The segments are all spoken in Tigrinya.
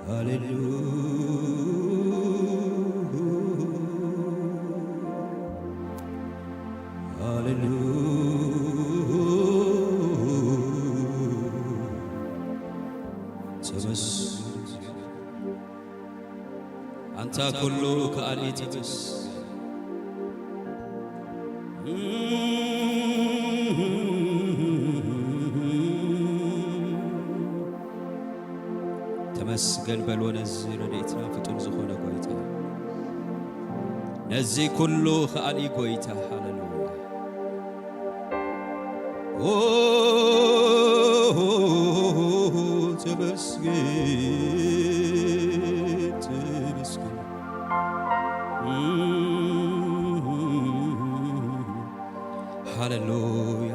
ሃሌሉ-፣ ሃሌሉ-፣ ተመስገን። ኣንታ ኩሉ ከኣሊ ተመስገን። ተመስገን በልዎ ነዚ ረድኤትና ፍጡር ዝኾነ ጎይታ። ነዚ ኩሉ ከኣሊ ጎይታ። ሃሌሉያ። ኦ፣ ተመስገን፣ ተመስገን። ሃሌሉያ።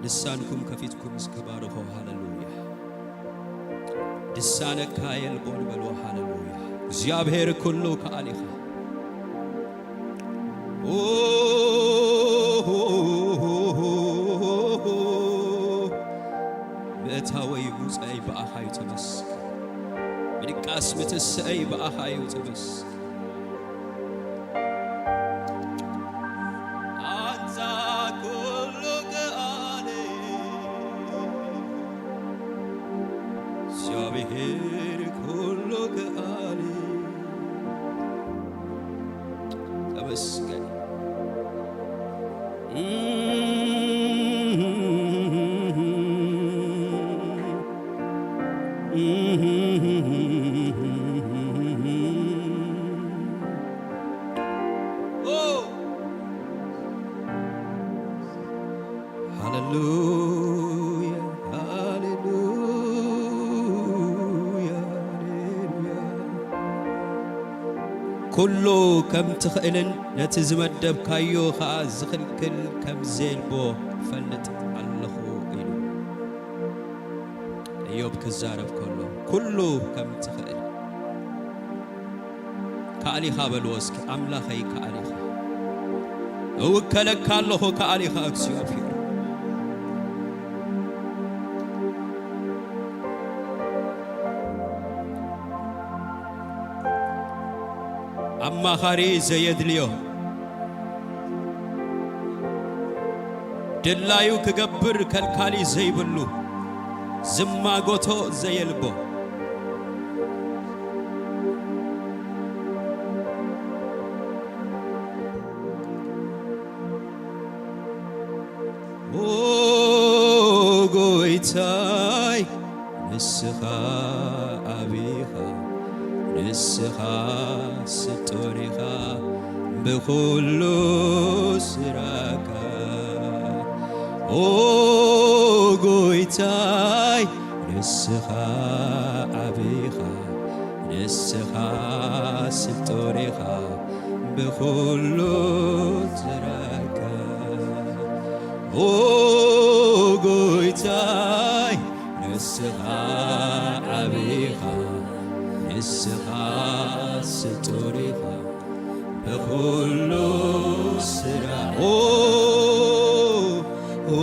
ልሳንኩም ከፊትኩም እስከ ባርኾ። ሃሌሉያ። ድሳነካ የልቦን በልዎ። ሃሌሉያ። እግዚኣብሔር ኩሉ ከኣሊኻ። ኦ፣ ምእታወይ ምውፃይ ብኣኻ እዩ ተመስገን። ምድቃስ ምትስአይ ብኣኻ እዩ ተመስገን። ኣንታ ኩሉ ከኣሊ እግዚኣብሔር ኩሉ ከኣሊ ተመስገን። ሃሌሉያ፣ ሃሌሉያ፣ ሃሌሉያ። ኩሉ ከም ትኽእልን ነቲ ዝመደብካዮ ኸኣ ዝኽልክል ከም ዘየልቦ እፈልጥ ኣለኹ ኢሉ። እዮብ ክዛረብ ከሎ፣ ኩሉ ከም ትኽእል። ከኣሊኻ በልዎ እስኪ፣ ኣምላኸይ ከኣሊኻ። እውከለካ ኣለኹ ከኣሊኻ እግዚኣብሔር። ኣማኻሪ ዘየድልዮ፣ ድላዩ ክገብር ከልካሊ ዘይብሉ፣ ዝማጎቶ ዘየልቦ። ኦ ጎይታይ፣ ንስኻ ዓቢ ኢኻ፣ ንስኻ ስጡር ኢኻ ብኹሉ ስራሕካ። ኦ ጎይታይ፣ ንስኻ ዓቢ ኢኻ፣ ንስኻ ስጡር ኢኻ ብኹሉ ስራሕካ። ኦ ጎይታይ፣ ንስኻ ዓቢ ኢኻ፣ ንስኻ ስጡር ኢኻ ብኹሉ ስራሕ። ኦ፣ ኦ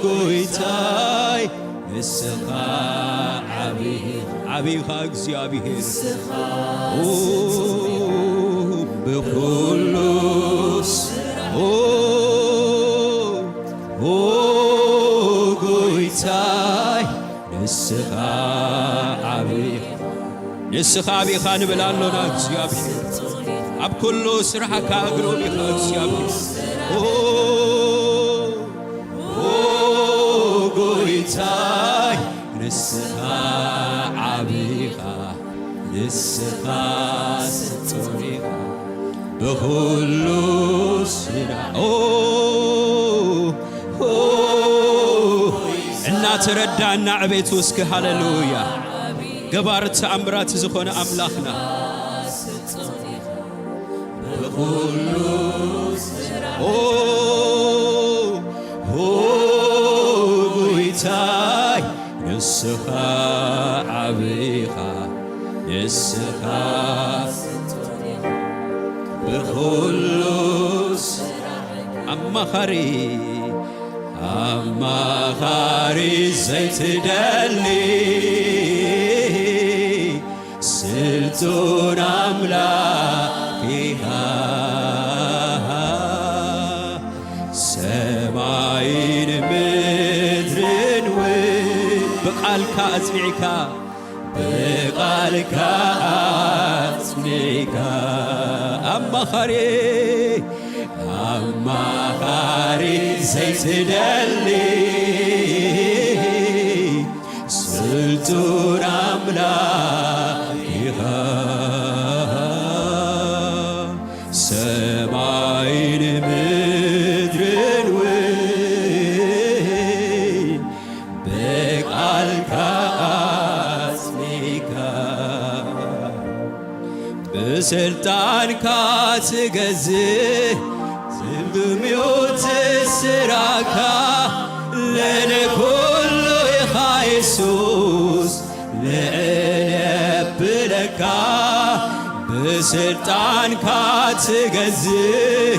ጎይታይ፣ ንስኻ ዓቢ ኢኻ፣ ዓቢ ኢኻ እግዚኣብሔር። ንስኻ ኦ፣ ስጡር ኢኻ ብኹሉ ስራሕ። ኦ፣ ኦ ጎይታይ፣ ንስኻ ዓቢ ኢኻ፣ ንስኻ ዓቢ ኢኻ ንብል ኣሎና እግዚኣብሔር። ኣብ ኩሉ ስራሕካ ግሩም ኢኻ እግዚኣብሔር። ኦ፣ ኦ ጎይታይ፣ ንስኻ ዓቢ ኢኻ፣ ንስኻ ስጡር ኢኻ ብኹሉ ስራሕ። ኦ፣ ኦ፣ እናተረዳእና ዕቤቱ እስኪ ሃሌሉያ። ገባር ተኣምራት ዝኾነ ኣምላኽና። ብኹሉ ስራሕ። ኦ፣ ኦ ጎይታይ፣ ንስኻ ዓቢ ኢኻ፣ ንስኻ ብኹሉ ስራሕ። ኣማኻሪ፣ ኣማኻሪ ዘይትደሊ፣ ስልጡን ኣምላኽ ኢኻ፣ ሰማይን ምድርን እውን ብቃልካ ኣጽኒዕካ፣ ብቃልካ ኣጽኒዕካ፣ ኣማኻሪ፣ ኣማኻሪ ዘይትደሊ፣ ስልጡን ኣምላኽ ኢኻ፣ ሰማይን ምድርን እውን ብቃልካ ኣጽኒዕካ፣ ብስልጣንካ ትገዝእ፣ ዝምድር ምዮት ስራካ፣ ልዕሊ ኩሉ ኢኻ የሱስ፣ ልዕል የብለካ። ብስልጣንካ ትገዝእ፣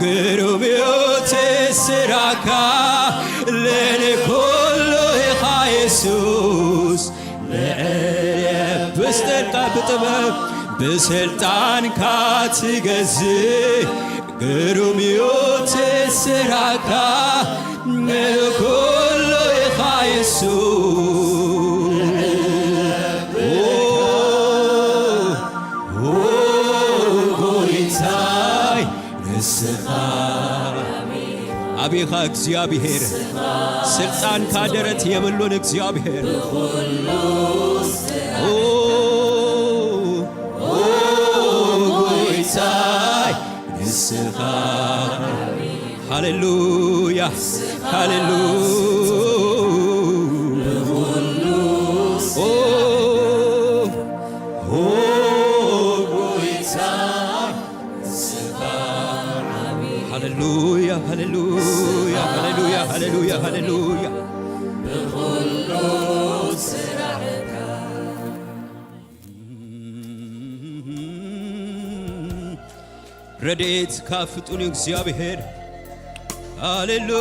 ግሩም እዩ ስራካ፣ ልዕሊ ኩሉ ኢኻ የሱስ። ልዕል ብስልጣን ብጥበብ ብስልጣንካ ትገዝእ፣ ግሩም እዩ ስራካ፣ ንኩሉ ኢኻ የሱስ። ኦ፣ ኦ፣ ጎይታይ ንስኻ ኣቢኻ እግዚኣብሔር፣ ስልጣንካ ደረት የብሉን እግዚኣብሔር። ኦ፣ ኦ፣ ጎይታይ ንስኻ። ሃሌሉያ፣ ሃሌሉያ። ኦ፣ ኦ፣ ጎይታይ ሃሌሉያ፣ ሃሌሉያ፣ ሃሌሉያ፣ ሃሌሉያ፣ ሃሌሉያ። ረድኤትካ ፍጡን እዩ እግዚኣብሔር። ሃሌሉያ።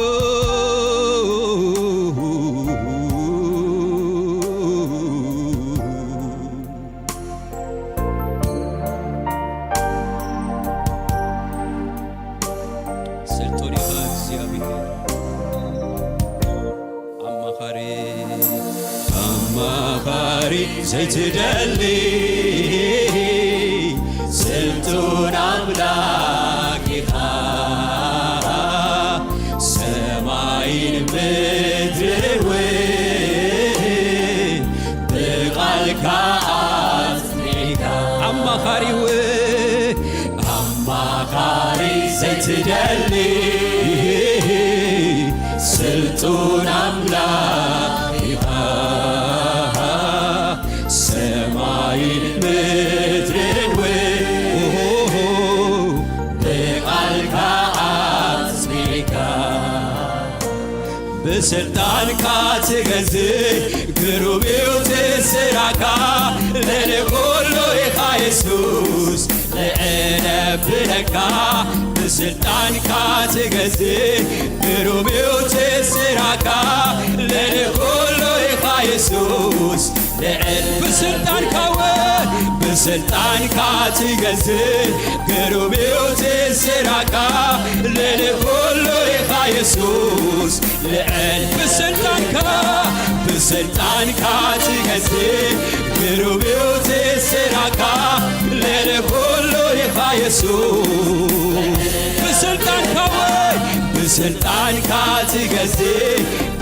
ስልጡን ኢኻ እግዚኣብሔር፣ ኣማኻሪ፣ ኣማኻሪ ዘይትደሊ ስልጡን ኣምላኽ ኢኻ። ሰማይን ምድርን እውን ብቃልካ ኣጽኒዕካ። ኣማኻሪ እውን፣ ኣማኻሪ ዘይትደሊ ስልጡን ኣምላኽ ኢኻ። ሰማይን ምድርን እውን ብቃልካ ኣጽኒዕካ። ብስልጣንካ ትገዝእ፣ ግሩም እዩ እቲ ስራካ፣ ልዕሊ ኩሉ ኢኻ የሱስ፣ ልዕል የብለካ። ብስልጣንካ ትገዝእ፣ ግሩም እዩ እቲ ስራካ፣ ልዕሊ ኩሉ ኢኻ የሱስ። ልዕል ብስልጣንካ ወ-፣ ብስልጣንካ ትገዝእ፣ ግሩም እዩ እቲ ስራካ፣ ልዕሊ ኩሉ ኢኻ የሱስ። ልዕል ብስልጣንካ፣ ብስልጣንካ ትገዝእ፣ ግሩም እዩ እቲ ስራካ፣ ልዕሊ ኩሉ ኢኻ የሱስ። ብስልጣንካ ወይ ብስልጣንካ ትገዝእ፣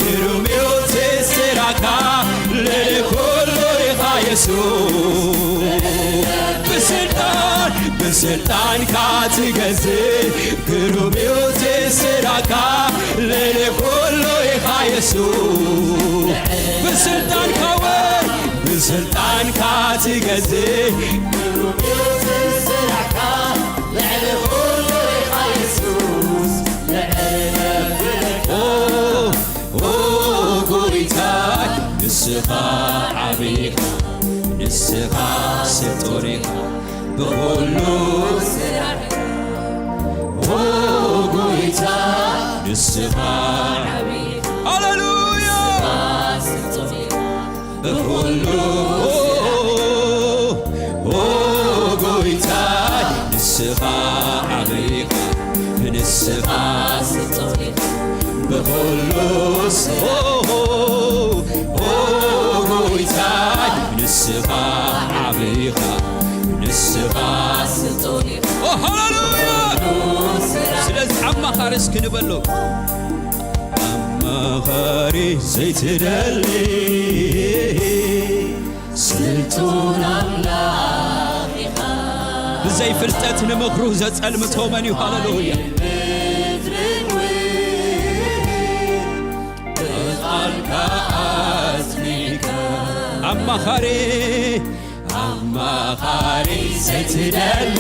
ግሩም እዩ እቲ ስራካ፣ ልዕሊ ኩሉ ኢኻ የሱስ። ብስልጣን፣ ብስልጣንካ ትገዝእ፣ ግሩም እዩ እቲ ስራካ፣ ልዕሊ ኩሉ ኢኻ የሱስ። ብስልጣንካ ወይ ብስልጣንካ ትገዝእ፣ ግሩም እዩ እቲ ስራካ፣ ልዕሊ ኩሉ ኢኻ የሱስ። ልዕሊ ኩሉ ኦ፣ ኦ ጎይታይ፣ ንስኻ ዓቢ ኢኻ፣ ንስኻ ስጡር ኢኻ ብኹሉ ስራሕካ። ኦ ጎይታ፣ ንስኻ ዓቢ ኢኻ፣ ሃሌሉያ፣ ንስኻ ስጡር ኢኻ ብኹሉ ኦ፣ ስራሕካ። ኦ ንስኻ ዓብይ ኢኻ፣ ንስኻ ስጡም ኢኻ፣ ብኹሉ ስራሕ። ኦ፣ ኦ፣ ጎይታይ፣ ንስኻ ዓብይ ኢኻ፣ ንስኻ ስጡም ኢኻ፣ ኦ፣ ሃሌሉያ! ብኹሉ ስራሕ። ስለዚ ኣማኻሪ እስኪ ንበሎ። ኣማኻሪ ዘይትደሊ ስልጡን ኣምላኽ ኢኻ። ብዘይ ፍልጠት ንምኽሩ ዘጸልምቶ መን እዩ? ሃሌሉያ። ምድርን እውን ብቓልካ ኣጽኒዕካ። ኣማኻሪ፣ ኣማኻሪ ዘይትደሊ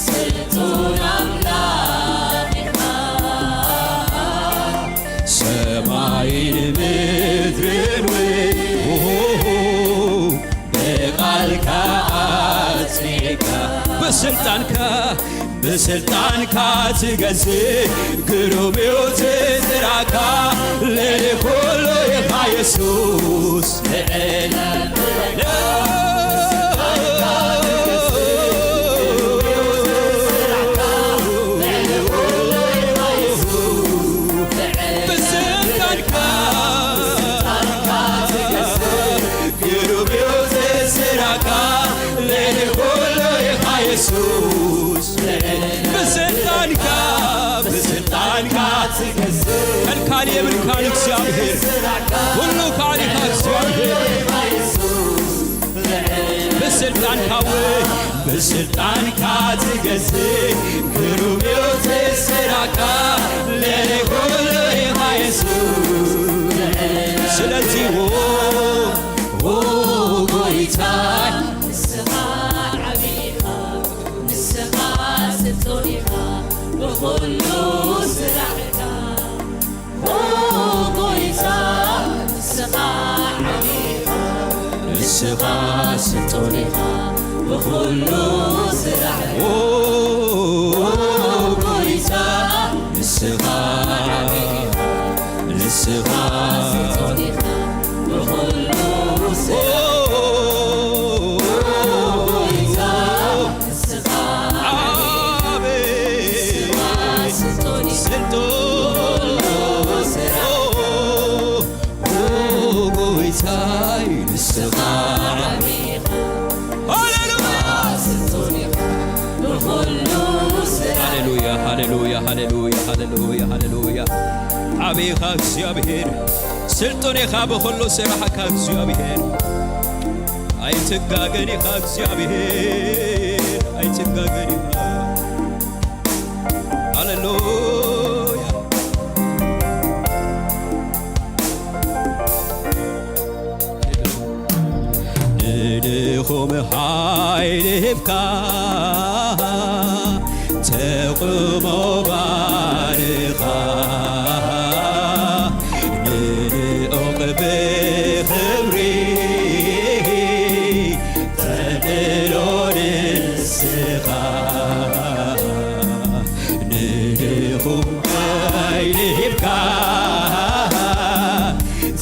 ስልጡን ኣምላኽ ኢኻ። ሰማይን ምድርን እውን ብቓልካ ኣጽኒዕካ። ብስልጣንካ፣ ብስልጣንካ ትገዝእ፣ ግሩም እዩ ስራሕካ፣ ልዕሊ ኩሉ ኢኻ የሱስ። ግሩም እዩ ስራሕካ፣ ልዕሊ ኩሉ ኢኻ የሱስ። ብስልጣንካ፣ ብስልጣንካ ትገዝእ። ከልካሊ የብልካን እግዚኣብሔር፣ ኩሉ ካልእኻ እግዚኣብሔር። ብስልጣንካ ውን፣ ብስልጣንካ ትገዝእ፣ ግሩም እዩ ስራሕካ፣ ልዕሊ ኩሉ ኢኻ የሱስ። ስለዚ ዎ፣ ዎ ጎይታይ፣ ንስኻ ዓብይ ኢኻ፣ ንስኻ ስልጡን ኢኻ፣ ብኹሉ ስራሕካ። ኦ ጎይታ፣ ንስኻ ዓቢ ኢኻ፣ ንስኻ ስልጡን ኢኻ፣ ብኹሉ ስራሕ። ኦ ጎይታ፣ ንስኻ ዓቢ ኢኻ፣ ንስኻ ስልጡን ኢኻ፣ ብኹሉ ስራሕ። ኦ ጎይታ፣ ንስኻ ዓቢ፣ ንስኻ ስልጡን ኢኻ፣ ስልጡን። ብኹሉ ስራሕ። ኦ ጎይታይ፣ ንስኻ ዓቢ ኢኻ፣ ሃሌሉያ። ስልጡን ኢኻ፣ ብኹሉ ስራሕ። ሃሌሉያ፣ ሃሌሉያ፣ ሃሌሉያ፣ ሃሌሉያ፣ ሃሌሉያ። ዓቢ ኢኻ እግዚኣብሔር፣ ስልጡን ኢኻ ብኹሉ ስራሕካ እግዚኣብሔር። ኣይትጋገን ኢኻ እግዚኣብሔር፣ ኣይትጋገን ኢኻ። ሃሌሉያ። ንድኹም ሓይሊ ሂብካ፣ ተቕሞ ባርኻ፣ ንልኡኽ ብኽብሪ ተልዕሎ ንስኻ። ንድኹም ሓይሊ ሂብካ፣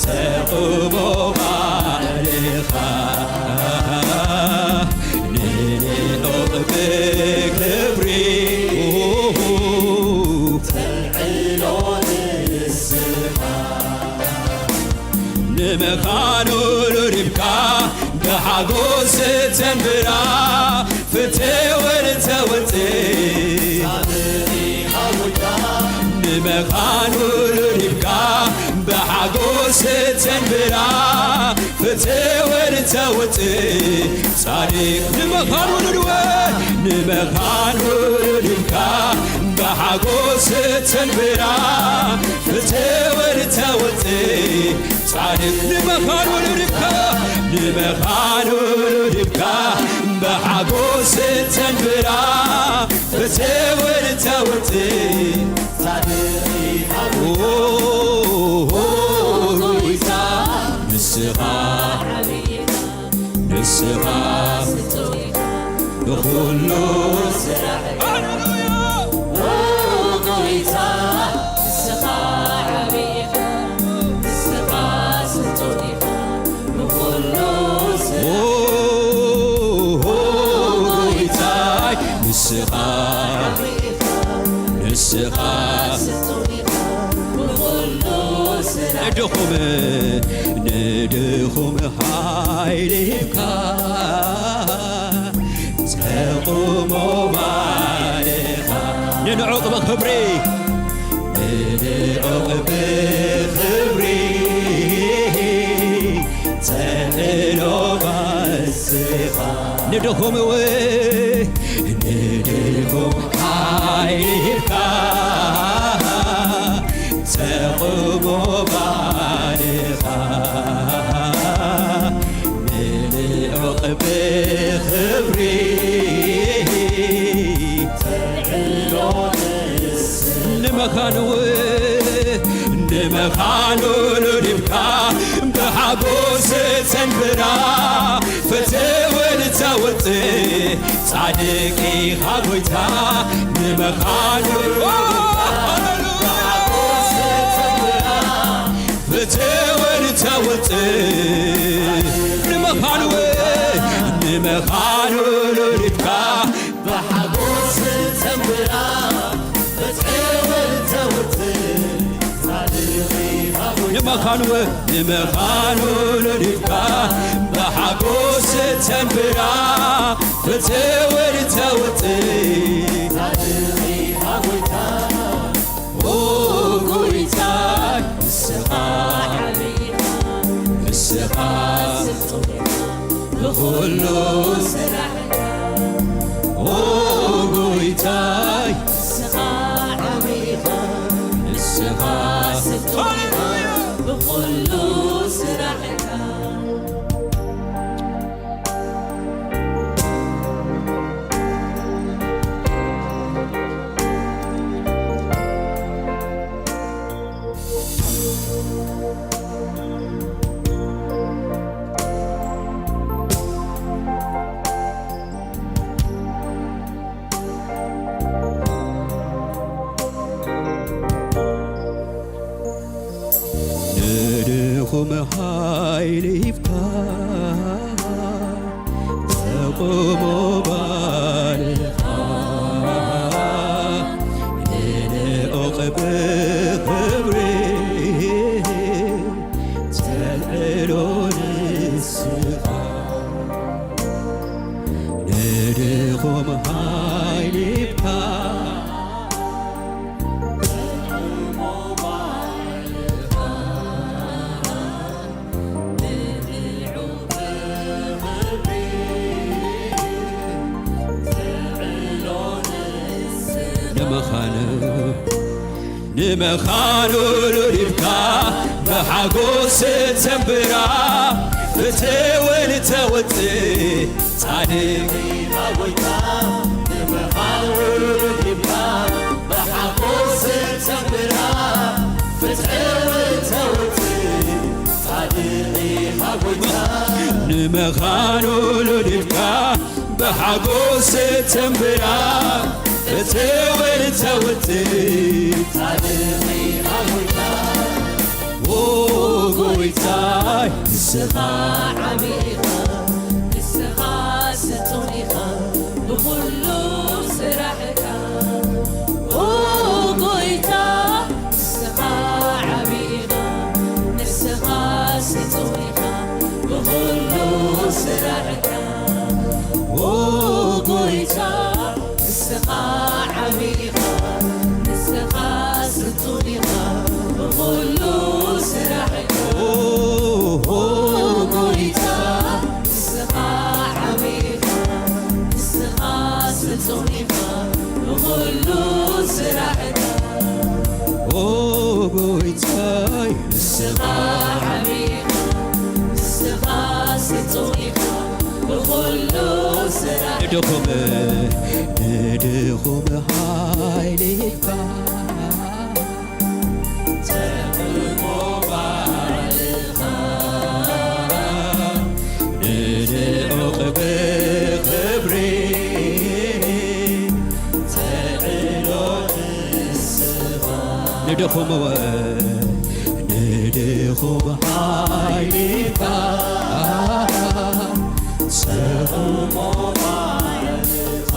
ተቕሞ ባርኻ፣ ንልኡኽ ብኽብሪ ተልዕሎ ንስኻ። ንመኻኑ ርብቃ ብሓጎስ ተንብራ፣ ፍትወል ተወልጥ። ንመኻኑ ርብቃ ብሓጎስ ተንብራ፣ ፍትወል ተወልጥ። ጻድቅ ንመኻኑ ንድወ፣ ንመኻኑ ርብቃ ብሓጎስ ተንብራ፣ ፍትወል ተወልጥ። ጻድቅ ንመኻኑ ንድብካ፣ ንመኻኑ ንድብካ፣ ብሓጎስ ተንብራ፣ ብትብል ተውጽእ። ጻድቅ ኢኻ ኦ፣ ኦ፣ ጎይታ፣ ንስኻ፣ ንስኻ፣ ንኹሉ ስራሕ። ሃሌሉያ! ኦ፣ ጎይታ፣ ንስኻ ዓቢ ኢኻ፣ ንስኻ ስልጡን ኢኻ፣ ንኹሉ ስራሕ። ኦ፣ ኦ፣ ንስኻ ንስኻ ንድኹም ንድኹም ሓይሊ ሂብካ ተቑሞ ባልኻ ንንዑቕ ብኽብሪ ንንዑቕ ብኽብሪ ተልእሎ ባስኻ ንድኹም እው ንድኹም ሓይሊ ሂብካ ተቑሞ ባልኻ ንንዑቕ ብኽብሪ ተልእሎ ንመኻኑ ንመኻኑ ሉሊብካ ብሓጎስ ተንብራ ፍትውን ተውፅእ ፃድቅ ኢኻ ጎይታ ንመኻኑ ብሓጎስ ተንብራ ፍትውን ተውፅእ ንመኻኑ ንመኻኑ ሉሊብካ ብሓጎስ ተንብራ ብትዕብል ተውፅእ ፃድቅ ኢኻ ጎይታ ንመኻኑ ንመኻኑ ሉሊብካ ብሓጎስ ተንብራ ፍትውን ተውፅእ ፃድቅ ኢኻ ጎይታ ኦ ጎይታ ንስኻ ንስኻ ብኹሉ ስራሕካ ኦ ጎይታይ ንስኻ ዓቢኻ ንስኻ ስጡም ኢኻ ብኹሉ ስራሕካ ንድኹም ሓይሊ ሂብካ ተቑሞ ባልኻ ንንዑቕ ብኽብሪ ተልዕሎ ንስኻ ንድኹም ሓይሊ ሂብካ ንመኻኑ ንመኻኑ ሉሊብካ ብሓጎስ ተንብራ ፍትውን ተውፅእ ጻድቅ ኢኻ ጎይታ ንመኻኑ ሉሊብካ ብሓጎስ ተንብራ ፍትውን ተውፅእ ጻድቅ ኢኻ ጎይታ ንመኻኑ ሉሊብካ ብሓጎስ ተንብራ ፍትውን ተውፅእ ጻድቅ ኢኻ ጎይታ ኦ ጎይታይ ንስኻ ዓቢ ኢኻ ንስኻ ስጡም ኢኻ ብኹሉ ስራሕካ ኦ ጎይታ ንስኻ ዓቢ ኢኻ ንስኻ ስጡም ኢኻ ብኹሉ ስራሕካ ኦ ጎይታ ንስኻ ዓቢ ኢኻ ንስኻ ስጡም ኢኻ ብኹሉ ስራሕካ ኦ ጎይታ ንስኻ ዓቢ ኢኻ ንስኻ ስጡም ኢኻ ብኹሉ ስራሕካ ኦ ጎይታይ ንስኻ ዓቢ ኢኻ ንስኻ ስጡም ኢኻ ብኹሉ ስራሕ ንድኹም ንድኹም ሓይሊ ሂብካ ተቕሞ ባልኻ ንንዑቕ ብኽብሪ ተዕሎ ንስኻ ንድኹም እወ ንድኹም ሓይሊ ሂብካ ተቕሞ ባልኻ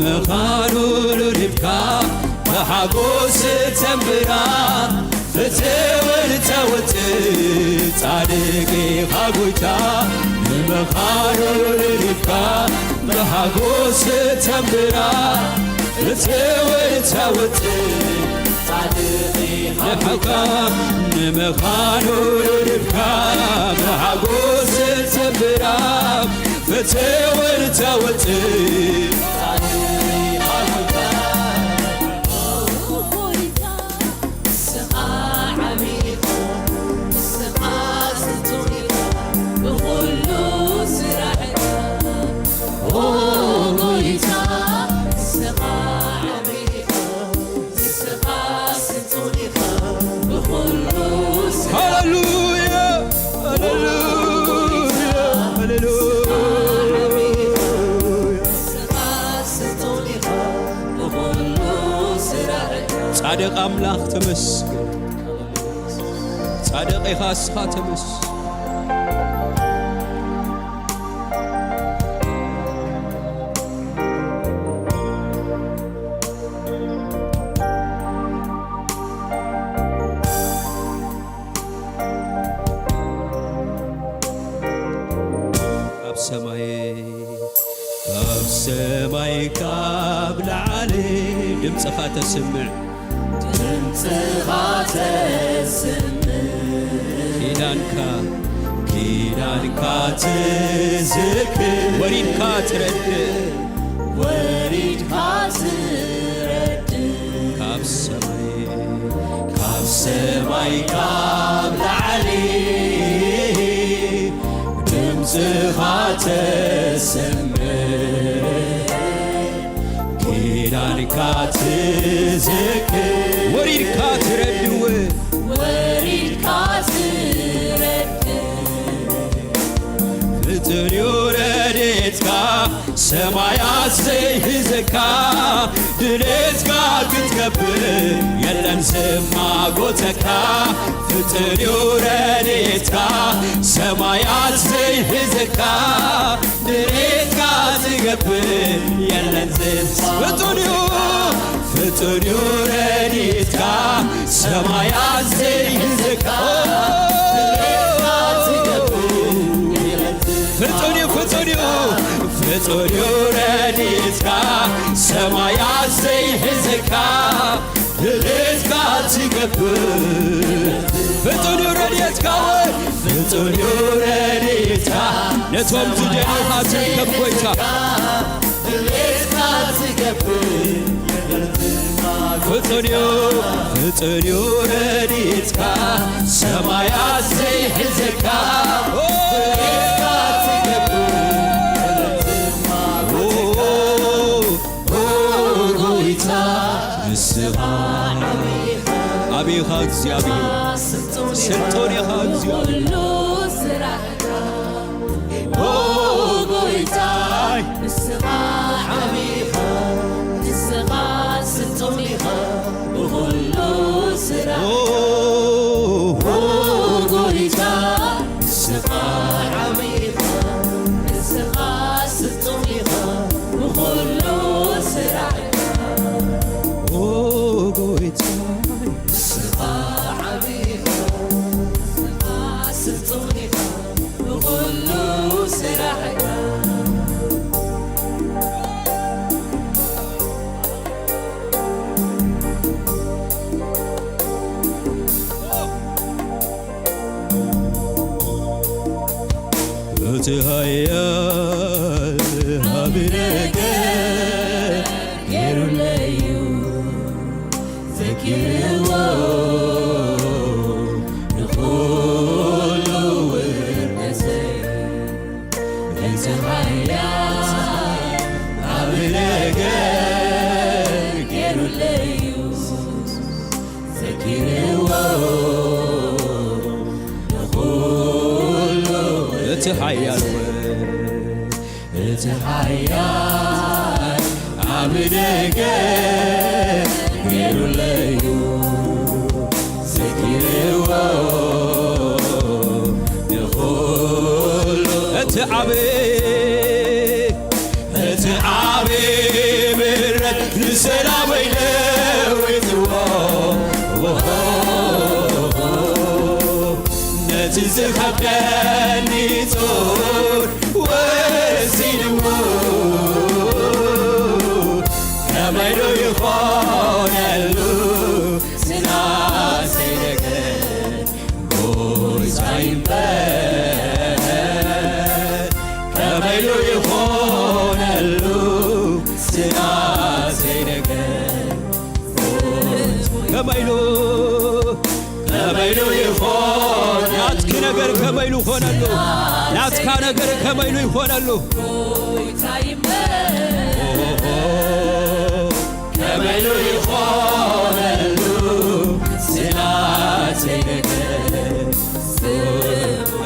ምዃኑ ሉሊብካ ብሓጎስ ተንብራ፣ ፍትውን ተውጽእ ጻድቅ ኢኻ ጎይታ። ንምዃኑ ሉሊብካ ብሓጎስ ተንብራ፣ ፍትውን ተውጽእ ጻድቅ ኢኻ ጎይታ። ንምዃኑ ሉሊብካ ብሓጎስ ተንብራ፣ ፍትውን ተውጽእ ሃሌሉያ፣ ሃሌሉያ፣ ሃሌሉያ። ጻድቕ ኣምላኽ ተመስገን። ጻድቕ ኢኻ እስኻ ተመስገን። ካብ ሰማይ፣ ካብ ሰማይ ካብ ላዕሊ ድምፅኻ ተስምዕ። ድምፅኻ ተስምዕ። ኪዳንካ፣ ኪዳንካ ትዝክር። ወሪድካ ትረድእ። ወሪድካ ትረድእ። ካብ ሰማይ፣ ካብ ሰማይ ካብ ላዕሊ ድምፅኻ ተስምዕ። ኪዳንካ ትዝክር። ወሪድካ ትረድእ። ወሪድካ ትረድእ። ፍጹም እዩ ረድኤትካ፣ ሰማያት ዘይሕዘካ፣ ድሌትካ ክትገብር የለን ዝማጎተካ። ፍጹም እዩ ረድኤትካ፣ ሰማያት ዘይሕዘካ፣ ድሌትካ ዝገብር የለን ዝስ-፣ ፍጹም እዩ፣ ፍጹም እዩ ረድኤትካ፣ ሰማያት ዘይሕዘካ። ፍጹም እዩ፣ ፍጹም እዩ፣ ፍጹም እዩ ረድኤትካ፣ ሰማያት ዘይሕዘካ። ድሌትካ ትገብር። ፍጹም እዩ ረድኤትካ ወይ፣ ፍጹም እዩ ረድኤትካ። ነቶም ዝደልዩኻ ትርከብ ጎይታ። ድሌትካ ትገብር። ፍጹም እዩ፣ ፍጹም እዩ ረድኤትካ። ሰማያት ዘይሕዘካ። ድሌትካ ትገብር። ኦ፣ ኦ፣ ጎይታ ንስኻ ዓቢኻ። ዓቢኻ እግዚኣብሔር። ስልጡን ኢኻ እግዚኣብሔር። ኦ ጎይታይ። ንስኻ ዓቢኻ፣ ንስኻ ስልጡን ኢኻ ብኹሉ ስራሕ። ኦ፣ ኦ ጎይታ። ንስኻ ዓቢኻ፣ ንስኻ ስልጡን ኢኻ ብኹሉ ስራሕ። ኦ ጎይታ። ንስኻ ዓቢኻ፣ ንስኻ ስልጡን ኢኻ ብኹሉ ስራሕካ። እቲ ሃያል ዓቢ ነገር ገይሩለይ እዩ። ዘኪርዎ ንኹሉ ውርደተይ፣ እቲ ሓያል ዓቢ ነገር ገይሩለይ እዩ። ዘኪርዎ ንኹሉ እቲ ሓያል እቲ ሓያል ዓቢ ነገር ገይሩለይ እዩ። ዘኪርዎ ንኹሉ እቲ ዓቢ፣ እቲ ዓቢ ኒጾር ወሲንዎ ከመይ ዶ ይኾነሉ ስናሰይ ነገር ጎይታ ይንበር ከመይ ዶ ይኾነሉ ስናሰይ ነገር ከመይ ዶ ከመይ ዶ ይኾን ናትኪ ነገር ከመይ ዶ ይኾነሉ ናትካ ነገር ከመይ ዶ ይኾነሉ ከመይ ዶ ይኾነሉ ስናተይ ነገር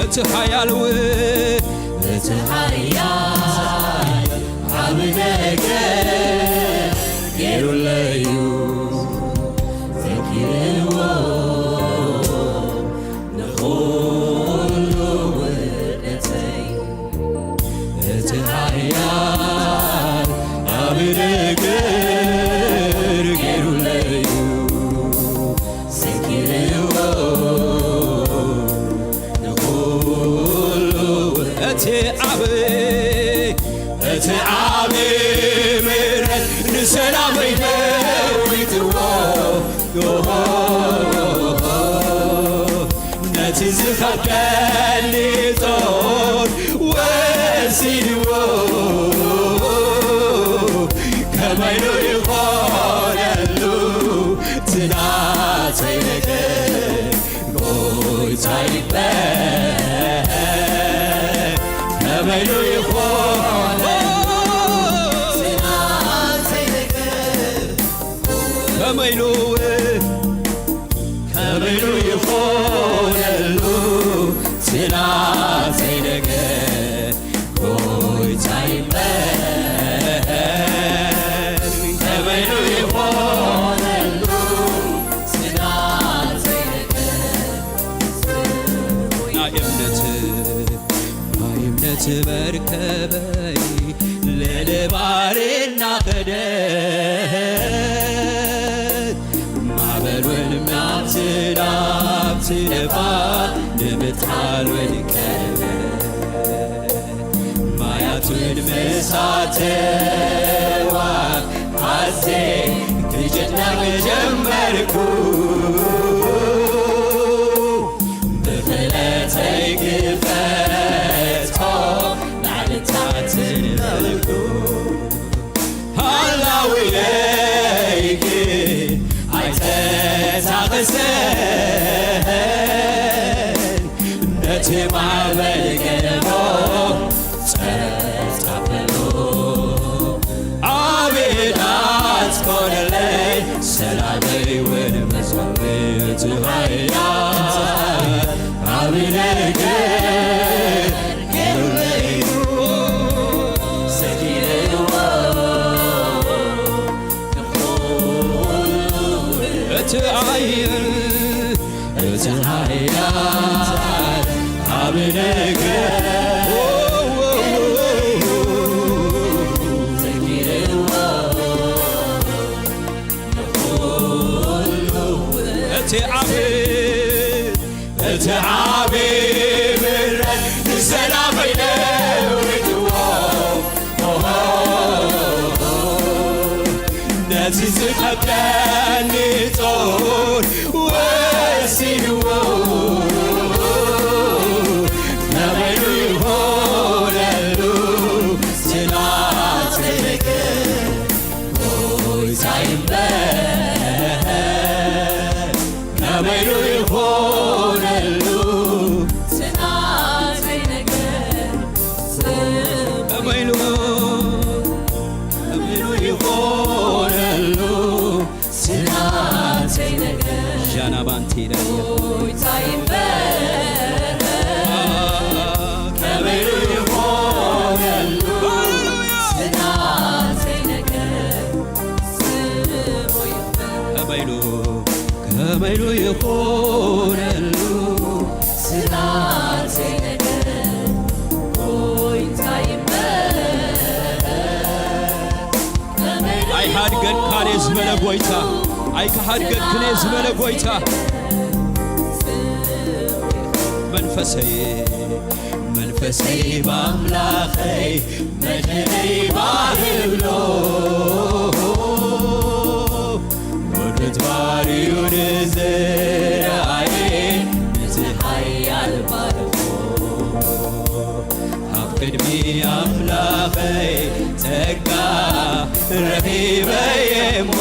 እቲ ሓያል እውን እቲ ሓያል ዓቢ ነገር ገይሩለዩ ዘኪርዎ ንኹሉ ውርደተይ እቲ ሓያል ዓቢ ነገር ገይሩለዩ ዘኪርዎ ንኹሉ እቲ ዓቢ እቲ ዓቢ ምሕረት ንሰላመይ ለዊጥዎ ነቲ ዝኸብደኒ ጾር ወሲድዎ ከመይ ዶ ይኾነሉ እቲ ናተይ ነገር ጎይታ ይበል ከመይ ዶ ይኾን ከመይ ዶ ከመይ ዶ ይኾነሉ ስናተይ ነገር ጎይታ ይበል ከመይ ዶ ይኾነሉ ስናተይ ነገር ናይ እምነት ናይ እምነት መርከበይ ልዕሊ ባሕሪ እናኸደት ማዕበል እውን ናብቲ ናብቲ ነፋስ ንምጥሓል ወድቀ ማያቱን መሳተዋ ኣዜ ክጭነቕ ጀመርኩ ብኽእለተይ ክፈትሖ ላዕልታትን መልኩ ሃላዊለይ ግን ኣይተታኸሰን ነቲ ማዕበል ገለቦ ጸጻፈሎ ኣቤት ኣትኮነለይ ሰላመይ እውን መዝሙረይ እቲ ሃያ ዓቢ ነገር ገይሩለይ ሰጊደዎ እቲ ኣየር እቲ ሓያል ዓቢ ነገር እቲ ዓቢ እቲ ዓቢ ምሕረት ንሰላመይ ለዊጥዎ ነቲ ዝኸብደኒ ጾር ወሲድዎ ከመይ ይኾነሉ ስናተይ ነገር ጎይታ ይንበር ከመይ ይኾነሉ ስናተይ ነገር ከመይ ከመይ ይኾነሉ ስናተይ ነገር ሻና ባንቲ ይላል። ጎይታ ይንበር ከመይ ይኾነሉ ስናተይ ነገር ስሙ ይንበር ከመይ ከመይ ይኾነሉ ስናተይ ነገር ጎይታ ይንበር ኣይሃድገድካን እየ ዝበለ ጎይታ ኣይክሃድገድክን እየ ዝበለ ጎይታ መንፈሰይ መንፈሰይ ባምላኸይ መድነይ ባህሎ ወደት ባርዩ ንዝረኣየ ነዚ ሓያል ባርኾ ኣብ ቅድሚ ኣምላኸይ ጸጋ ረኺበ እሞ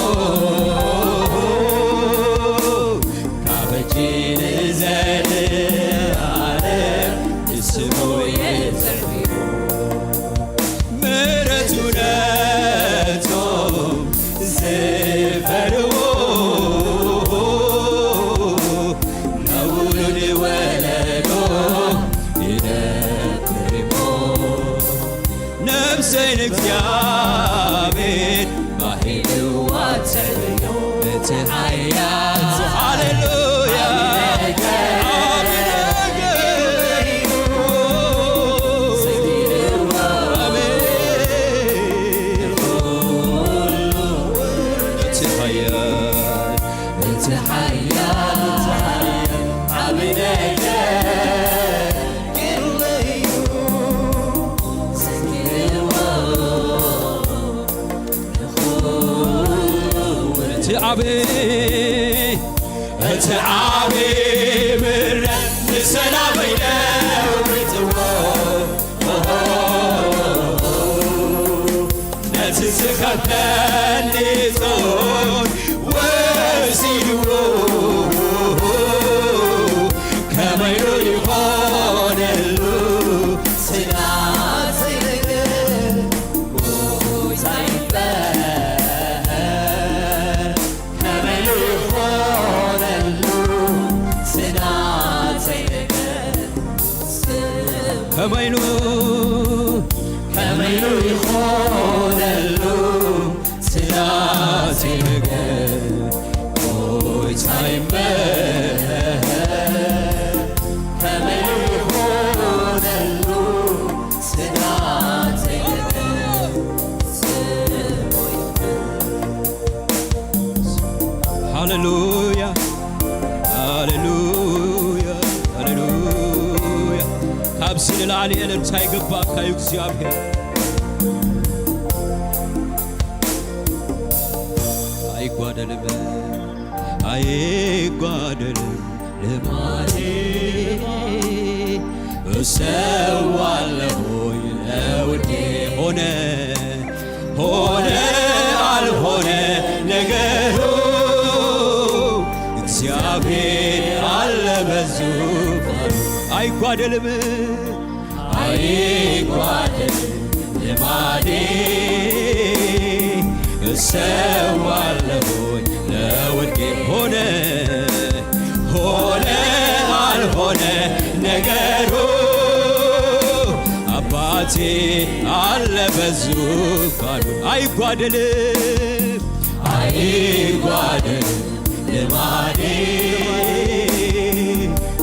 ካብ ሕጂ ንዘለኣለም ንስሙ የጸርዮ። ምሕረቱ ነቶም ዝፈርዎ ንውሉድ ወለዶ ይነብር እሞ። ነፍሰይ ንእግዚኣብሔር ባሂልዋ ትዕዮ እቲ ሓያል። ሃሌሉያ። ኣሜን። እቲ ሓያል፣ እቲ ሓያል ዓቢ ነገር እቲ ዓቢ፣ እቲ ዓቢ ምሕረት ንሰላመይ ለዊጥዎ። ነቲ ዝኸብደኒ ጾር ወሲድዎ። ከመይ ዶ ይኾነሉ ስጋት ዘይነግር ጎይታ ይበሃል። ከመይ ዶ ይኾነሉ ስጋት ዘይነግር ከመይ ዶ ከመይ ዶ ይኾነሉ ስጋት ዘይነግር ጎይታ ይበሃል። ከመይ ዶ ይኾነሉ ስጋት ዘይነግር ሃሌሉያ፣ ሃሌሉያ፣ ሃሌሉያ። ካብዚ ንላዕሊ እልልታ ይግባእካ እዩ እግዚኣብሔር። ኣይጓደልም፣ ኣይጓደልም ልማዴ፣ እሰዋለሁኝ ለውዴ። ሆነ ሆነ አልሆነ ነገሩ፣ እግዚአብሔር አለ በዙፋኑ። አይጓደልም፣ አይጓደልም ልማዴ፣ እሰዋለሁኝ ለውዴ። ሆነ ሆነ አልሆነ ነገሩ፣ አባቴ አለ በዙፋኑ። አይጓደልም፣ አይጓደልም ልማዴ፣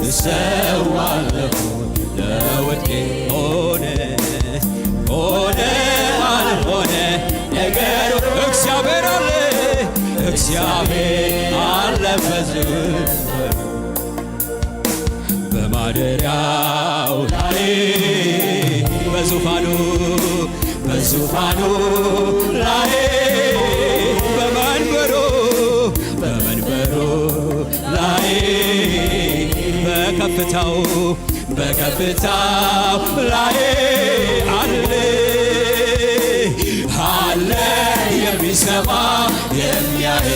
እሰዋለሁ ለውዴ። ሆነ ሆነ አልሆነ ነገሩ፣ እግዚአብሔር አለ፣ እግዚአብሔር አለ በዙፋኑ። በማደሪያው ላይ በዙፋኑ፣ በዙፋኑ ላይ በመንበሩ፣ በመንበሩ ላይ በከፍታው፣ በከፍታው ላይ አለ፣ አለ የሚሰማ የሚያይ፣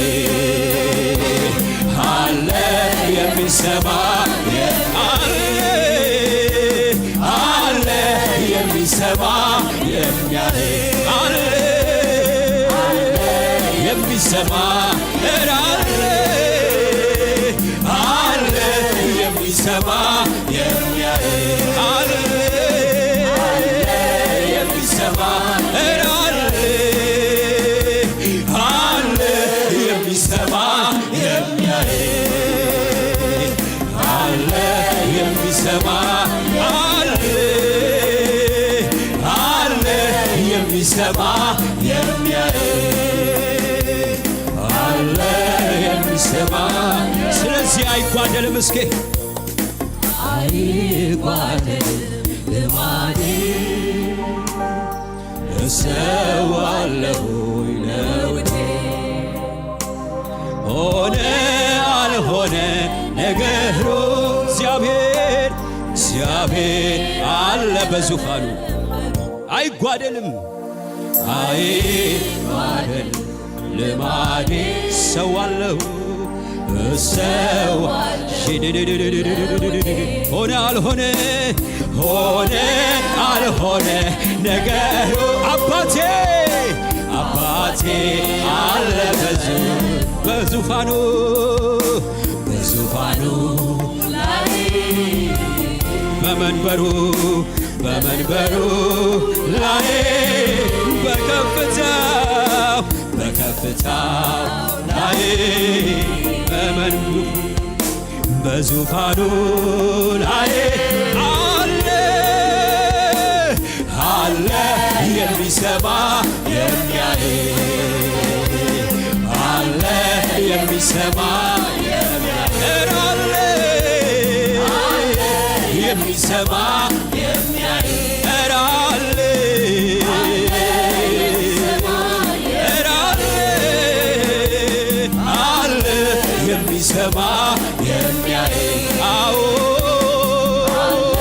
አለ የሚሰማ የ-፣ አለ፣ አለ የሚሰማ የሚያይ፣ አለ የሚሰማ፣ ኧረ አለ፣ አለ የሚሰማ የሚያይ፣ አለ የሚሰማ፣ ኧረ አለ፣ አለ የሚሰማ የሚያይ፣ አለ የሚሰማ፣ አለ፣ አለ የሚሰማ የሚያይ፣ አለ የሚሰማ። ስለዚህ አይጓደልም እስኪ ይጓደል ልማዴ እሰዋለሁ ለውዴ ሆነ አልሆነ ነገሩ እግዚአብሔር እግዚአብሔር አለ በዙፋኑ አይጓደልም አይጓደል ልማዴ እሰዋለሁ እሰዋ ሆነ አልሆነ ሆነ አልሆነ ነገሩ አባቴ አባቴ አለ በዙ በዙፋኑ በዙፋኑ በመንበሩ በመንበሩ ላይ በከፍታው በከፍታው ላይ በመንበሩ በዙፋኑ ላይ አለ አለ የሚሰማ የሚያይ አለ የሚሰማ የሚያይ አለ የሚሰማ የሚያይ አለ አለ የሚሰማ የሚያይ አዎ አለ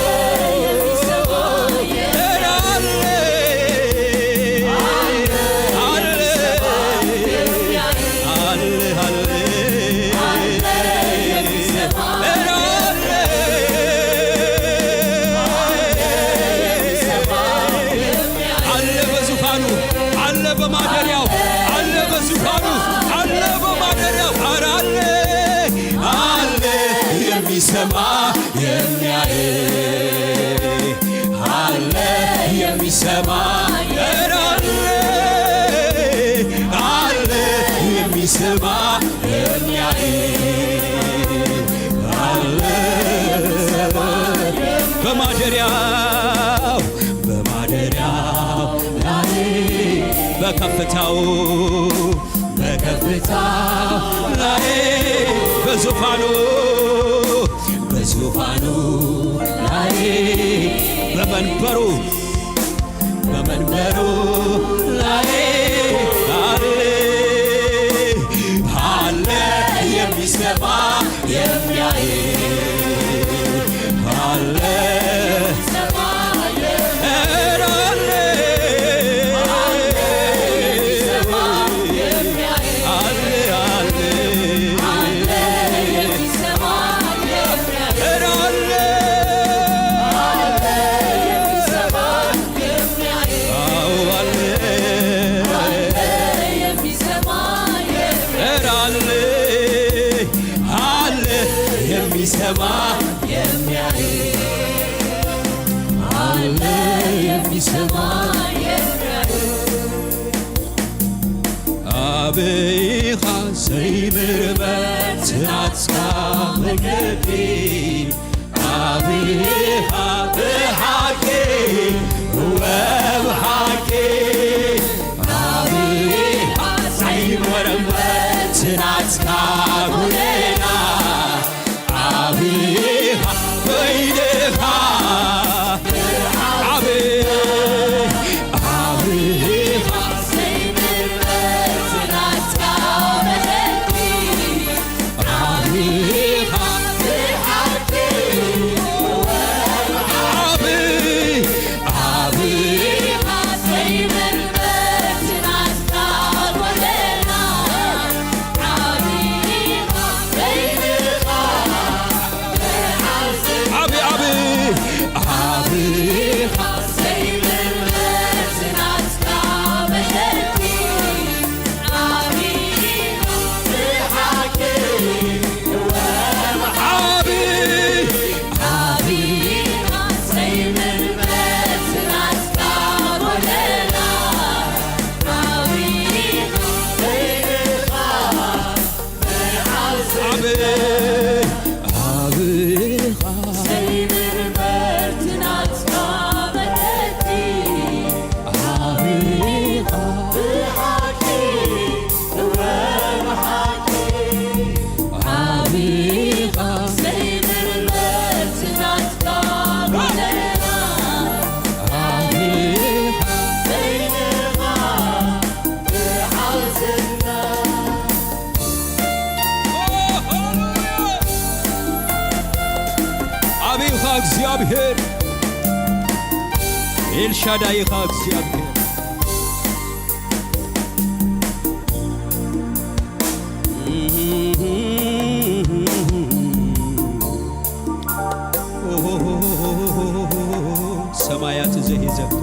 አለ አለ አለ አለ በዙፋኑ አለ በማደሪያው አለ በዙፋኑ አለ በማደሪያው ኧረ አለ አለ የሚሰማ የሚያይ አለ የሚሰማ ኧረ አለ አለ የሚሰማ የሚያይ አለ በማደሪያው በማደሪያው ላይ በከፍታው በከፍታው ላይ በዙፋኑ በዙፋኑ ላይ በመንበሩ በመንበሩ ላይ አለ አለ የሚሰማ የሚያይ አለ ኧረ አለ አለ አለ ኧረ አለ አዎ አለ ኧረ አለ አለ የሚሰማ የሚያይ አለ የሚሰማ የሚያይ ኣብ ኢኻ ዘይምርመር ትናትካ መገዲ ኣብ ኢኻ ብሓቂ እወ ብሓቂ ኣብ ኢኻ ዘይምርመር ትናትካ ጉደና ኣብ ኢኻ በይንኻ ኣብ ኣብ ኢኻ ዘይምርመር ትናትካ መገዲ ኣብ ኢኻ ኣብ ኣብ ኢኻ ኤልሻዳይ ኢኻ እግዚኣብሔር። ሰማያት ዘሂዘካ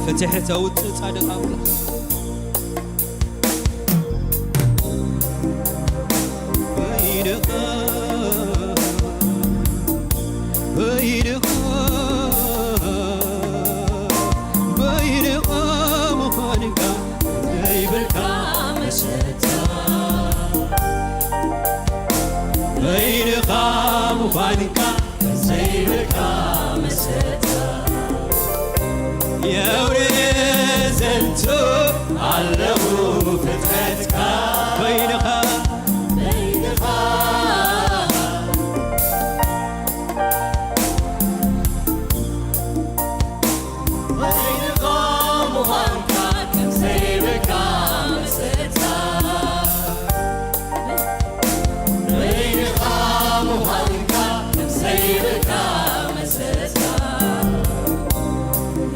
ፍትሒ ተውፅእ ጻድቕ ኣምላኽ። በይንኻ፣ በይንኻ፣ በይንኻ ምዃንካ ዘይብልካ መሰታ። በይንኻ ምዃንካ ዘይብልካ መሰታ። የውሬ ዘንቱ ኣለዉ ፍጥረትካ በይንኻ፣ በይንኻ፣ በይንኻ ምዃንካ ከም ዘይብልካ መሰታ። በይንኻ ምዃንካ ከም ዘይብልካ መሰታ።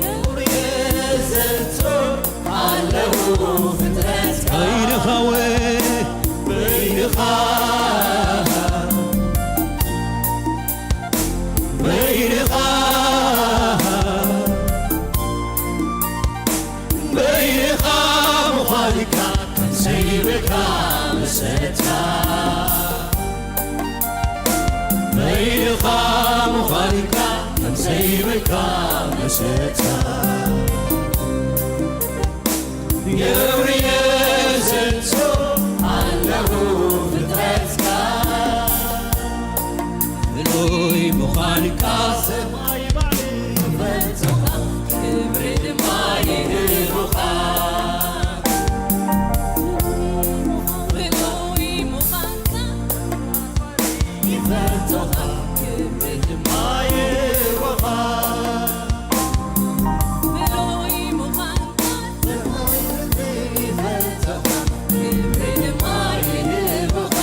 የውሬ ዘንቱ ኣለዉ ፍጥረትካ በይንኻ ወ-፣ በይንኻ፣ በይንኻ፣ በይንኻ ምዃንካ ዘይብልካ መሰታ። በይንኻ ምዃንካ ከም ዘይብልካ መሰታ። የውርየ ዘንቶ ኣለኹ ፍጥረትካ ፍሉይ ምዃንካ ሰማይ ባሕሪ ይፈልጦኻ፣ ክብሪ ድማ ይህቡኻ። ፍሉይ ምዃንካ ይፈልጦኻ፣ ክብሪ ድማ ይህቡኻ። ፍሉይ ምዃንካ ይፈልጦኻ፣ ክብሪ ድማ ይህቡኻ።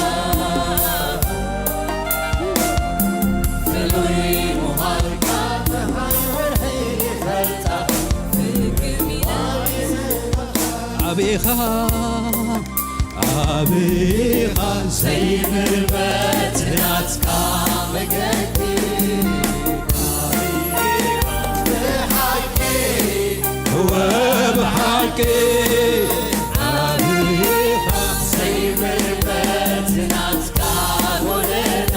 ፍሉይ ምዃንካ ጸሓይ ወርሒ ይፈልጣ፣ ፍቅር ሚና ዓቢኻ፣ ዓቢኻ ዘይምርመት ናትካ መገዲ። ብሓቂ ወብሓቂ ዓቢኻ ዘይምርመት ናትካ ጎደና።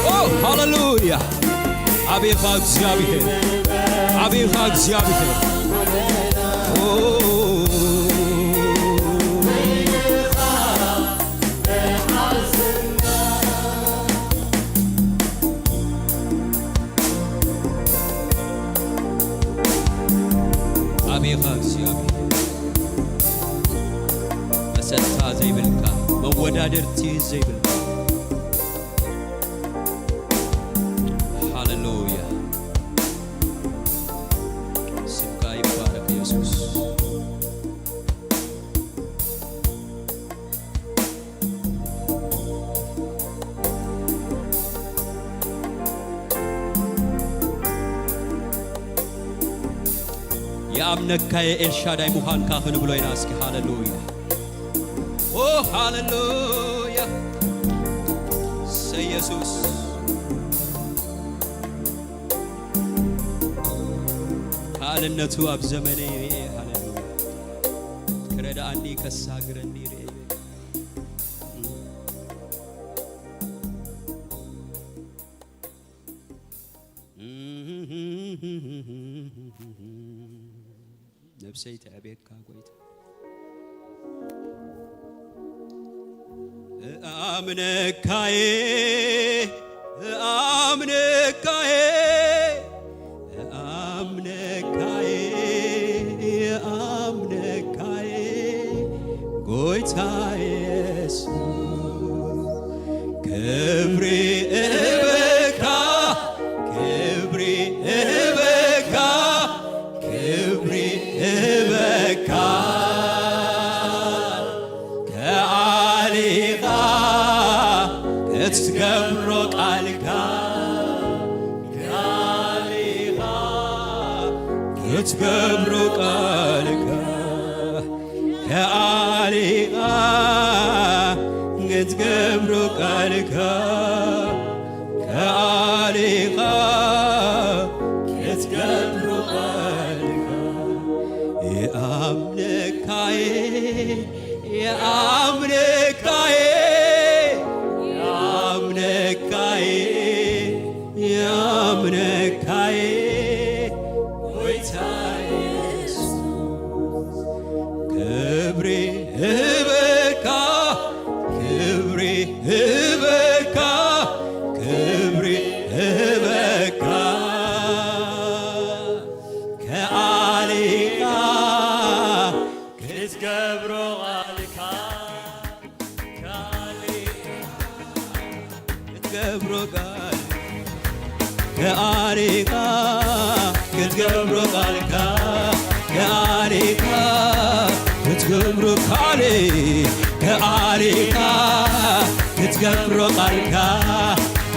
ኦ ሃሌሉያ። ኣቤኻ እግዚኣብሔር፣ ኣቤኻ እግዚኣብሔር። ኦ ኣቤኻ እግዚኣብሔር፣ መሰታ ዘይብልካ፣ መወዳደርቲ ዘይብልካ። ሃሌሉያ፣ ስምካ ይባረክ የሱስ። ይኣምነካየ ኤልሻዳይ ምዃንካ ክንብሎ ኢና እስኪ። ሃሌሉያ፣ ኦ ሃሌሉያ፣ ሰየሱስ። ካልእነቱ ኣብ ዘመነይ ርእየ። ሃሌሉያ፣ ክረድኣኒ ከሳግረኒ ርእየ። ነብሰይ ተዕቤካ ጎይታ። እኣምነካየ፣ እኣምነካየ፣ እኣምነካየ፣ እኣምነካየ፣ ጎይታየ ክብሪ እህበካ፣ ክብሪ እህበካ፣ ክብሪ እህበካ። ከኣሊኻ ክትገብሮ ቃልካ፣ ከኣሊኻ ክትገብሮ ቃልካ፣ ከኣሊኻ ክትገብሮ ቃልካ፣ ከኣሊኻ ክትገብሮ ቃልካ፣ ይኣምነካየ፣ ይኣምነካየ፣ ይኣምነካየ፣ ይኣምነካየ ጎይታ የሱስ። ክብሪ እህበካ፣ ክብሪ እህበካ፣ ክብሪ እህበካ። ከኣሊኻ ክትገብሮ ቃልካ፣ ከኣሊኻ ክትገብሮ ቃል፣ ከኣሊኻ ክትገብሮ ቃልካ፣ ከኣሊኻ ክትገብሮ ቃል፣ ከኣሊኻ ክትገብሮ ቃልካ፣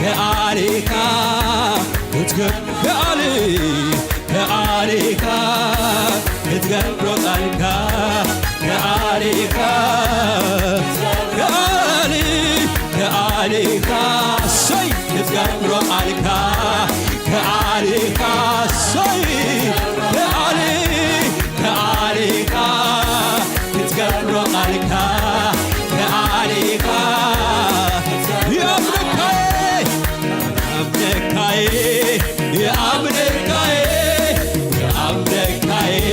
ከኣሊኻ ክትገብሮ ቃል፣ ከኣሊኻ ክትገብሮ ቃልካ፣ ከኣሊኻ፣ ከኣሊ፣ ከኣሊኻ፣ ሰይ፣ ክትገብሮ ቃልካ፣ ከኣሊኻ፣ ሰይ፣ ከኣሊ፣ ከኣሊኻ፣ ክትገብሮ ቃልካ፣ ከኣሊኻ፣ ይኣምነካየ፣ ይኣምነካየ፣ ይኣምነካየ፣ ይኣምነካየ፣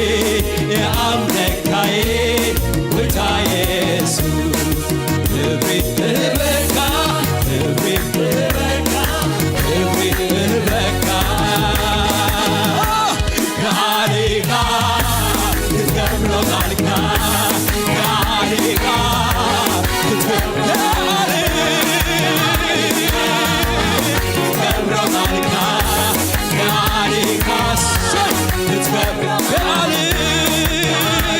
ይኣምነካየ፣ ጎይታ የሱስ፣ ክብሪ እህበካ፣ ክብሪ እህበካ፣ ክብሪ እህበካ። ከኣሊኻ ክትገብሮ ቃልካ፣ ከኣሊኻ ክትገብሮ፣ ክትገብሮ ቃልካ፣ ከኣሊኻ ክትገብሮ፣ ከኣሊ፣ ከኣሊ፣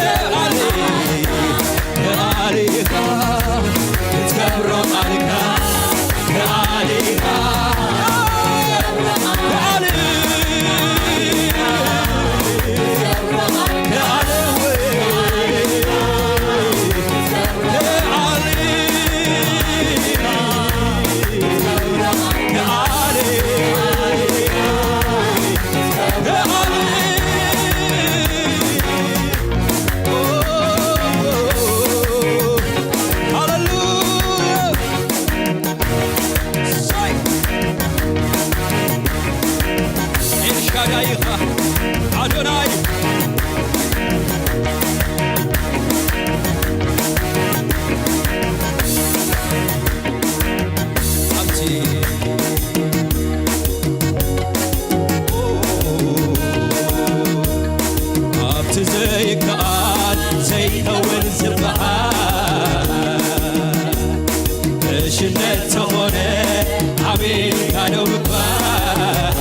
ከኣሊ። ከኣሊኻ ክትገብሮ ቃልካ፣ ከኣሊኻ፣ ከኣሊ፣ ከኣሊ፣ ከኣሊ፣ ከኣሊ፣ ከኣሊ። ሃሌሉያ። ሰይ። ኤልሻዳይ ኢኻ ኣዶናይ። ኣብቲ ኣብቲ ዘይከኣል ዘይከውን ዝበሃል ዕሽነት ተኾነ ኣሜን ካዶ ምባል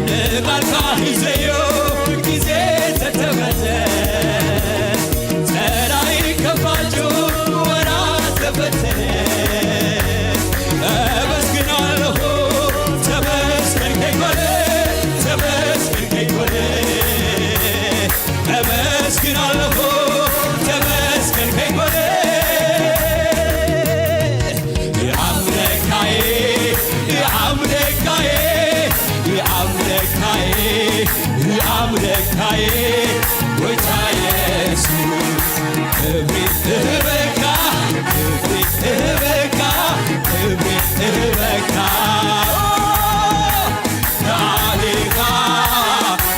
ንቓልካ ሒዘዮ ግዜ ተተበተ ጸላኢ ከፋጆ ወራ ተፈተነ። ኣመስግናለሁ ተመስገን ከይኮነ፣ ተመስገን ከይኮነ። ኣመስግናለሁ ተመስገን ከይኮነ። ይኣምነካየ፣ ይኣምነካየ፣ ይኣምነካየ፣ ይኣምነካየ ጎይታ የሱስ። ክብሪ እህበካ፣ ክብሪ እህበካ፣ ክብሪ እህበካ። ከኣሊኻ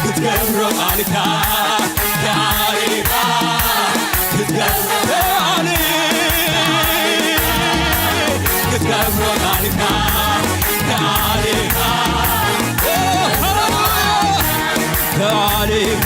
ክትገብሮ ቃልካ፣ ከኣሊኻ ክትገብሮ፣ ከኣሊ ክትገብሮ ቃልካ፣ ከኣሊኻ፣ ሃሌሉያ፣ ከኣሊኻ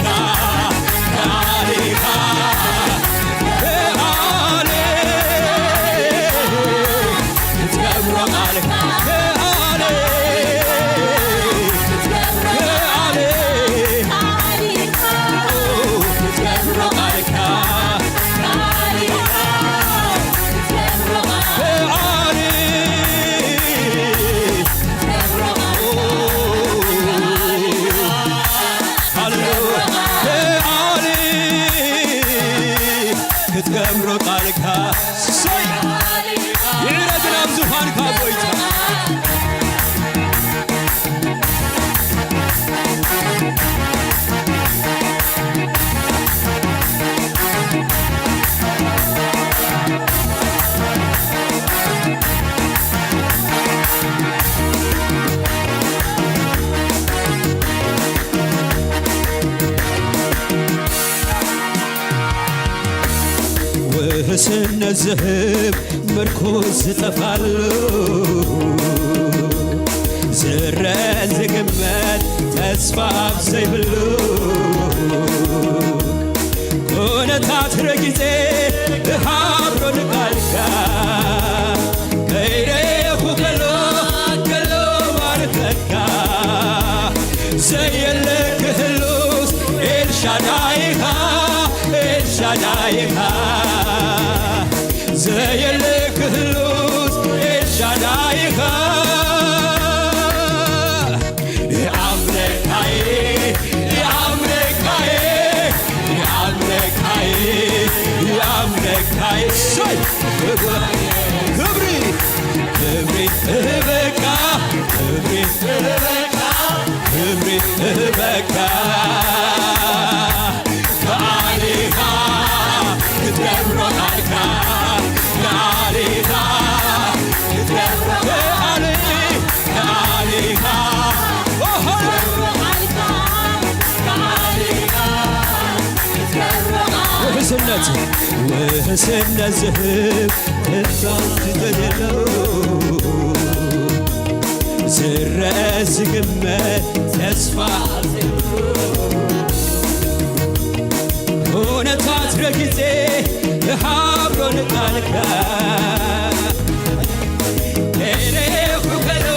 ቃልካ፣ ቃልካ፣ ቃልካ፣ ክትገብሮ ቃልካ፣ ቃልካ፣ ቃልካ፣ ክትገብሮ ቃልካ፣ ቃልካ፣ ክትገብሮ ቃልካ፣ ቃልካ፣ ሃሌሉያ። ክትገብሮ ቃልካ ሰይ ይዕረግ ናብ ዙፋንካ ጎይታ። ውህስነት ዝህብ ምርኩስ ዝጠፋሉ፣ ዝረአ ዝግመት ተስፋ ኣብ ዘይብሉ፣ ኩነታት ረጊጸ እሃብሮ ንቃልካ፣ ከይረእኹ ከሎ፣ ከሎ ባርከካ፣ ዘየለ ክህሉስ ኤልሻዳይኻ፣ ኤልሻዳይኻ፣ ዘየለ ክህሉስ ኤልሻዳይኻ። የኣምለካዬ፣ የኣምለካዬ፣ የኣምለካዬ፣ የኣምለካዬ። ሰይ! ክብሪ፣ ክብሪ እህበካ፣ ክብሪ እህበካ፣ ክብሪ እህበካ። ከኣሊኻ ክትገብሮ ቃልካ፣ ከኣሊኻ ክትገብሮ ቃል፣ ከኣሊኻ፣ ኦሆ! ውሕስነት፣ ውሕስነት ዝህብ እዛዝ ተደሎ፣ ዝረአ ዝግመት ተስፋ ኩነታት ረጊጸ እሃብሮ ንቃልካ፣ ኤሌኹ ከሎ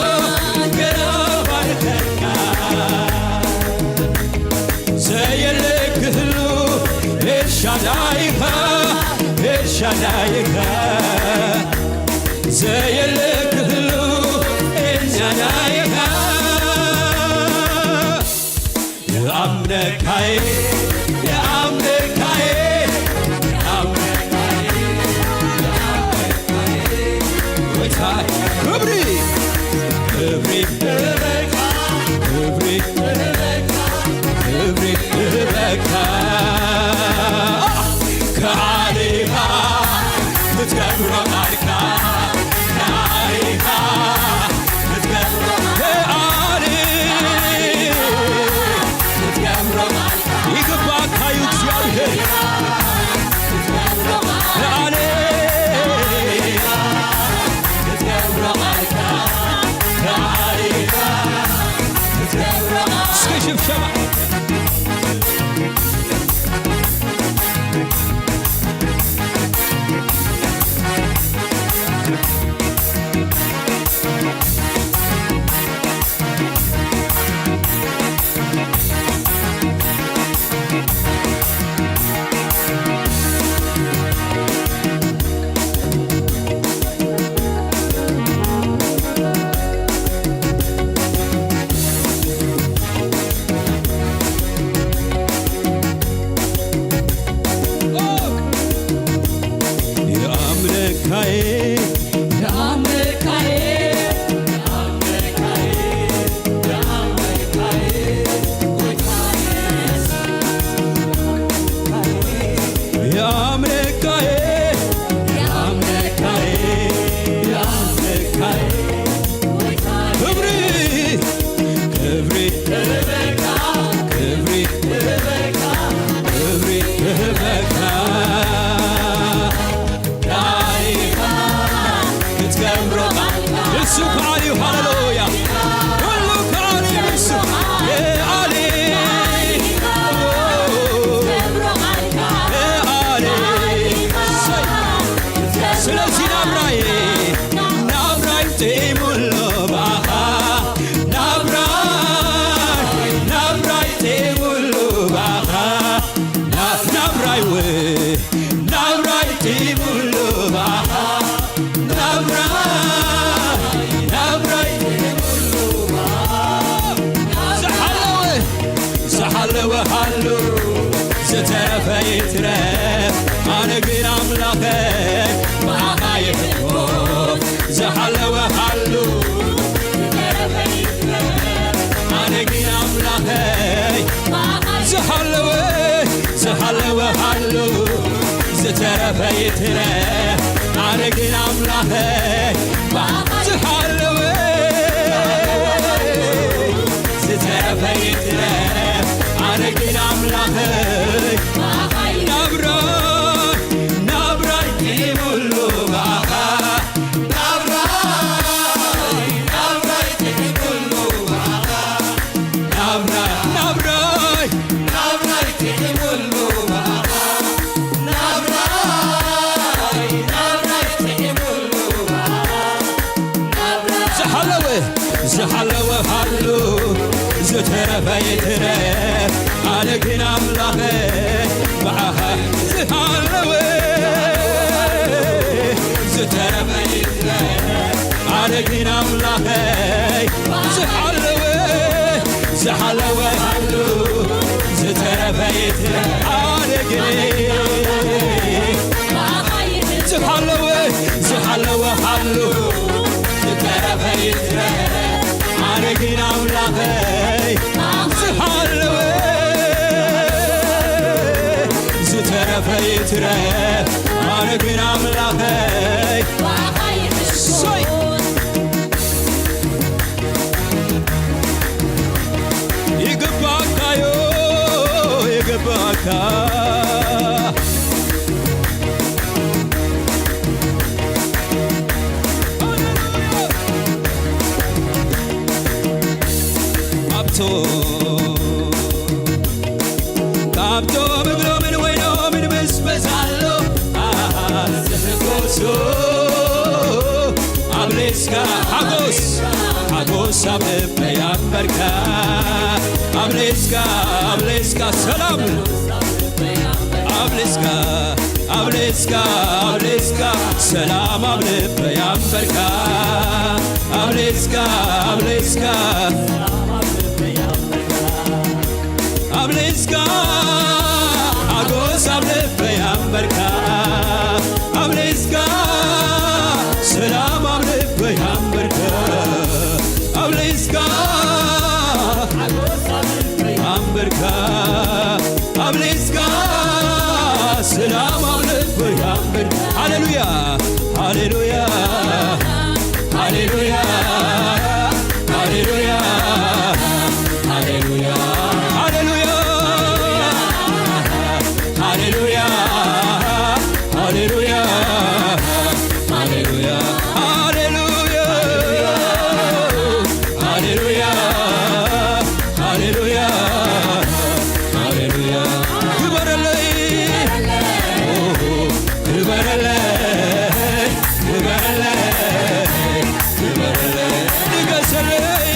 ገና ባርከካ፣ ዘየለ ክህሉ ኤልሻዳይኻ፣ ኤልሻዳይኻ፣ ዘየለ ክህሉ ኤልሻዳይኻ። የኣምለካዬ፣ የኣምለካዬ፣ የኣምለካዬ፣ የኣምለካዬ። ጎይታ ክብሪ፣ ክብሪ፣ ክብሪ፣ ክብሪ ይበቃ። ከኣሊኻ ክትገብሮ ቃልካ፣ ከኣሊኻ ክትገብሮ፣ ከኣሊ ክትገብሮ ቃልካ ይግባእካ እዩ እግዚኣብሔር። ከኣሊ ክትገብሮ ቃልካ፣ ከኣሊኻ እሱ ከኣል እዩ። ሃሌሉያ። ኩሉ ከኣል እዩ እሱ። ከኣል እዩ። ከኣል እዩ። እሰይ። ስለዚ ናብራይ፣ ናብራይ ጥዒሙሉ ብኣኻ። ናብራይ፣ ናብራይ ጥዒሙሉ ብኣኻ። ና-፣ ናብራይ ው-፣ ናብራይ ጥዒሙሉ ብኣኻ። ናብራይ፣ ናብራይ ዝሓለወ፣ ዝሓለወ ሃሉ፣ ዝተረፈ ይትረፍ። ኣነ ግን ኣምላኸ ብኣኻ ይሕኮ። ዝሓለወ ሃሉ፣ ኣነ ግን ኣምላኸይ ዝሃለወ፣ ዝሃለወ ሃሉ፣ ዝተረፈ ይትረፍ። ኣነ ግን ኣምላኸይ ዝሃለወ፣ ዝተረፈ ይትረፍ። ኣነ ግን ኣምላኸይ ናብራይ፣ ናብራይ ይሙሉ ብኣኻ። ናብራይ፣ ናብራይ ጥዒሙሉ ብኣኻ። ናብራይ፣ ናብራይ፣ ናብራይ ጥዒሙሉ ብኣኻ። ናብራይ፣ ናብራይ ጥዒሙሉ ብኣኻ። ናብራይ ዝሓለወ፣ ዝሓለወ ሃሉ፣ ዝተረፈ ይትረፍ። ኣነ ግን ኣምላኸ ብኣኻ ዝሃለወ፣ ዝተረፈ ይትረፍ። ኣነ ግን ኣምላኸይ ዝሓለወ፣ ዝሓለወ ሃሉ፣ ዝተረፈ ይትረፍ። ኣነ ግን ዝሓለወ፣ ዝሓለወ ሃሉ፣ ዝተረፈ ይትረፍ። ኣነ ግን ኣምላኸይ ዝሃለወ፣ ዝተረፈ ይትረፍ። ኣነ ግን ኣምላኸይ ሰይ ይግባካዮ፣ ይግባካ። ኣብቶም፣ ካብቶም እግሮምን ወይኖምን ምስ በዛሎ ዝሕጎሱ፣ ኣብ ሌስካ ሓጎስ፣ ሓጎስ ኣብ ልበይ ኣንበርካ። ኣብ ሌስካ፣ ኣብ ሌስካ ሰላም፣ ኣብ ሌስካ፣ ኣብ ሌስካ፣ ኣብ ሌስካ ሰላም ኣብ ልበይ ኣንበርካ። ኣብ ሌስካ፣ ኣብ ሌስካ፣ ኣብ ሌስካ ሓጎስ ኣብ ልበይ ኣንበርካ። ኣብ ሌስካ ሰላም ኣብ ልበይ ኣንበርካ። ኣብ ሌስካ ኣንበርካ። ኣብ ሌስካ ሰላም ኣብ ልበይ ኣንበርካ። ሃሌሉያ፣ ሃሌሉያ፣ ሃሌሉያ፣ ሃሌሉያ፣ ሃሌሉያ፣ ሃሌሉያ፣ ሃሌሉያ፣ ሃሌሉያ፣ ሃሌሉያ፣ ሃሌሉያ፣ ሃሌሉያ፣ ሃሌሉያ፣ ሃሌሉያ። ክበረለይ፣ ኦሆ፣ ክበረለይ፣ ክበረለይ፣ ክበረለይ፣ ንገሰለይ፣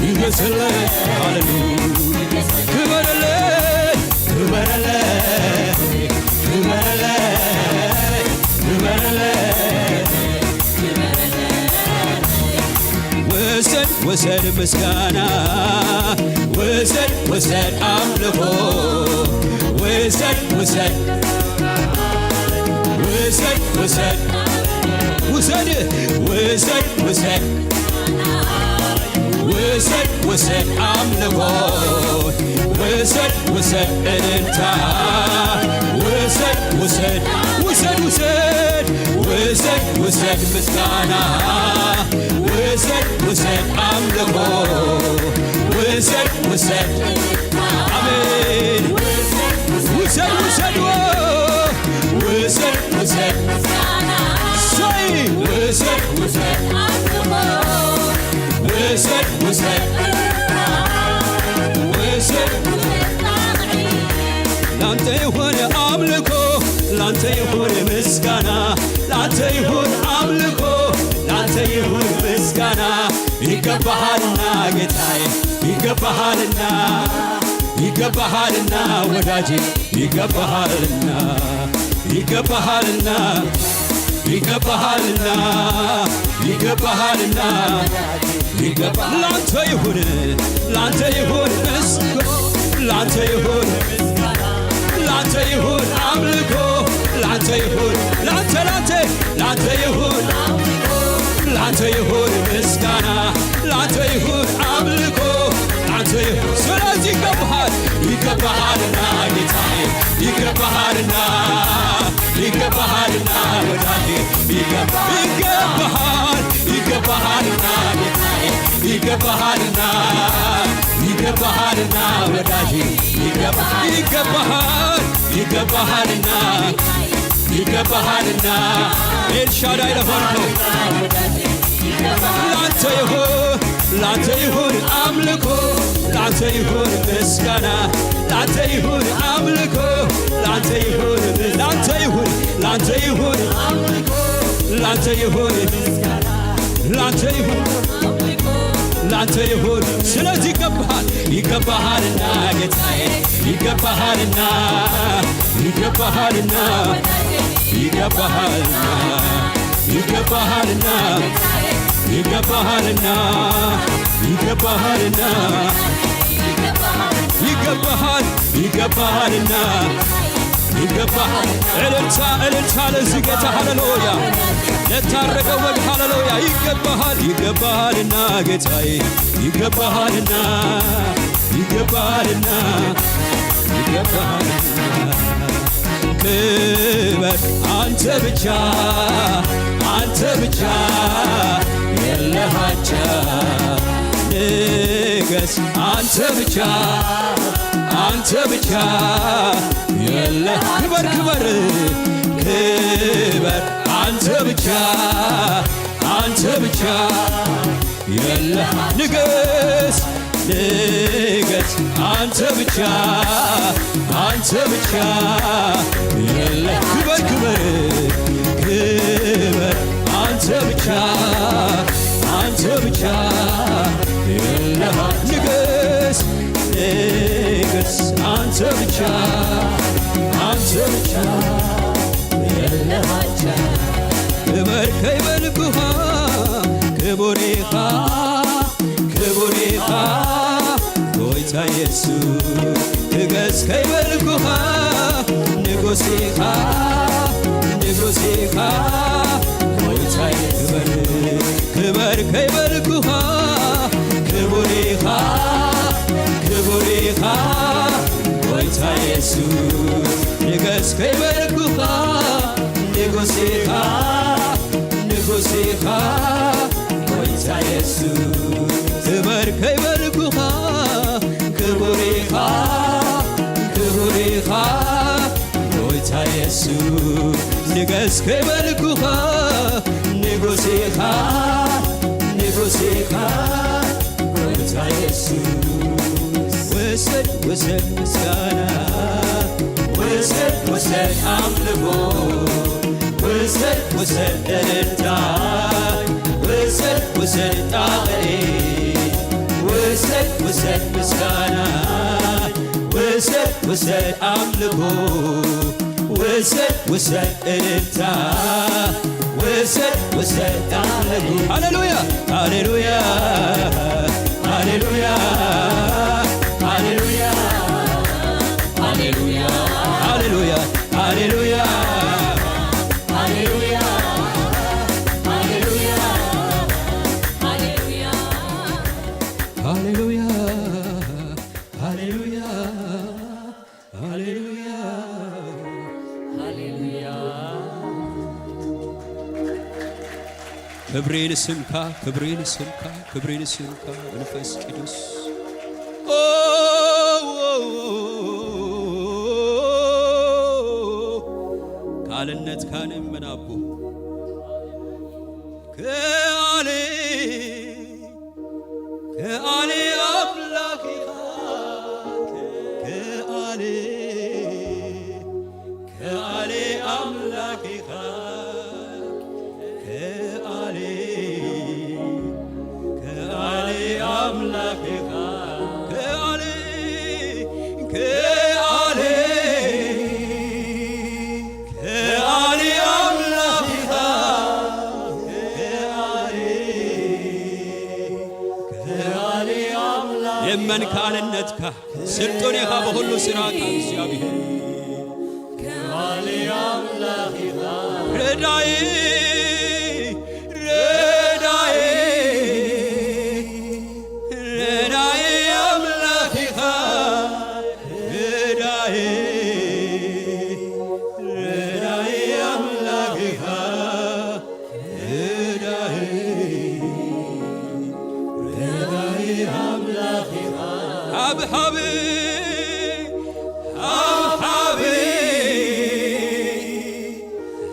ንገሰለይ፣ ሃሌሉያ። ክበረለይ፣ ክበረለይ፣ ክበረለይ፣ ክበረለይ። ውሰድ፣ ውሰድ ምስጋና፣ ውሰድ፣ ውሰድ ኣምልኾ፣ ውሰድ፣ ውሰድ፣ ውሰድ፣ ውሰድ፣ ውሰድ፣ ውሰድ፣ ውሰድ። ውሰድ፣ ውሰድ ኣምልኾ፣ ውሰድ፣ ውሰድ እልልታ፣ ውሰድ፣ ውሰድ፣ ውሰድ፣ ውሰድ፣ ውሰድ፣ ውሰድ ምስጋና፣ ውሰድ፣ ውሰድ ኣምልኾ፣ ውሰድ፣ ውሰድ፣ ኣሜን። ውሰድ፣ ውሰድ፣ ዎ፣ ውሰድ፣ ምስጋና ላንተ ይሁን፣ አምልኮ ላንተ ይሁን፣ ምስጋና ይገባሃልና ጌታዬ፣ ይገባሃልና፣ ይገባሃልና ወዳጄ፣ ይገባሃልና፣ ይገባሃልና፣ ይገባሃልና፣ ይገባሃልና። ይገባ ላንተ ይሁን፣ ላንተ ይሁን ምስጋና፣ ላንተ ይሁን፣ ላንተ ይሁን አምልኮ፣ ላንተ ይሁን፣ ላንተ፣ ላንተ፣ ላንተ ይሁን፣ ላንተ ይሁን ምስጋና፣ ላንተ ይሁን አምልኮ፣ ላንተ ይሁን። ስለዚህ ይገባሃል፣ ይገባሃልና ጌታዬ፣ ይገባሃልና፣ ይገባሃልና ወዳጄ፣ ይገባ-፣ ይገባሃል፣ ይገባሃልና ጌታዬ፣ ይገባሃልና፣ ይገባሃልና ወዳጄ፣ ይገባ-፣ ይገባሃል፣ ይገባሃልና፣ ይገባሃልና ኤልሻዳይ ለሆንከው ላንተ ይሁን፣ ላንተ ይሁን አምልኮ፣ ላንተ ይሁን ምስጋና፣ ላንተ ይሁን አምልኮ፣ ላንተ ይሁን፣ ላንተ ይሁን፣ ላንተ ይሁን፣ ላንተ ይሁን፣ ላንተ ይሁን፣ ላንተ ይሁን። ስለዚህ ይገባሃል፣ ይገባሃልና ጌታዬ፣ ይገባሃልና፣ ይገባሃልና፣ ይገባሃልና፣ ይገባሃልና፣ ይገባሃልና፣ ይገባሃልና፣ ይገባሃል፣ ይገባሃልና፣ ይገባሃል። እልልታ፣ እልልታ ለዚህ ጌታ፣ ሃሌሉያ። ለታረገው በግ፣ ሃሌሉያ። ይገባሃል፣ ይገባሃልና ጌታዬ፣ ይገባሃልና፣ ይገባሃልና፣ ይገባሃልና። ክበር አንተ ብቻ፣ አንተ ብቻ የለህ አቻ። ንገስ አንተ ብቻ፣ አንተ ብቻ የለህ። ክበር፣ ክበር፣ ክበር አንተ ብቻ፣ አንተ ብቻ የለህ። ንገስ፣ ንገስ አንተ ብቻ፣ አንተ ብቻ የለህ። ክበር፣ ክበር፣ ክበር አንተ ብቻ፣ አንተ ብቻ የለህ። ንገስ፣ ንገስ አንተ ብቻ፣ አንተ ብቻ የለህ አቻ። ክበር ከይበልኩኻ ክቡር ኢኻ፣ ክቡር ኢኻ ጎይታ የሱስ። ንገስ ከይበልኩኻ ንጉስ ኢኻ፣ ንጉስ ኢኻ ጎይታ የሱስ። ክበር፣ ክበር ከይበልኩኻ ክቡር ኢኻ፣ ክቡር ኢኻ ጎይታ የሱስ። ንገስ ከይበልኩኻ ንጉስ ኢኻ፣ ንጉስ ኢኻ ጎይታ የሱስ። ክበር ከይበልኩኻ ክቡር ኢኻ፣ ክቡር ኢኻ ጎይታ የሱስ። ንገስ ከይበልኩኻ ንጉስ ኢኻ፣ ንጉስ ኢኻ ጎይታ የሱስ። ውሰድ፣ ውሰድ ምስጋና፣ ውሰድ፣ ውሰድ ኣምልኾ፣ ውሰድ፣ ውሰድ እልልታ፣ ውሰድ፣ ውሰድ ጣቕዒት፣ ውሰድ፣ ውሰድ ምስጋና፣ ውሰድ፣ ውሰድ ኣምልኾ፣ ውሰድ፣ ውሰድ እልልታ፣ ውሰድ፣ ውሰድ ኣምልኾ። ሃሌሉያ፣ ሃሌሉያ፣ ሃሌሉያ፣ ሃሌሉያ፣ ሃሌሉያ፣ ሃሌሉያ፣ ሃሌሉያ፣ ሃሌሉያ፣ ሃሌሉያ፣ ሃሌሉያ፣ ሃሌሉያ፣ ሃሌሉያ፣ ሃሌሉያ፣ ሃሌሉያ። ክብሪ ንስምካ፣ ክብሪ ንስምካ፣ ክብሪ ንስምካ መንፈስ ቅዱስ። ኦ፣ ኦ፣ ኦ፣ ኦ፣ ካልነትካ ንእመን ኣቦ። ከኣለ፣ ከኣለ ኣምላኽ ኢኻ፣ ከኣለ፣ ከኣለ ኣምላኽ ኢኻ። ከኣልነትካ ስልጡን ኢኻ ብኹሉ ስራሕካ እግዚኣብሔር። ረዳኢ፣ ረዳኢ፣ ረዳኢ ኣምላኽ ኢኻ። ረዳኢ፣ ረዳኢ ኣምላኽ ኢኻ። ረዳኢ፣ ረዳኢ ኣምላኽ ኢኻ። ሃብሃቢ፣ ሃብሃቢ፣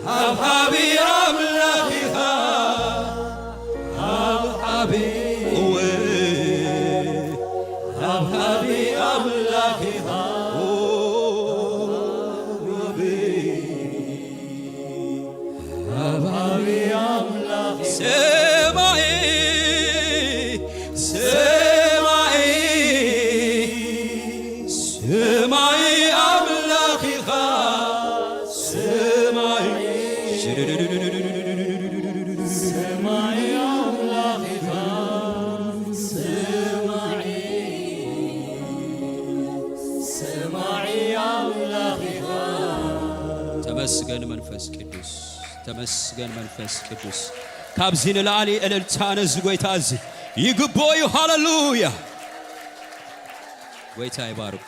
ሃብሃቢ ኣምላኽ ኢኻ። ሃብሃቢ፣ እወ፣ ሃብሃቢ ኣምላኽ ኢኻ። ሃብሃቢ ኣምላኽ ሰማይ፣ ሰማይ፣ ሰማይ ኣምላኽ ኢኻ። ሰማይ፣ ሰማይ ኣምላኽ ኢኻ። ሰማይ፣ ሰማይ ኣምላኽ ኢኻ። ተመስገን መንፈስ ቅዱስ። ተመስገን መንፈስ ቅዱስ። ካብዚ ንላዕሊ እልልታ ነዚ ጎይታ እዚ ይግብኦ እዩ። ሃሌሉያ። ጎይታ ይባርኩ።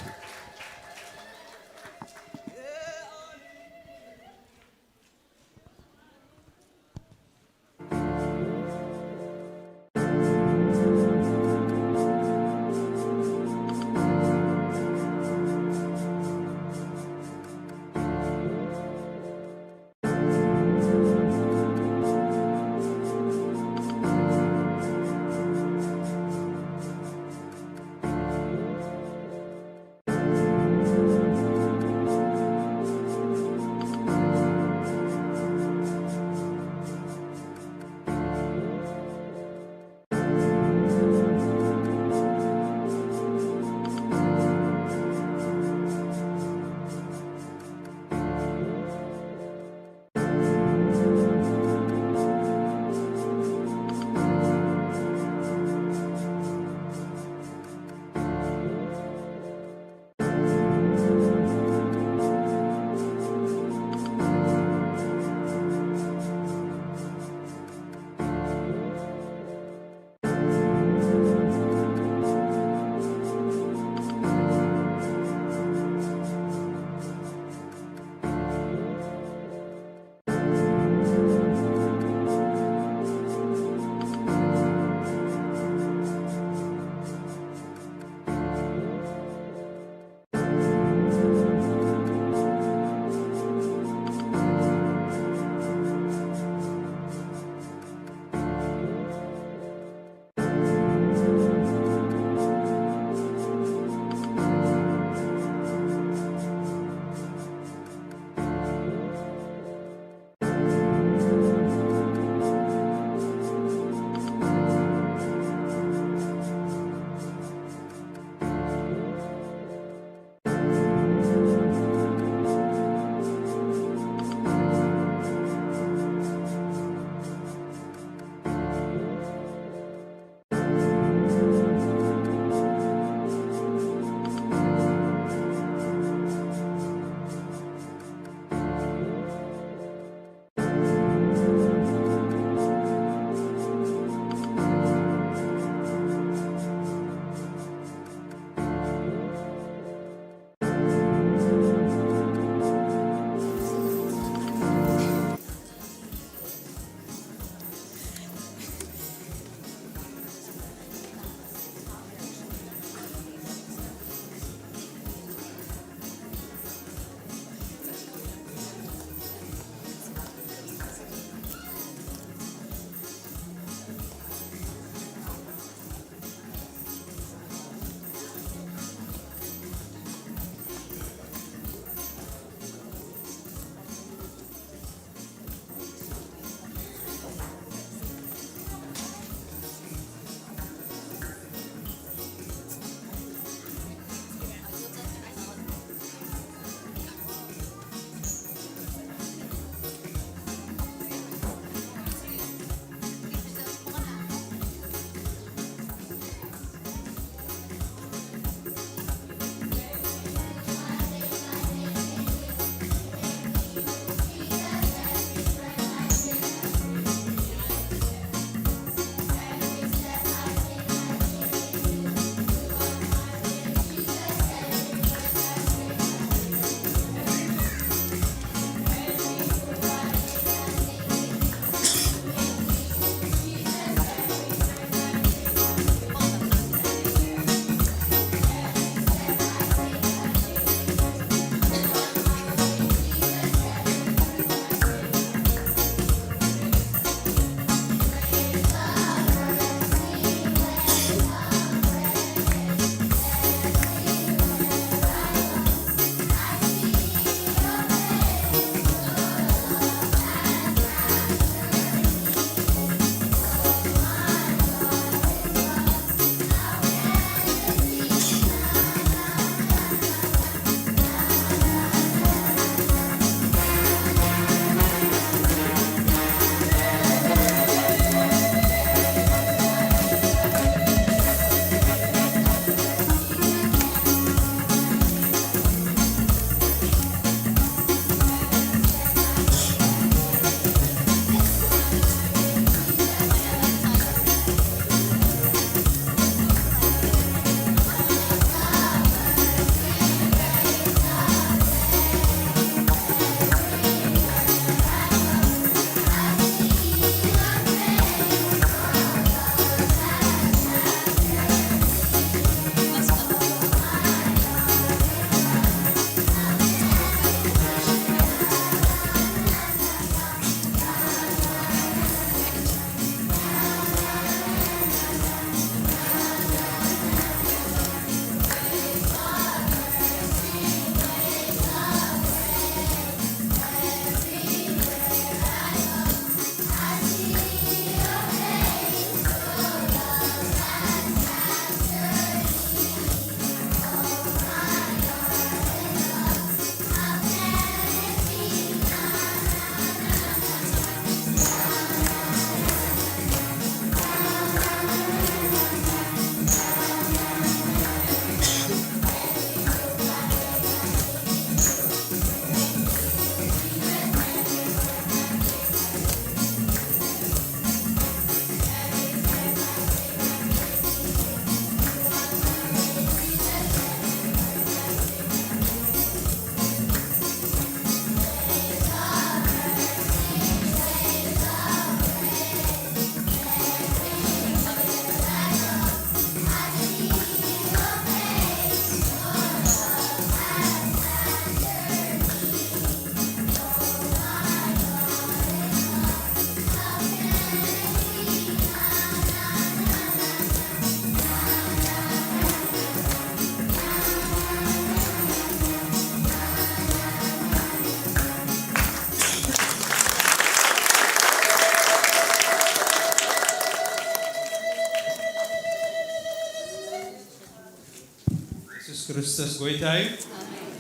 ክርስቶስ ጎይታ እዩ።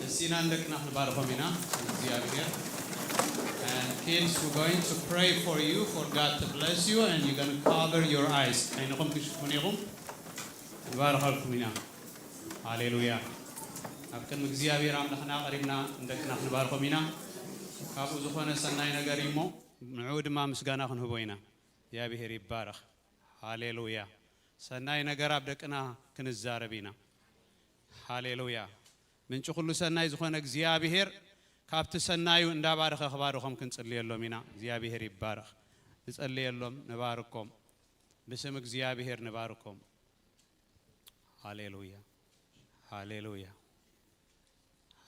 እስቲ ኢና ንደቅና ክንባርኾም ኢና እግዚኣብሔር። And kids, we're going to pray for you, for God to bless you, and you're going to cover your eyes. ዓይንኹም ክሽፍኑ ኢኹም። ንባርኸልኩም ኢና። ሃሌሉያ። ኣብ ቅድሚ እግዚኣብሔር ኣምላኽና ቀሪብና ንደቅና ክንባርኾም ኢና። ካብኡ ዝኾነ ሰናይ ነገር እዩ እሞ ንዕኡ ድማ ምስጋና ክንህቦ ኢና። እግዚኣብሔር ይባረኽ። ሃሌሉያ። ሰናይ ነገር ኣብ ደቅና ክንዛረብ ኢና። ሃሌሉያ። ምንጪ ኩሉ ሰናይ ዝኾነ እግዚኣብሔር ካብቲ ሰናዩ እንዳባረኸ ክባርኾም ክንጽልየሎም ኢና። እግዚኣብሔር ይባረኽ። ንጸልየሎም፣ ንባርኮም። ብስም እግዚኣብሔር ንባርኮም። ሃሌሉያ። ሃሌሉያ።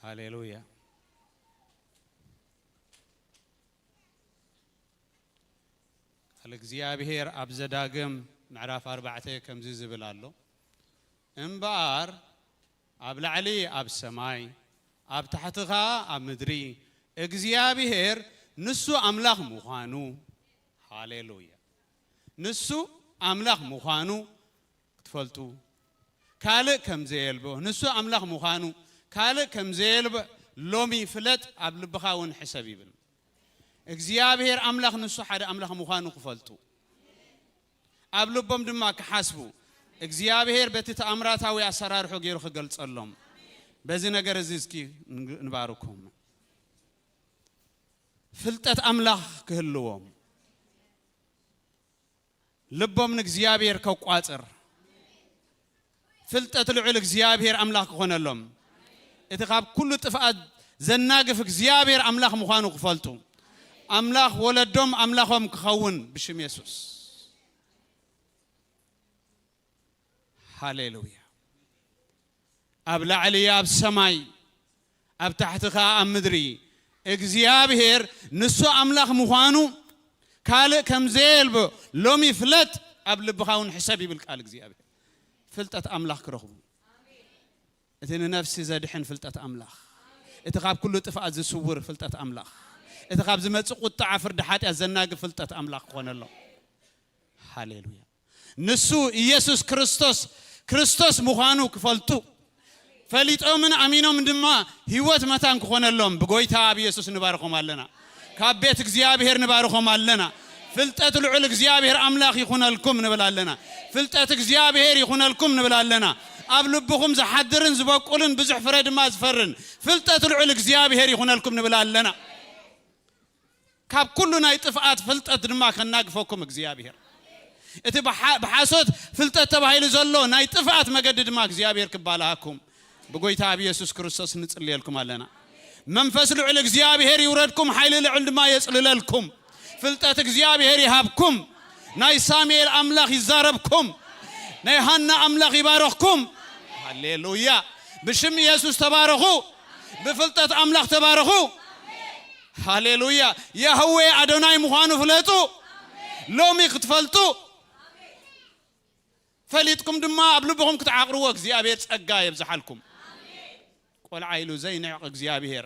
ሃሌሉያ። ቃል እግዚኣብሔር ኣብ ዘዳግም ምዕራፍ ኣርባዕተ ከምዚ ዝብል ኣሎ። እምበኣር ኣብ ላዕሊ ኣብ ሰማይ፣ ኣብ ታሕቲ ኸኣ ኣብ ምድሪ እግዚኣብሔር ንሱ ኣምላኽ ምዃኑ፣ ሃሌሉያ፣ ንሱ ኣምላኽ ምዃኑ ክትፈልጡ፣ ካልእ ከም ዘየልቦ፣ ንሱ ኣምላኽ ምዃኑ ካልእ ከም ዘየልቦ ሎሚ ፍለጥ፣ ኣብ ልብኻ እውን ሕሰብ ይብል። እግዚኣብሔር ኣምላኽ ንሱ ሓደ ኣምላኽ ምዃኑ ክፈልጡ፣ ኣብ ልቦም ድማ ክሓስቡ፣ እግዚኣብሔር በቲ ተኣምራታዊ ኣሰራርሑ ገይሩ ክገልጸሎም። በዚ ነገር እዚ እስኪ ንባርኮም። ፍልጠት ኣምላኽ ክህልዎም፣ ልቦም ንእግዚኣብሔር ከቋጽር፣ ፍልጠት ልዑል እግዚኣብሔር ኣምላኽ ክኾነሎም፣ እቲ ካብ ኩሉ ጥፍኣት ዘናግፍ እግዚኣብሔር ኣምላኽ ምዃኑ ክፈልጡ፣ ኣምላኽ ወለዶም ኣምላኾም ክኸውን ብሽም የሱስ። ሃሌሉያ። ኣብ ላዕሊ ኣብ ሰማይ፣ ኣብ ታሕቲ ኸኣ ኣብ ምድሪ እግዚኣብሔር ንሱ ኣምላኽ ምዃኑ ካልእ ከም ዘየልቦ ሎሚ ፍለጥ፣ ኣብ ልብኻ እውን ሕሰብ ይብል ቃል እግዚኣብሔር። ፍልጠት ኣምላኽ ክረኽቡ፣ እቲ ንነፍሲ ዘድሕን ፍልጠት ኣምላኽ፣ እቲ ካብ ኩሉ ጥፍኣት ዝስውር ፍልጠት ኣምላኽ፣ እቲ ካብ ዝመጽእ ቁጥዓ ፍርዲ ሓጢኣት ዘናግፍ ፍልጠት ኣምላኽ ክኾነሎም። ሃሌሉያ። ንሱ ኢየሱስ ክርስቶስ ክርስቶስ ምዃኑ ክፈልጡ፣ ፈሊጦምን ኣሚኖም ድማ ህይወት መታን ክኾነሎም ብጎይታ ኣብ ኢየሱስ ንባርኾም ኣለና። ካብ ቤት እግዚኣብሔር ንባርኾም ኣለና። ፍልጠት ልዑል እግዚኣብሔር ኣምላኽ ይኹነልኩም ንብል ኣለና። ፍልጠት እግዚኣብሔር ይኹነልኩም ንብል ኣለና። ኣብ ልብኹም ዝሓድርን ዝበቁልን ብዙሕ ፍረ ድማ ዝፈርን ፍልጠት ልዑል እግዚኣብሔር ይኹነልኩም ንብል ኣለና። ካብ ኩሉ ናይ ጥፍኣት ፍልጠት ድማ ከናግፈኩም እግዚኣብሔር። እቲ ብሓ-፣ ብሓሶት ፍልጠት ተባሂሉ ዘሎ ናይ ጥፍኣት መገዲ ድማ እግዚኣብሔር ክባልሃኩም ብጎይታ ኣብ ኢየሱስ ክርስቶስ ንጽልየልኩም ኣለና። መንፈስ ልዑል እግዚኣብሔር ይውረድኩም፣ ሓይሊ ልዑል ድማ የጽልለልኩም። ፍልጠት እግዚኣብሔር ይሃብኩም። ናይ ሳሙኤል ኣምላኽ ይዛረብኩም። ናይ ሃና ኣምላኽ ይባረኽኩም። ሃሌሉያ። ብሽም ኢየሱስ ተባረኹ። ብፍልጠት ኣምላኽ ተባረኹ። ሃሌሉያ። ያህዌ ኣዶናይ ምዃኑ ፍለጡ። ሎሚ ክትፈልጡ፣ ፈሊጥኩም ድማ ኣብ ልብኹም ክትዓቕርዎ እግዚኣብሔር ጸጋ የብዝሓልኩም። ቆልዓ ኢሉ ዘይንዕቕ እግዚኣብሔር፣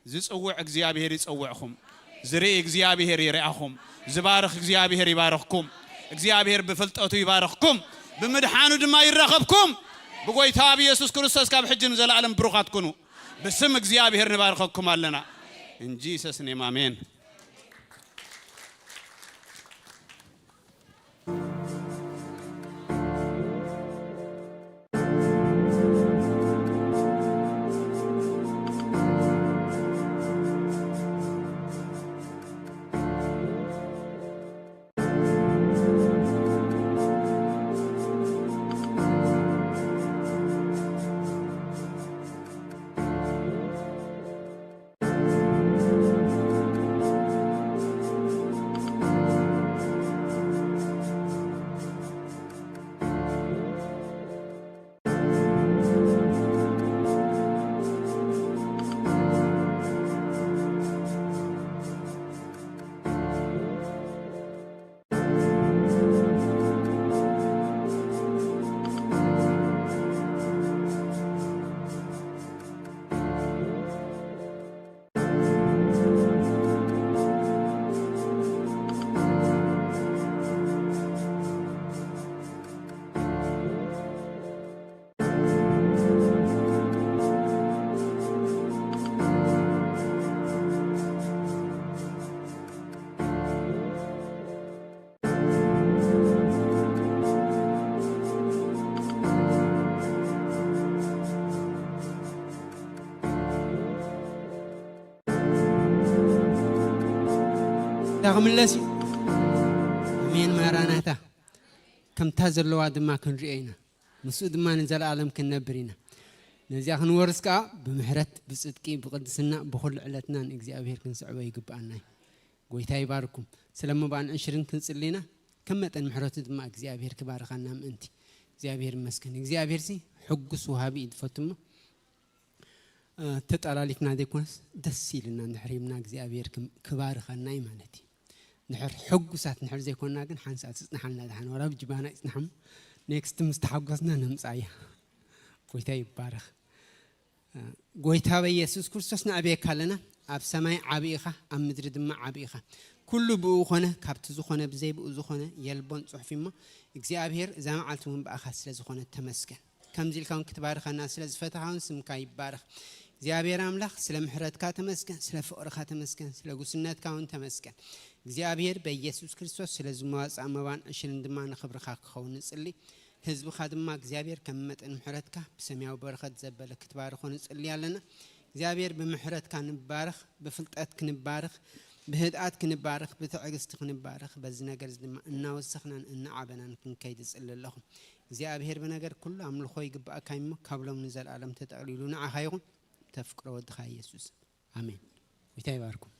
ዝጽውዕ እግዚኣብሔር ይጸውዕኹም። ዝርኢ እግዚኣብሔር ይርኣኹም። ዝባርኽ እግዚኣብሔር ይባርኽኩም። እግዚኣብሔር ብፍልጠቱ ይባርኽኩም። ብምድሓኑ ድማ ይራኸብኩም። ብጎይታ ኣብ ኢየሱስ ክርስቶስ ካብ ሕጂ ንዘለኣለም ብሩኻት ኩኑ። ብስም እግዚኣብሔር ንባርኸኩም ኣለና። In Jesus' name, ኣሜን። እታ ክምለስ እዩ። ኣሜን። ማራናታ። ከምታ ዘለዋ ድማ ክንሪኦ ኢና። ምስኡ ድማ ንዘለኣለም ክንነብር ኢና። ነዚኣ ክንወርስ ከኣ ብምሕረት፣ ብጽድቂ፣ ብቕድስና፣ ብኹሉ ዕለትና ንእግዚኣብሔር ክንስዕቦ ይግብኣና እዩ። ጎይታ ይባርኩም። ስለ መባን ዕሽርን ክንጽሊ ኢና። ከም መጠን ምሕረቱ ድማ እግዚኣብሔር ክባርኻና ምእንቲ። እግዚኣብሔር ይመስገን። እግዚኣብሔር ሲ ሕጉስ ወሃቢ እዩ ዝፈቱ እሞ፣ እ፣ ተጠላሊፍና ዘይኮነስ ደስ ኢልና እንድሕር ሂብና እግዚኣብሔር ክም-፣ ክባርኸና እዩ ማለት እዩ። እንድሕር ሕጉሳት እንድሕር ዘይኮንና ግን ሓንሳእ ትጽንሓልና ደሓን። ዋላ ብጅባና ይጽንሓ እሞ ኔክስት ምስ ተሓጎስና ነምጽኣ እያ። ጎይታ ይባረኽ። ጎይታ በኢየሱስ ክርስቶስ ነዕብየካ ኣለና። ኣብ ሰማይ ዓቢ ኢኻ፣ ኣብ ምድሪ ድማ ዓቢ ኢኻ። ኩሉ ብእኡ ኾነ፣ ካብቲ ዝኾነ ብዘይ ብእኡ ዝኾነ የልቦን ጽሑፍ እሞ እግዚኣብሔር እዛ መዓልቲ እውን ብኣኻ ስለ ዝኾነ ተመስገን። ከምዚ ኢልካ እውን ክትባርኸና ስለ ዝፈተኻ እውን ስምካ ይባረኽ። እግዚኣብሔር ኣምላኽ ስለ ምሕረትካ ተመስገን፣ ስለ ፍቕርኻ ተመስገን፣ ስለ ጉስነትካ እውን ተመስገን። እግዚኣብሔር በኢየሱስ ክርስቶስ ስለ ዝመዋጽኣ መባን ዕሽርን ድማ ንኽብርኻ ክኸውን ንጽሊ። ህዝብኻ ድማ እግዚኣብሔር ከም መጠን ምሕረትካ ብሰማያዊ በረኸት ዘበለ ክትባርኾ ንጽሊ ኣለና። እግዚኣብሔር ብምሕረትካ ንባረኽ፣ ብፍልጠት ክንባረኽ፣ ብህድኣት ክንባረኽ፣ ብትዕግስቲ ክንባረኽ፣ በዚ ነገር እዚ ድማ እናወሰኽናን እናዓበናን ክንከይድ እጽሊ ኣለኹ። እግዚኣብሔር ብነገር ኩሉ ኣምልኾ ይግብኣካ እሞ ካብ ሎም ንዘለኣለም ተጠቕሊሉ ንዓኻ ይኹን። ተፍቅሮ ወድኻ ኢየሱስ። ኣሜን። ጎይታ ይባርኩም።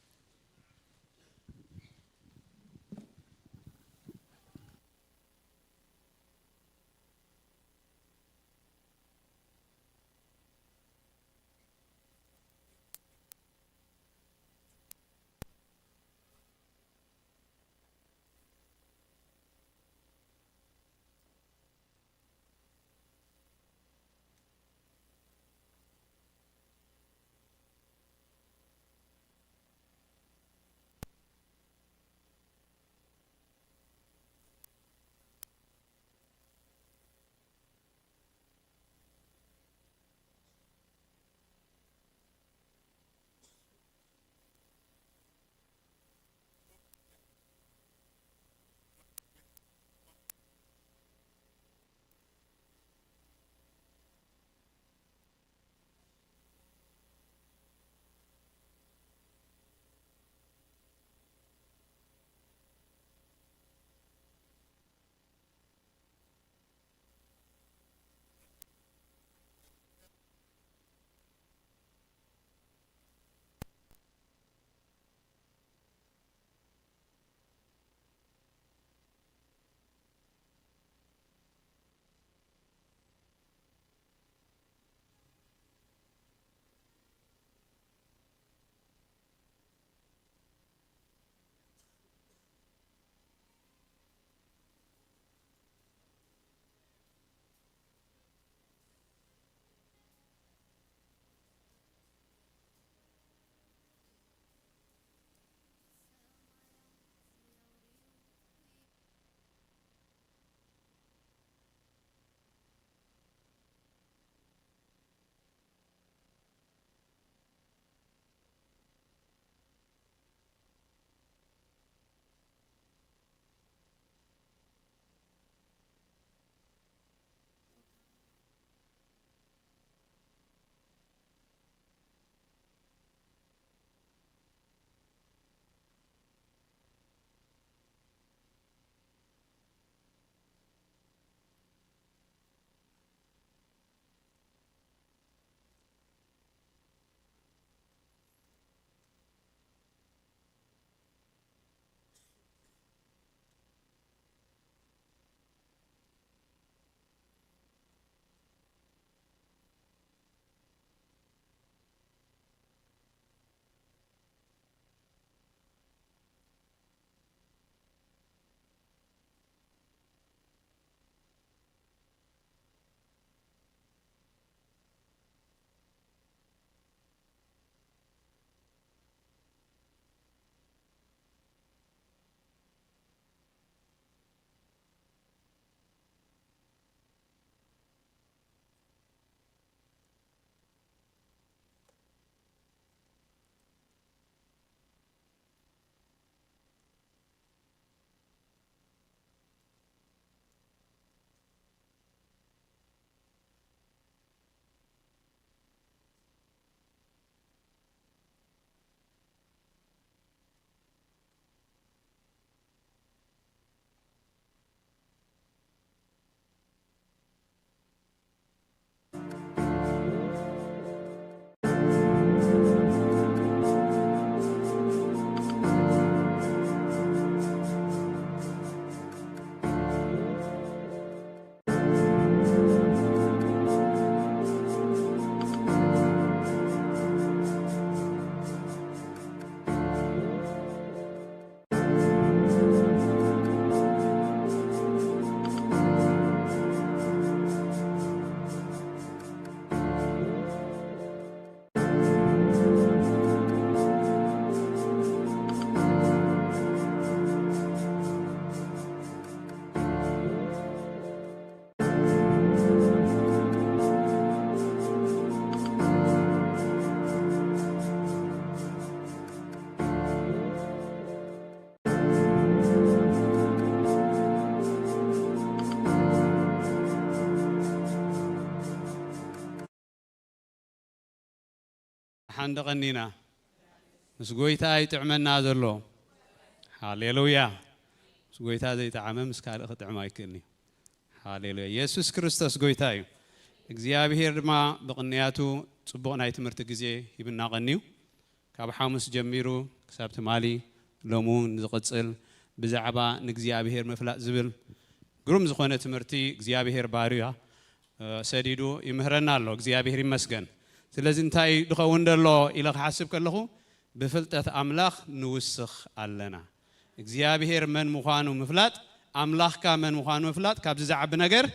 እንደቐኒና ምስ ጎይታ ይጥዕመና ዘሎ። ሃሌሉያ። ምስ ጎይታ ዘይጠዓመ ምስ ካልእ ክጥዕም ኣይክእልን እዩ። ሃሌሉያ። የሱስ ክርስቶስ ጎይታ እዩ። እግዚኣብሔር ድማ ብቕንያቱ ጽቡቕ ናይ ትምህርቲ ግዜ ሂብና ቀንዩ። ካብ ሓሙስ ጀሚሩ ክሳብ ትማሊ፣ ሎሚ እውን ዝቕጽል ብዛዕባ ንእግዚኣብሔር ምፍላጥ ዝብል ግሩም ዝኾነ ትምህርቲ እግዚኣብሔር ባርያ፣ እ፣ ሰዲዱ ይምህረና ኣሎ። እግዚኣብሔር ይመስገን። ስለዚ እንታይ ድኸውን ደሎ ኢለ ክሓስብ ከለኹ፣ ብፍልጠት ኣምላኽ ንውስኽ ኣለና። እግዚኣብሔር መን ምዃኑ ምፍላጥ፣ ኣምላኽካ መን ምዃኑ ምፍላጥ፣ ካብዚ ዝዓቢ ነገር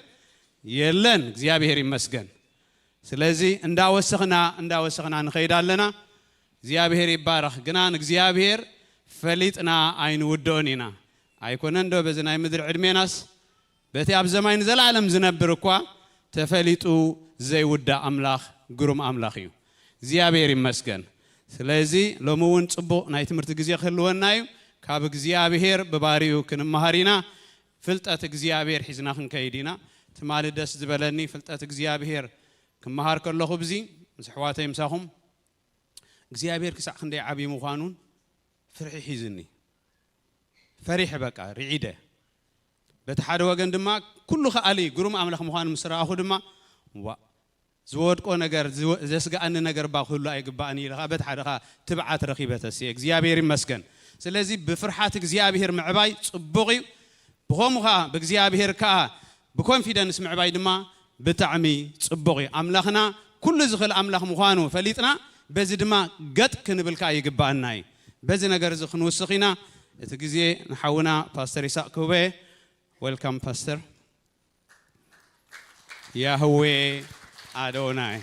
የለን። እግዚኣብሔር ይመስገን። ስለዚ እንዳወሰኽና፣ እንዳወሰኽና ንኸይድ ኣለና። እግዚኣብሔር ይባረኽ። ግና ንእግዚኣብሔር ፈሊጥና ኣይንውድኦን ኢና። ኣይኮነን ዶ በዚ ናይ ምድሪ ዕድሜናስ? በቲ ኣብ ሰማይ ንዘለዓለም ዝነብር እኳ ተፈሊጡ ዘይውዳእ ኣምላኽ ግሩም ኣምላኽ እዩ። እግዚኣብሔር ይመስገን። ስለዚ ሎሚ እውን ጽቡቕ ናይ ትምህርቲ ግዜ ክህልወና እዩ። ካብ እግዚኣብሔር ብባሪኡ ክንመሃር ኢና። ፍልጠት እግዚኣብሔር ሒዝና ክንከይድ ኢና። ትማሊ ደስ ዝበለኒ ፍልጠት እግዚኣብሔር ክመሃር ከለኹ ብዚ ምስ ኣሕዋተይ ምሳኹም እግዚኣብሔር ክሳዕ ክንደይ ዓብዪ ምዃኑን ፍርሒ ሒዝኒ። ፈሪሐ በቃ ርዒደ። በቲ ሓደ ወገን ድማ ኩሉ ከኣሊ ግሩም ኣምላኽ ምዃኑ ምስ ረኣኹ ድማ፣ ዋ፣ ዝወድቆ ነገር፣ ዝወ-፣ ዘስግኣኒ ነገር እባ ክህሉ ኣይግባእን ኢለ ኸኣ በቲ ሓደ ኸኣ ትብዓት ረኺበ ተስየ። እግዚኣብሔር ይመስገን። ስለዚ ብፍርሓት እግዚኣብሔር ምዕባይ ጽቡቕ እዩ። ብኸምኡ ኸኣ ብእግዚኣብሔር ከኣ ብኮንፊደንስ ምዕባይ ድማ ብጣዕሚ ጽቡቕ እዩ። ኣምላኽና ኩሉ ዝኽእል ኣምላኽ ምዃኑ ፈሊጥና፣ በዚ ድማ ገጥ ክንብል ከኣ ይግባኣና እዩ። በዚ ነገር እዚ ክንውስኽ ኢና። እቲ ግዜ ንሓውና ፓስተር ይስሐቅ ክህቦ እየ። ዌልካም ፓስተር። ያህዌ ኣዶናይ።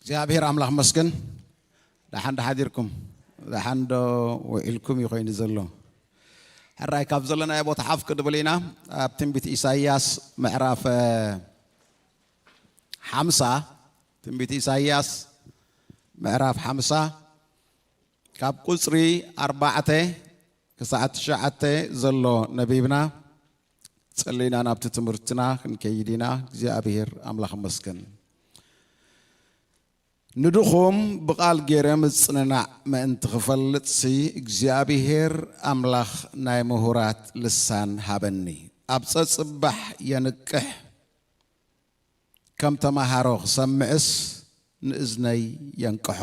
እግዚኣብሔር ኣምላኽ መስገን። ደሓን ዶ ሓዲርኩም? ደሓን ዶ ውዒልኩም እዩ ኮይኑ ዘሎ? ሕራይ ካብ ዘለናዮ ቦታ ሓፍ ክንብል ኢና። ኣብ ትንቢት ኢሳይያስ ምዕራፍ፣ እ፣ ሓምሳ፣ ትንቢት ኢሳይያስ ምዕራፍ ሓምሳ ካብ ቁጽሪ ኣርባዕተ ክሳዕ ትሽዓተ ዘሎ ነቢብና ጸሊና ናብቲ ትምህርትና ክንከይድ ኢና። እግዚኣብሔር ኣምላኽ መስገን። ንድኹም ብቓል ገይረ ምጽንናዕ ምእንቲ ክፈልጥሲ እግዚኣብሔር ኣምላኽ ናይ ምሁራት ልሳን ሃበኒ። ኣብ ጸጽባሕ የንቅሕ ከም ተማሃሮ ክሰምዕስ ንእዝነይ የንቅሖ።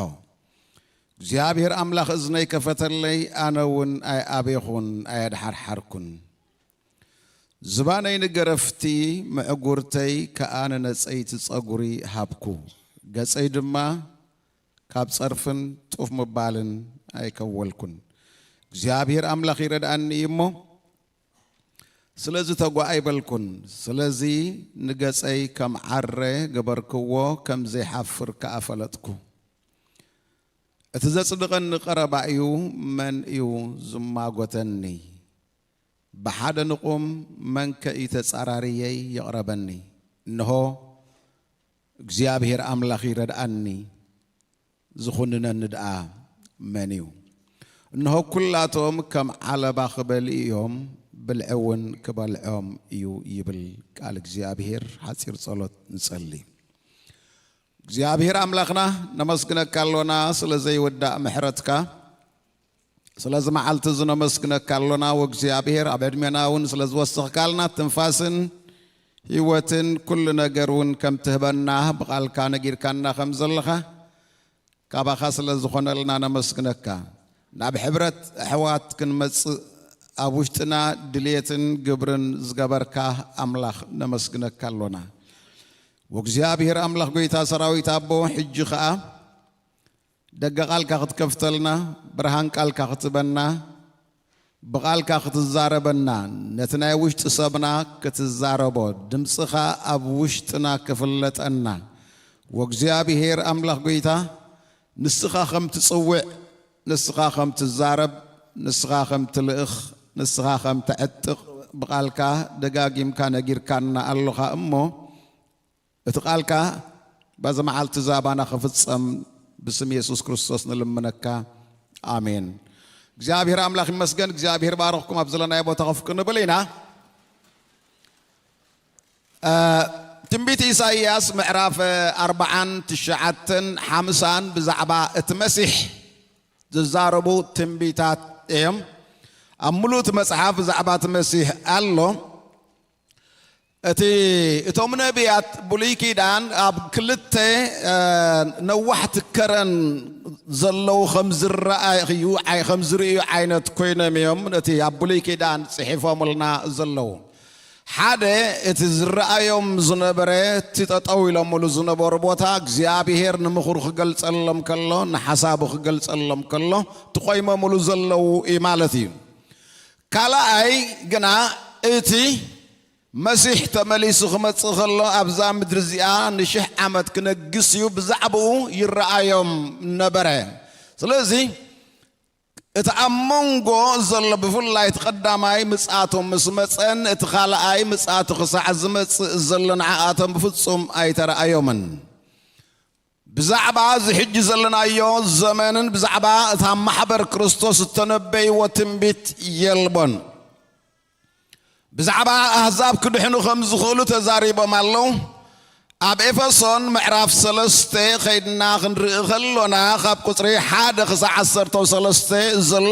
እግዚኣብሔር ኣምላኽ እዝነይ ከፈተለይ፣ ኣነ እውን ኣይኣቤኹን፣ ኣየድሓርሓርኩን። ዝባነይ ንገረፍቲ፣ ምዕጉርተይ ከኣ ንነጸይቲ ጸጉሪ ሃብኩ። ገጸይ ድማ ካብ ጸርፍን ጡፍ ምባልን ኣይከወልኩን። እግዚኣብሔር ኣምላኽ ይረድኣኒ እዩ እሞ፣ ስለዚ ተጓ ኣይበልኩን። ስለዚ ንገጸይ ከም ዓረ ገበርክዎ፣ ከም ዘይሓፍር ከኣ ፈለጥኩ። እቲ ዘጽድቐኒ ቀረባ እዩ፣ መን እዩ ዝማጎተኒ? ብሓደ ንቑም፣ መን ከ እዩ ተጻራርየይ ይቕረበኒ? እንሆ፣ እግዚኣብሔር ኣምላኽ ይረድኣኒ፣ ዝኹንነኒ ደኣ መን እዩ? እንሆ፣ ኲላቶም ከም ዓለባ ክበልዩ እዮም፣ ብልዒ እውን ክበልዖም እዩ ይብል ቃል እግዚኣብሔር። ሓጺር ጸሎት ንጸሊ። እግዚኣብሔር ኣምላኽና፣ ነመስግነካ ኣሎና ስለ ዘይውዳእ ምሕረትካ። ስለዚ መዓልቲ እዚ ነመስግነካ ኣሎና ወእግዚኣብሔር፣ ኣብ ዕድሜና እውን ስለ ዝወሰኽካልና፣ ትንፋስን ህይወትን ኩሉ ነገር እውን ከም ትህበና ብቓልካ ነጊርካና ከም ዘለኻ፣ ካባኻ ስለ ዝኾነልና ነመስግነካ። ናብ ሕብረት ኣሕዋት ክንመጽእ ኣብ ውሽጥና ድልየትን ግብርን ዝገበርካ ኣምላኽ ነመስግነካ ኣሎና። ወእግዚኣብሔር ኣምላኽ ጐይታ ሰራዊት ኣቦ፣ ሕጂ ኸኣ ደገ ቃልካ ክትከፍተልና፣ ብርሃን ቃልካ ክትበና፣ ብቓልካ ክትዛረበና፣ ነቲ ናይ ውሽጢ ሰብና ክትዛረቦ፣ ድምጽኻ ኣብ ውሽጥና ክፍለጠና፣ ወእግዚኣብሔር ኣምላኽ ጐይታ፣ ንስኻ ከም ትጽውዕ፣ ንስኻ ከም ትዛረብ፣ ንስኻ ከም ትልእኽ፣ ንስኻ ከም ተዕጥቕ፣ ብቓልካ ደጋጊምካ ነጊርካና ኣሎኻ እሞ፣ እቲ ቃልካ በዚ መዓልቲ እዚ ኣባና ክፍጸም ብስም የሱስ ክርስቶስ ንልምነካ። ኣሜን። እግዚኣብሔር ኣምላኽ ይመስገን። እግዚኣብሔር ባረኽኩም። ኣብ ዘለናዮ ቦታ ኮፍ ክንብል ኢና። እ፣ ትንቢት ኢሳይያስ ምዕራፍ ኣርባዓን ትሽዓተን ሓምሳን ብዛዕባ እቲ መሲሕ ዝዛረቡ ትንቢታት እዮም። ኣብ ምሉእ እቲ መጽሓፍ ብዛዕባ እቲ መሲሕ ኣሎ። እቲ፣ እቶም ነቢያት ብሉይ ኪዳን ኣብ ክልተ፣ እ፣ ነዋሕቲ ከረን ዘለዉ ከም ዝረኣዩ፣ ኣይ-፣ ከም ዝርእዩ ዓይነት ኮይኖም እዮም ነቲ ኣብ ብሉይ ኪዳን ጽሒፎምልና ዘለዉ። ሓደ፣ እቲ ዝረኣዮም ዝነበረ፣ እቲ ጠጠው ኢሎምሉ ዝነበሩ ቦታ እግዚኣብሔር ንምኽሩ ክገልጸሎም ከሎ፣ ንሓሳቡ ክገልጸሎም ከሎ፣ እቲ ቆይሞምሉ ዘለዉ እዩ ማለት እዩ። ካልኣይ ግና፣ እቲ መሲሕ ተመሊሱ ክመጽእ ከሎ ኣብዛ ምድሪ እዚኣ ንሽሕ ዓመት ክነግስ እዩ፣ ብዛዕባኡ ይረኣዮም ነበረ። ስለዚ እቲ ኣብ መንጎ ዘሎ፣ ብፍላይ እቲ ቀዳማይ ምጽኣቱ ምስ መጸን እቲ ካልኣይ ምጽኣቱ ክሳዕ ዝመጽእ ዘሎ ንዓኣቶም ብፍጹም ኣይተረኣዮምን። ብዛዕባ እዚ ሕጂ ዘለናዮ ዘመንን ብዛዕባ እታ ማሕበር ክርስቶስ እተነበይዎ ትንቢት የልቦን። ብዛዕባ ኣህዛብ ክድሕኑ ከም ዝኽእሉ ተዛሪቦም ኣለዉ። ኣብ ኤፌሶን ምዕራፍ ሰለስተ ኸይድና ክንርኢ ከሎና፣ ካብ ቁጽሪ ሓደ ክሳዕ ዓሰርተ ሰለስተ ዘሎ፣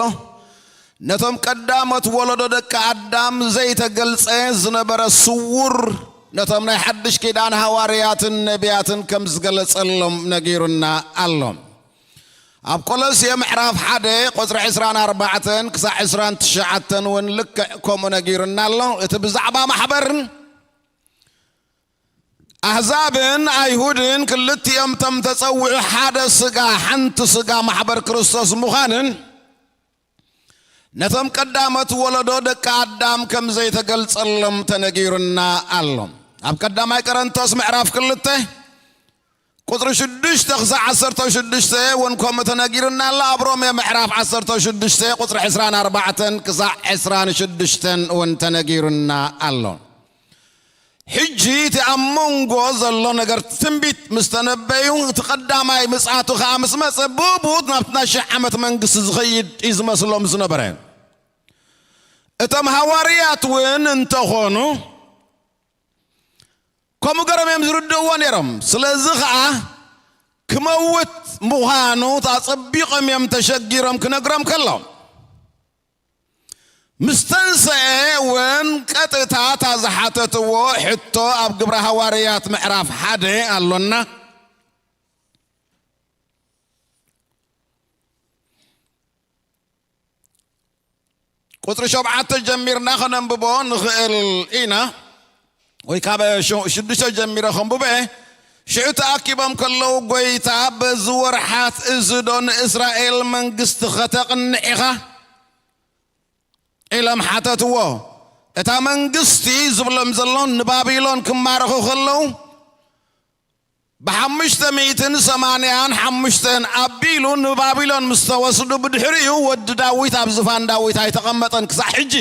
ነቶም ቀዳሞት ወለዶ ደቂ ኣዳም ዘይተገልጸ ዝነበረ ስዉር፣ ነቶም ናይ ሓድሽ ኪዳን ሃዋርያትን ነቢያትን ከም ዝገለጸሎም ነጊሩና ኣሎ። ኣብ ቆሎሴ ምዕራፍ ሓደ ቁጽሪ ዕስራን ኣርባዕተን ክሳዕ ዕስራን ትሽዓተን እውን ልክዕ ከምኡ ነጊሩና ኣሎ። እቲ ብዛዕባ ማሕበርን ኣህዛብን ኣይሁድን ክልቲኦም እቶም ተጸውዑ ሓደ ስጋ፣ ሓንቲ ስጋ ማሕበር ክርስቶስ ምዃንን ነቶም ቀዳሞት ወለዶ ደቂ ኣዳም ከም ዘይተገልጸሎም ተነጊሩና ኣሎ። ኣብ ቀዳማይ ቆሮንቶስ ምዕራፍ ክልተ ቁጽሪ ሽዱሽተ ክሳዕ ዓሰርተ ሽዱሽተ እውን ከምኡ ተነጊሩና ኣሎ። ኣብ ሮሜ ምዕራፍ ዓሰርተ ሽዱሽተ ቁጽሪ ዕስራን ኣርባዕተን ክሳዕ ዕስራን ሽዱሽተን እውን ተነጊሩና ኣሎ። ሕጂ እቲ ኣብ መንጎ ዘሎ ነገር ትንቢት ምስ ተነበዩ፣ እቲ ቀዳማይ ምጽኣቱ ኸኣ ምስ መጸ፣ ብእኡ ናብቲ ናይ ሽሕ ዓመት መንግስቲ ዝኸይድ እዩ ዝመስሎም ዝነበረ። እቶም ሃዋርያት እውን እንተኾኑ፣ ከምኡ ገሮም እዮም ዝርድእዎ ነይሮም። ስለዚ ኸኣ ክመውት ምዃኑ ኣጸቢቖም እዮም ተሸጊሮም ክነግሮም ከሎ፣ ምስ ተንሰኤ እውን ቀጥታ እታ ዝሓተትዎ ሕቶ ኣብ ግብረ ሃዋርያት ምዕራፍ ሓደ ኣሎና። ቁጽሪ ሸውዓተ ጀሚርና ከነንብቦ ንኽእል ኢና፣ ወይ ካብ ሸ-፣ ሽዱሽተ ጀሚረ ከንብበ። ሽዑ ተኣኪቦም ከለዉ፣ "ጐይታ፣ በዚ ወርሓት እዚ ዶ ንእስራኤል መንግስቲ ኸተቕንዕ ኢኻ?" ኢሎም ሓተትዎ። እታ መንግስቲ ዝብሎም ዘሎ ንባቢሎን ክማረኹ ከለዉ፣ ብሓሙሽተ ሚእትን ሰማንያን ሓሙሽተን ኣቢሉ ንባቢሎን ምስ ተወስዱ፣ ብድሕሪኡ ወዲ ዳዊት ኣብ ዝፋን ዳዊት ኣይተቐመጠን ክሳዕ ሕጂ።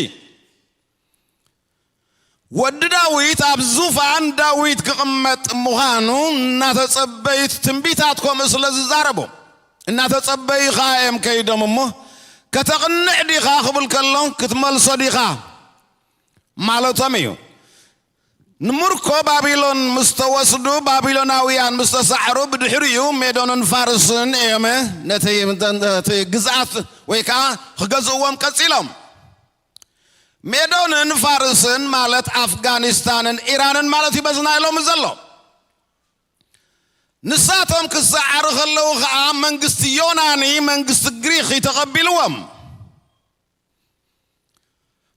ወዲ ዳዊት ኣብ ዙፋን ዳዊት ክቕመጥ ምዃኑ እናተጸበዩ፣ ትንቢታት ከምኡ ስለ ዝዛረቡ፣ እናተጸበዩ ኸኣ እዮም ከይዶም እሞ፣ "ከተቕንዕ ዲኻ?" ክብል ከሎ፣ "ክትመልሶ ዲኻ?" ማለቶም እዩ። ንምርኮ ባቢሎን ምስ ተወስዱ፣ ባቢሎናውያን ምስ ተሳዕሩ፣ ብድሕሪኡ ሜዶንን ፋርስን እዮም ነቲ፣ ነቲ ግዝኣት ወይ ከዓ ክገዝእዎም ቀጺሎም። ሜዶንን ፋርስን ማለት ኣፍጋኒስታንን ኢራንን ማለት እዩ በዚ ናይ ሎሚ ዘሎ። ንሳቶም ክሰዓሩ ከለዉ ኸዓ መንግስቲ ዮናኒ መንግስቲ ግሪኽ እዩ ተቐቢልዎም።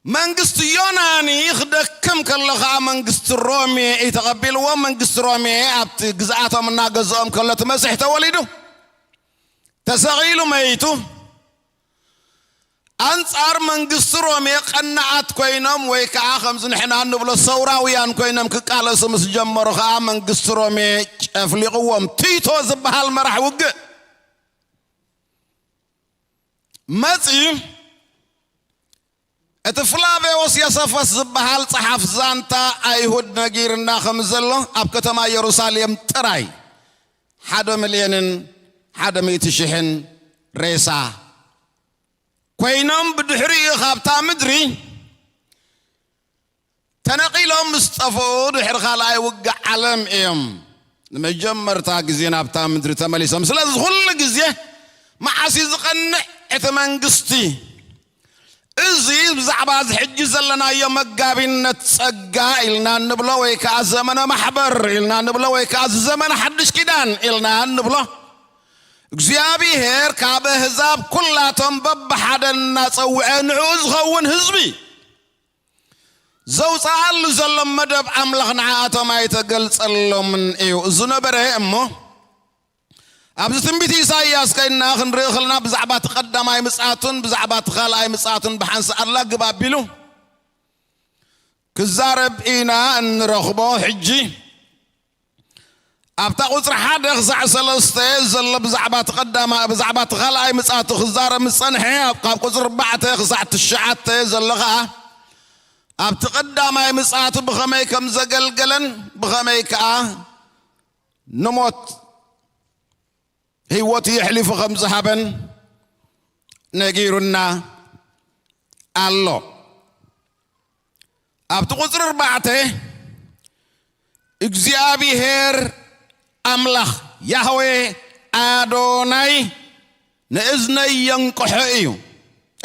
መንግስቲ ዮናኒ ክደክም ከሎ ኸዓ መንግስቲ ሮሜ እዩ ተቐቢልዎም። መንግስቲ ሮሜ ኣብቲ ግዝኣቶም እናገዝኦም ከሎ እቲ መሲሕ ተወሊዱ፣ ተሰቒሉ፣ መይቱ። ኣንጻር መንግስቲ ሮሜ ቀናኣት ኮይኖም ወይ ከዓ ከምዚ ንሕና እንብሎ ሰውራውያን ኮይኖም ክቃለሱ ምስ ጀመሩ ከዓ መንግስቲ ሮሜ ጨፍሊቕዎም። ቲቶ ዝበሃል መራሕ ውግእ መጺኡ። እቲ ፍላቬዎስ ዮሰፈስ ዝበሃል ጸሓፍ ዛንታ ኣይሁድ ነጊርና ከም ዘሎ፣ ኣብ ከተማ የሩሳሌም ጥራይ ሓደ ሚልዮንን ሓደ ሚእቲ ሽሕን ሬሳ ኮይኖም፣ ብድሕሪኡ ካብታ ምድሪ ተነቒሎም ምስ ጠፍኡ፣ ድሕሪ ካልኣይ ውግእ ዓለም እዮም ንመጀመርታ ግዜ ናብታ ምድሪ ተመሊሶም። ስለዚ ኩሉ ግዜ መዓስ እዩ ዝቐንዕ እቲ መንግስቲ? እዚ ብዛዕባ እዚ ሕጂ ዘለናዮ መጋቢነት ጸጋ ኢልና እንብሎ፣ ወይ ከኣ ዘመነ ማሕበር ኢልና እንብሎ፣ ወይ ከኣ እዚ ዘመነ ሓድሽ ኪዳን ኢልና እንብሎ፣ እግዚኣብሔር ካብ ኣህዛብ ኩላቶም በብሓደ እናጸውዐ ንዕኡ ዝኸውን ህዝቢ ዘውፅኣሉ ዘሎ መደብ ኣምላኽ ንዓኣቶም ኣይተገልጸሎምን እዩ ዝነበረ። እሞ ኣብዚ ትንቢት ኢሳይያስ ከይና ክንርኢ ከለና፣ ብዛዕባ እቲ ቀዳማይ ምጽኣቱን ብዛዕባ እቲ ካልኣይ ምጽኣቱን ብሓንሳእ ኣላግብ ኣቢሉ ክዛረብ ኢና እንረኽቦ። ሕጂ ኣብታ ቁጽሪ ሓደ ክሳዕ ሰለስተ ዘሎ ብዛዕባ እቲ ቀዳማ-፣ ብዛዕባ እቲ ካልኣይ ምጽኣቱ ክዛረብ ምስ ጸንሐ፣ ኣብ፣ ካብ ቁጽሪ ኣርባዕተ ክሳዕ ትሽዓተ ዘሎ ኸኣ ኣብቲ ቀዳማይ ምጽኣቱ ብኸመይ ከም ዘገልገለን ብኸመይ ከኣ ንሞት ህይወቱ የሕሊፉ ከም ዝሃበን ነጊሩና ኣሎ። ኣብቲ ቁጽሪ ኣርባዕተ እግዚኣብሔር ኣምላኽ ያህዌ ኣዶናይ ንእዝነይ የንቅሖ እዩ።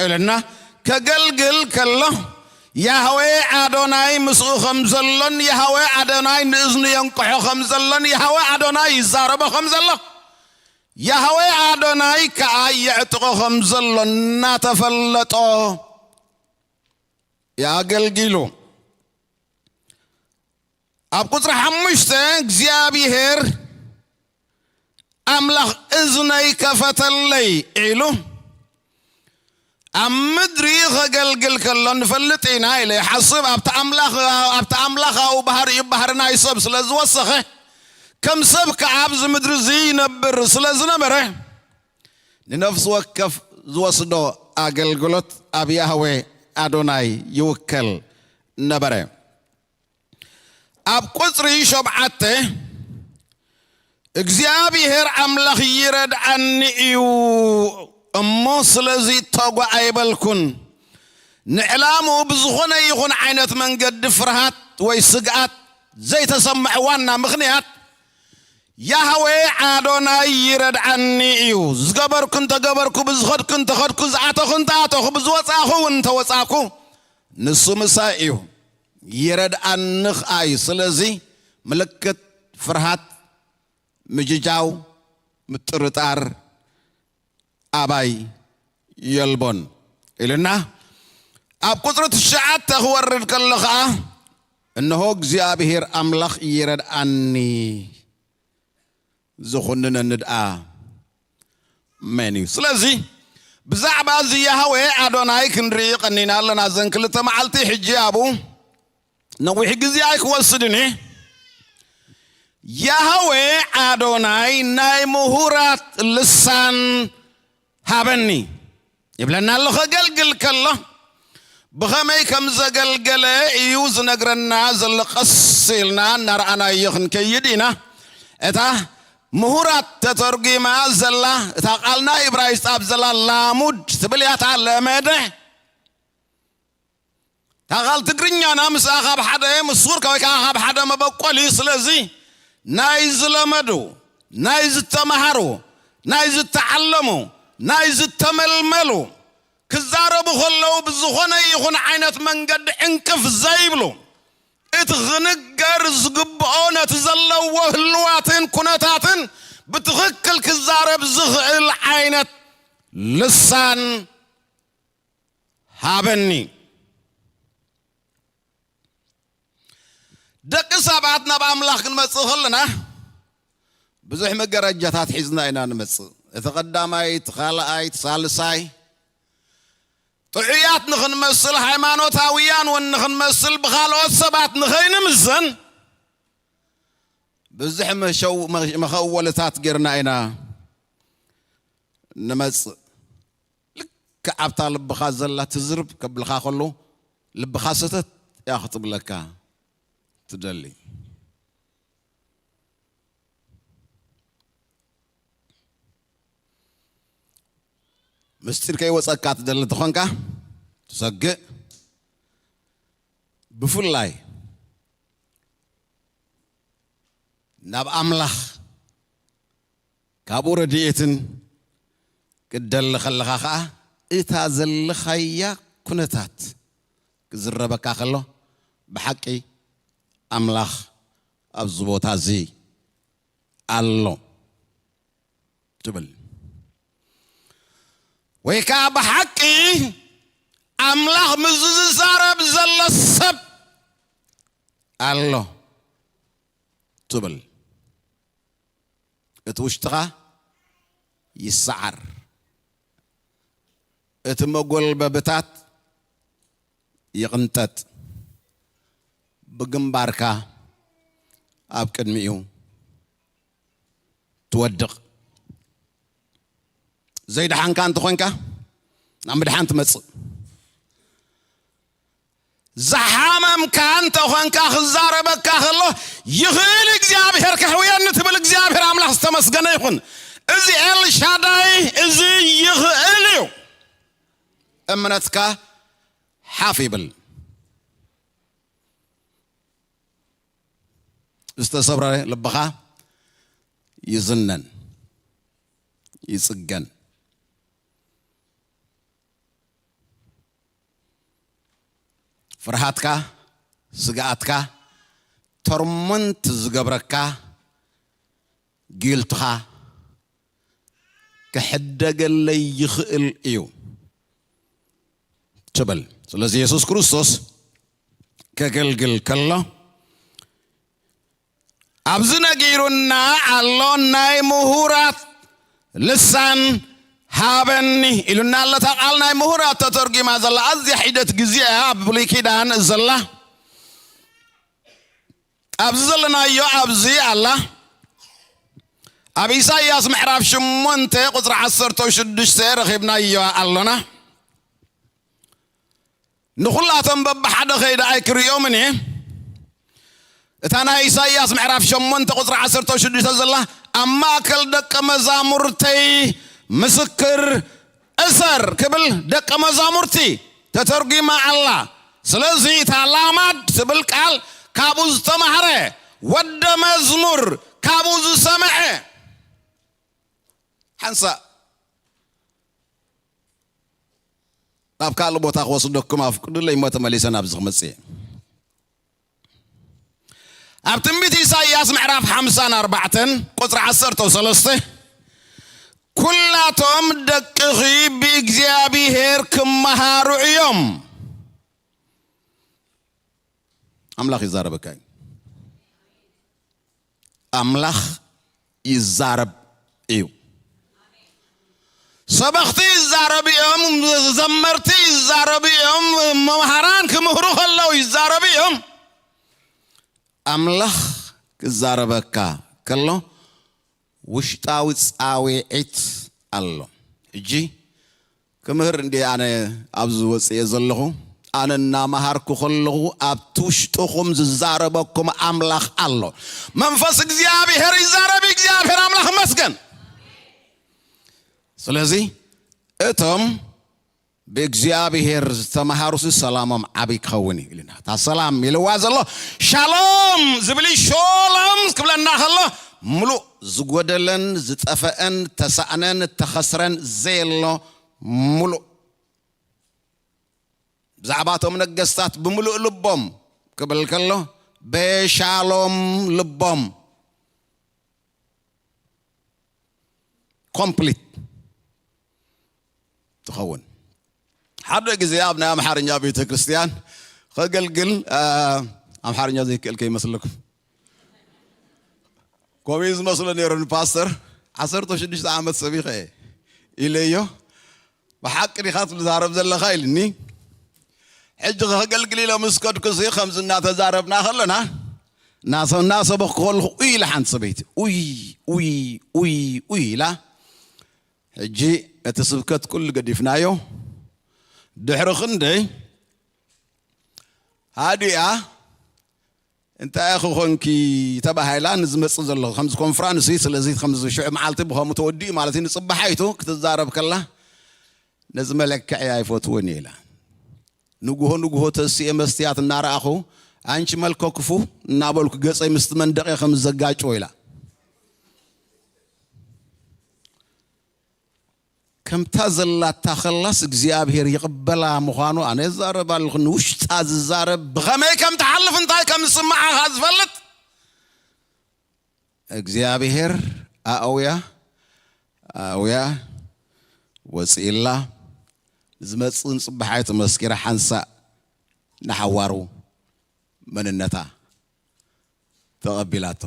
ኢልና ከገልግል ከሎ፣ ያህዌ ኣዶናይ ምስኡ ከም ዘሎን ያህዌ ኣዶናይ ንእዝኑ የንቅሖ ከም ዘሎን ያህዌ ኣዶናይ ይዛረቦ ከም ዘሎ፣ ያህዌ ኣዶናይ ከኣ የዕጥቖ ከም ዘሎ እናተፈለጦ የኣገልጊሉ። ኣብ ቁጽሪ ሓሙሽተ እግዚኣብሔር ኣምላኽ እዝነይ ከፈተለይ ኢሉ ኣብ ምድሪ ኸገልግል ከሎ ንፈልጥ ኢና ኢለ ይሓስብ። ኣብቲ ኣምላኽ-፣ ኣብቲ ኣምላኻዊ ባህሪኡ ባህሪ ናይ ሰብ ስለ ዝወሰኸ፣ ከም ሰብ ከኣ ኣብዚ ምድሪ እዚ ይነብር ስለ ዝነበረ፣ ንነፍሲ ወከፍ ዝወስዶ ኣገልግሎት ኣብ ያህዌ ኣዶናይ ይውከል ነበረ። ኣብ ቁጽሪ ሸውዓተ እግዚኣብሔር ኣምላኽ ይረድኣኒ እዩ እሞ ስለዚ ተጓ ኣይበልኩን። ንዕላምኡ ብዝኾነ ይኹን ዓይነት መንገዲ ፍርሃት ወይ ስግኣት ዘይተሰምዐ ዋና ምኽንያት ያህዌ ኣዶናይ ይረድኣኒ እዩ። ዝገበርኩ እንተገበርኩ፣ ብዝኸድኩ እንተኸድኩ፣ ዝኣተኹ እንተኣተኹ፣ ብዝወጻእኹ እውን እንተወጻእኩ፣ ንሱ ምሳይ እዩ። ይረድኣኒ ኸኣ እዩ። ስለዚ ምልክት ፍርሃት፣ ምጅጃው፣ ምጥርጣር ኣባይ የልቦን ኢልና ኣብ ቁጽሪ ትሽዓተ ክወርድ ከሎ ኸኣ፣ እንሆ እግዚኣብሔር ኣምላኽ ይረድኣኒ፣ ዝኹንነኒ ድኣ መን እዩ? ስለዚ ብዛዕባ እዚ ያህዌ ኣዶናይ ክንርኢ ቀኒና ኣለና። እዘን ክልተ መዓልቲ ሕጂ ኣብኡ ነዊሕ ግዜ ኣይክወስድን እየ። ያህዌ ኣዶናይ ናይ ምሁራት ልሳን ሃበኒ ይብለና ኣሎ። ከገልግል ከሎ ብኸመይ ከም ዘገልገለ እዩ ዝነግረና ዘሎ። ቀስ ኢልና እናረኣናዮ ክንከይድ ኢና። እታ ምሁራት ተተርጒማ ዘላ እታ ቃል ናይ እብራይስጥ ኣብ ዘላ ላሙድ ትብል እያ። እታ ለመደ፣ እታ ቃል ትግርኛና ምስኣ ካብ ሓደ ምስ ሱር ወይ ከዓ ካብ ሓደ መበቆል እዩ። ስለዚ ናይ ዝለመዱ፣ ናይ ዝተምሃሩ፣ ናይ ዝተዓለሙ፣ ናይ ዝተመልመሉ ክዛረቡ ከለዉ ብዝኾነ ይኹን ዓይነት መንገዲ ዕንቅፍ ዘይብሉ፣ እቲ ክንገር ዝግብኦ ነቲ ዘለዎ ህልዋትን ኩነታትን ብትኽክል ክዛረብ ዝኽእል ዓይነት ልሳን ሃበኒ። ደቂ ሰባት ናብ ኣምላኽ ክንመጽእ ከለና ብዙሕ መጋረጃታት ሒዝና ኢና ንመጽእ። እቲ ቀዳማይ፣ እቲ ካልኣይ፣ እቲ ሳልሳይ፣ ጥዑያት ንኽንመስል፣ ሃይማኖታውያን እውን ንኽንመስል፣ ብኻልኦት ሰባት ንኸይንምዘን ብዙሕ መሸው-፣ መኸወልታት ጌርና ኢና ንመጽእ። ልክዕ ኣብታ ልብኻ ዘላ ትዝርብ ከብልኻ ከሎ፣ ልብኻ ሰተት እያ ክትብለካ ትደሊ። ምስጢር ከይወጸካ ትደሊ ተኾንካ ትሰግእ። ብፍላይ ናብ ኣምላኽ ካብኡ ረድኤትን ክትደሊ ከለኻ ኸኣ እታ ዘለኻያ ኩነታት ክዝረበካ ከሎ ብሓቂ ኣምላኽ ኣብዚ ቦታ እዚ ኣሎ ትብል። ወይ ከኣ ብሓቂ ኣምላኽ ምስዚ ዝዛረብ ዘሎ ሰብ ኣሎ ትብል። እቲ ውሽጥኻ ይሰዓር። እቲ መጎልበብታት ይቕንጠጥ። ብግንባርካ ኣብ ቅድሚኡ ትወድቕ። ዘይደሓንካ እንተኾንካ ናብ ምድሓን ትመጽእ። ዝሓመምካ እንተኾንካ ክዛረበካ ከሎ ይኽእል እግዚኣብሔር ከሕውየኒ ትብል። እግዚኣብሔር ኣምላኽ ዝተመስገነ ይኹን። እዚ ኤልሻዳይ እዚ ይኽእል እዩ። እምነትካ ሓፍ ይብል። ዝተሰብረ ልብኻ ይዝነን ይጽገን። ፍርሃትካ፣ ስግኣትካ፣ ተርሞንት ዝገብረካ ጊልትኻ ክሕደገለይ ይኽእል እዩ ትብል። ስለዚ የሱስ ክርስቶስ ከገልግል ከሎ ኣብዚ ነጊሩና ኣሎ። ናይ ምሁራት ልሳን ሃበኒ ኢሉና ኣሎ። እታ ቃል ናይ ምሁራት ተተርጒማ ዘላ ኣዝያ ሒደት ግዜ እያ ኣብ ብሉይ ኪዳን ዘላ። ኣብዚ ዘለናዮ ኣብዚ ኣላ። ኣብ ኢሳይያስ ምዕራፍ ሸሞንተ ቁጽሪ ዓሰርተ ሽዱሽተ ረኺብናዮ ኣሎና። ንኹላቶም በብሓደ ከይደ ኣይክርእዮምን እየ። እታ ናይ ኢሳይያስ ምዕራፍ ሸሞንተ ቁጽሪ ዓሰርተ ሽዱሽተ ዘላ ኣብ ማእከል ደቀ መዛሙርተይ ምስክር እሰር ክብል ደቀ መዛሙርቲ ተተርጒማ ኣላ። ስለዚ እታ ላማድ ትብል ቃል ካብኡ ዝተማህረ ወደ መዝሙር ካብኡ ዝሰምዐ ሓንሳእ ናብ ካልእ ቦታ ክወስደኩም ኣፍቅዱለይ እሞ ተመሊሰ ናብዚ ክመጽእ እየ። ኣብ ትንቢት ኢሳይያስ ምዕራፍ ሓምሳን ኣርባዕተን ቁጽሪ ዓሰርተ ሰለስተ ኩላቶም ደቅኺ ብእግዚኣብሔር ክመሃሩ እዮም። ኣምላኽ ይዛረበካ እዩ። ኣምላኽ ይዛረብ እዩ። ሰበኽቲ ይዛረቡ እዮም፣ ዘመርቲ ይዛረቡ እዮም፣ መምሃራን ክምህሩ ከለዉ ይዛረቡ እዮም። ኣምላኽ ክዛረበካ ከሎ ውሽጣዊ ጻውዒት ኣሎ። ሕጂ ክምህር እንዲ ኣነ ኣብዚ ወፅየ ዘለኹ ኣነ እናመሃርኩ ከለኹ ኣብቲ ውሽጥኹም ዝዛረበኩም ኣምላኽ ኣሎ። መንፈስ እግዚኣብሔር ይዛረብ። እግዚኣብሔር ኣምላኽ መስገን። ስለዚ እቶም ብእግዚኣብሔር ዝተምሃሩሲ ሰላሞም ዓብይ ክኸውን እዩ ኢልና። እታ ሰላም ኢልዋ ዘሎ ሻሎም ዝብል እዩ። ሾሎም ክብለና ከሎ ምሉእ ዝጎደለን ዝጠፈአን ተሳእነን ተኸስረን ዘየሎ ምሉእ። ብዛዕባ እቶም ነገስታት ብምሉእ ልቦም ክብል ከሎ በሻሎም ልቦም ኮምፕሊት ትኸውን። ሓደ ግዜ ኣብ ናይ ኣምሓርኛ ቤተ ክርስቲያን ከገልግል፣ አ፣ ኣምሓርኛ ዘይክእል ከይመስለኩም። ከምኡ እዩ ዝመስሎ ነይሩ ንፓስተር። ዓሰርተ ሽዱሽተ ዓመት ሰቢኸ እየ ኢለዮ። "ብሓቂ ዲኻ ትዛረብ ዘለኻ?" ኢልኒ። ሕጂ ከገልግል ኢለ ምስ ከድኩሲ ከምዚ እናተዛረብና ከለና እናሰ-፣ እናሰበኽኩ ከለኹ ኡይ ኢላ ሓንቲ ሰበይቲ። ኡይ፣ ኡይ፣ ኡይ፣ ኡይ ኢላ። ሕጂ እቲ ስብከት ኩሉ ገዲፍናዮ። ድሕሪ ክንደይ ሃዲኣ እንታይ ክኾንኪ ተባሂላ ንዝመጽእ ዘሎ ከምዚ ኮንፍራንስ እዩ። ስለዚ ከምዚ ሽዑ መዓልቲ ብኸምኡ ተወዲኡ ማለት እዩ። ንጽባሓይቱ ክትዛረብ ከላ ነዚ መለክዒ ኣይፈትዎን እየ ኢላ። ንጉሆ ንጉሆ ተሲኤ መስትያት እናረኣኹ፣ "ኣንቺ መልከ ክፉ" እናበልኩ ገጸይ ምስቲ መንደቕ ከም ዘጋጭዎ ኢላ። ከምታ ዘላታ ከላስ እግዚኣብሔር ይቕበላ ምዃኑ ኣነ እዛረብ ኣለኹ። ንውሽጣ ዝዛረብ ብኸመይ ከም ትሓልፍ እንታይ ከም ዝስምዓኻ ዝፈልጥ እግዚኣብሔር ኣእውያ ኣእውያ ወፅኢላ። ዝመፅእ ንፅባሓይ ተመስኪራ ሓንሳእ ንሓዋሩ መንነታ ተቐቢላቶ።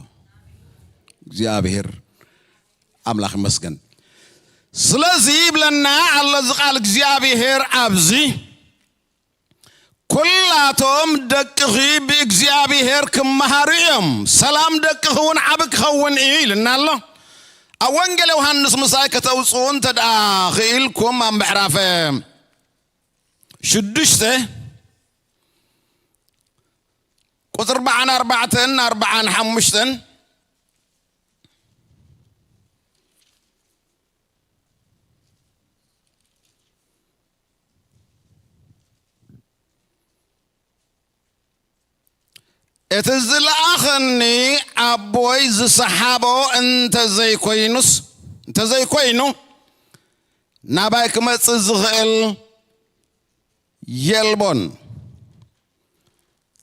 እግዚኣብሔር ኣምላኽ ይመስገን። ስለዚ ይብለና ኣሎ እዚ ቃል እግዚኣብሔር ኣብዚ፣ "ኩላቶም ደቅኺ ብእግዚኣብሔር ክመሃሩ እዮም፣ ሰላም ደቅኺ እውን ዓቢ ክኸውን እዩ" ኢልና ኣሎ። ኣብ ወንጌል ዮሃንስ ምሳይ ከተውፅኡ እንተ ደኣ ክኢልኩም ኣብ ምዕራፈ ሽዱሽተ ቁፅሪ ኣርባዓን ኣርባዕተን ኣርባዓን ሓሙሽተን፣ እቲ ዝለኣኸኒ ኣቦይ ዝሰሓቦ እንተዘይኮይኑስ እንተዘይኮይኑ ናባይ ክመጽእ ዝኽእል የልቦን።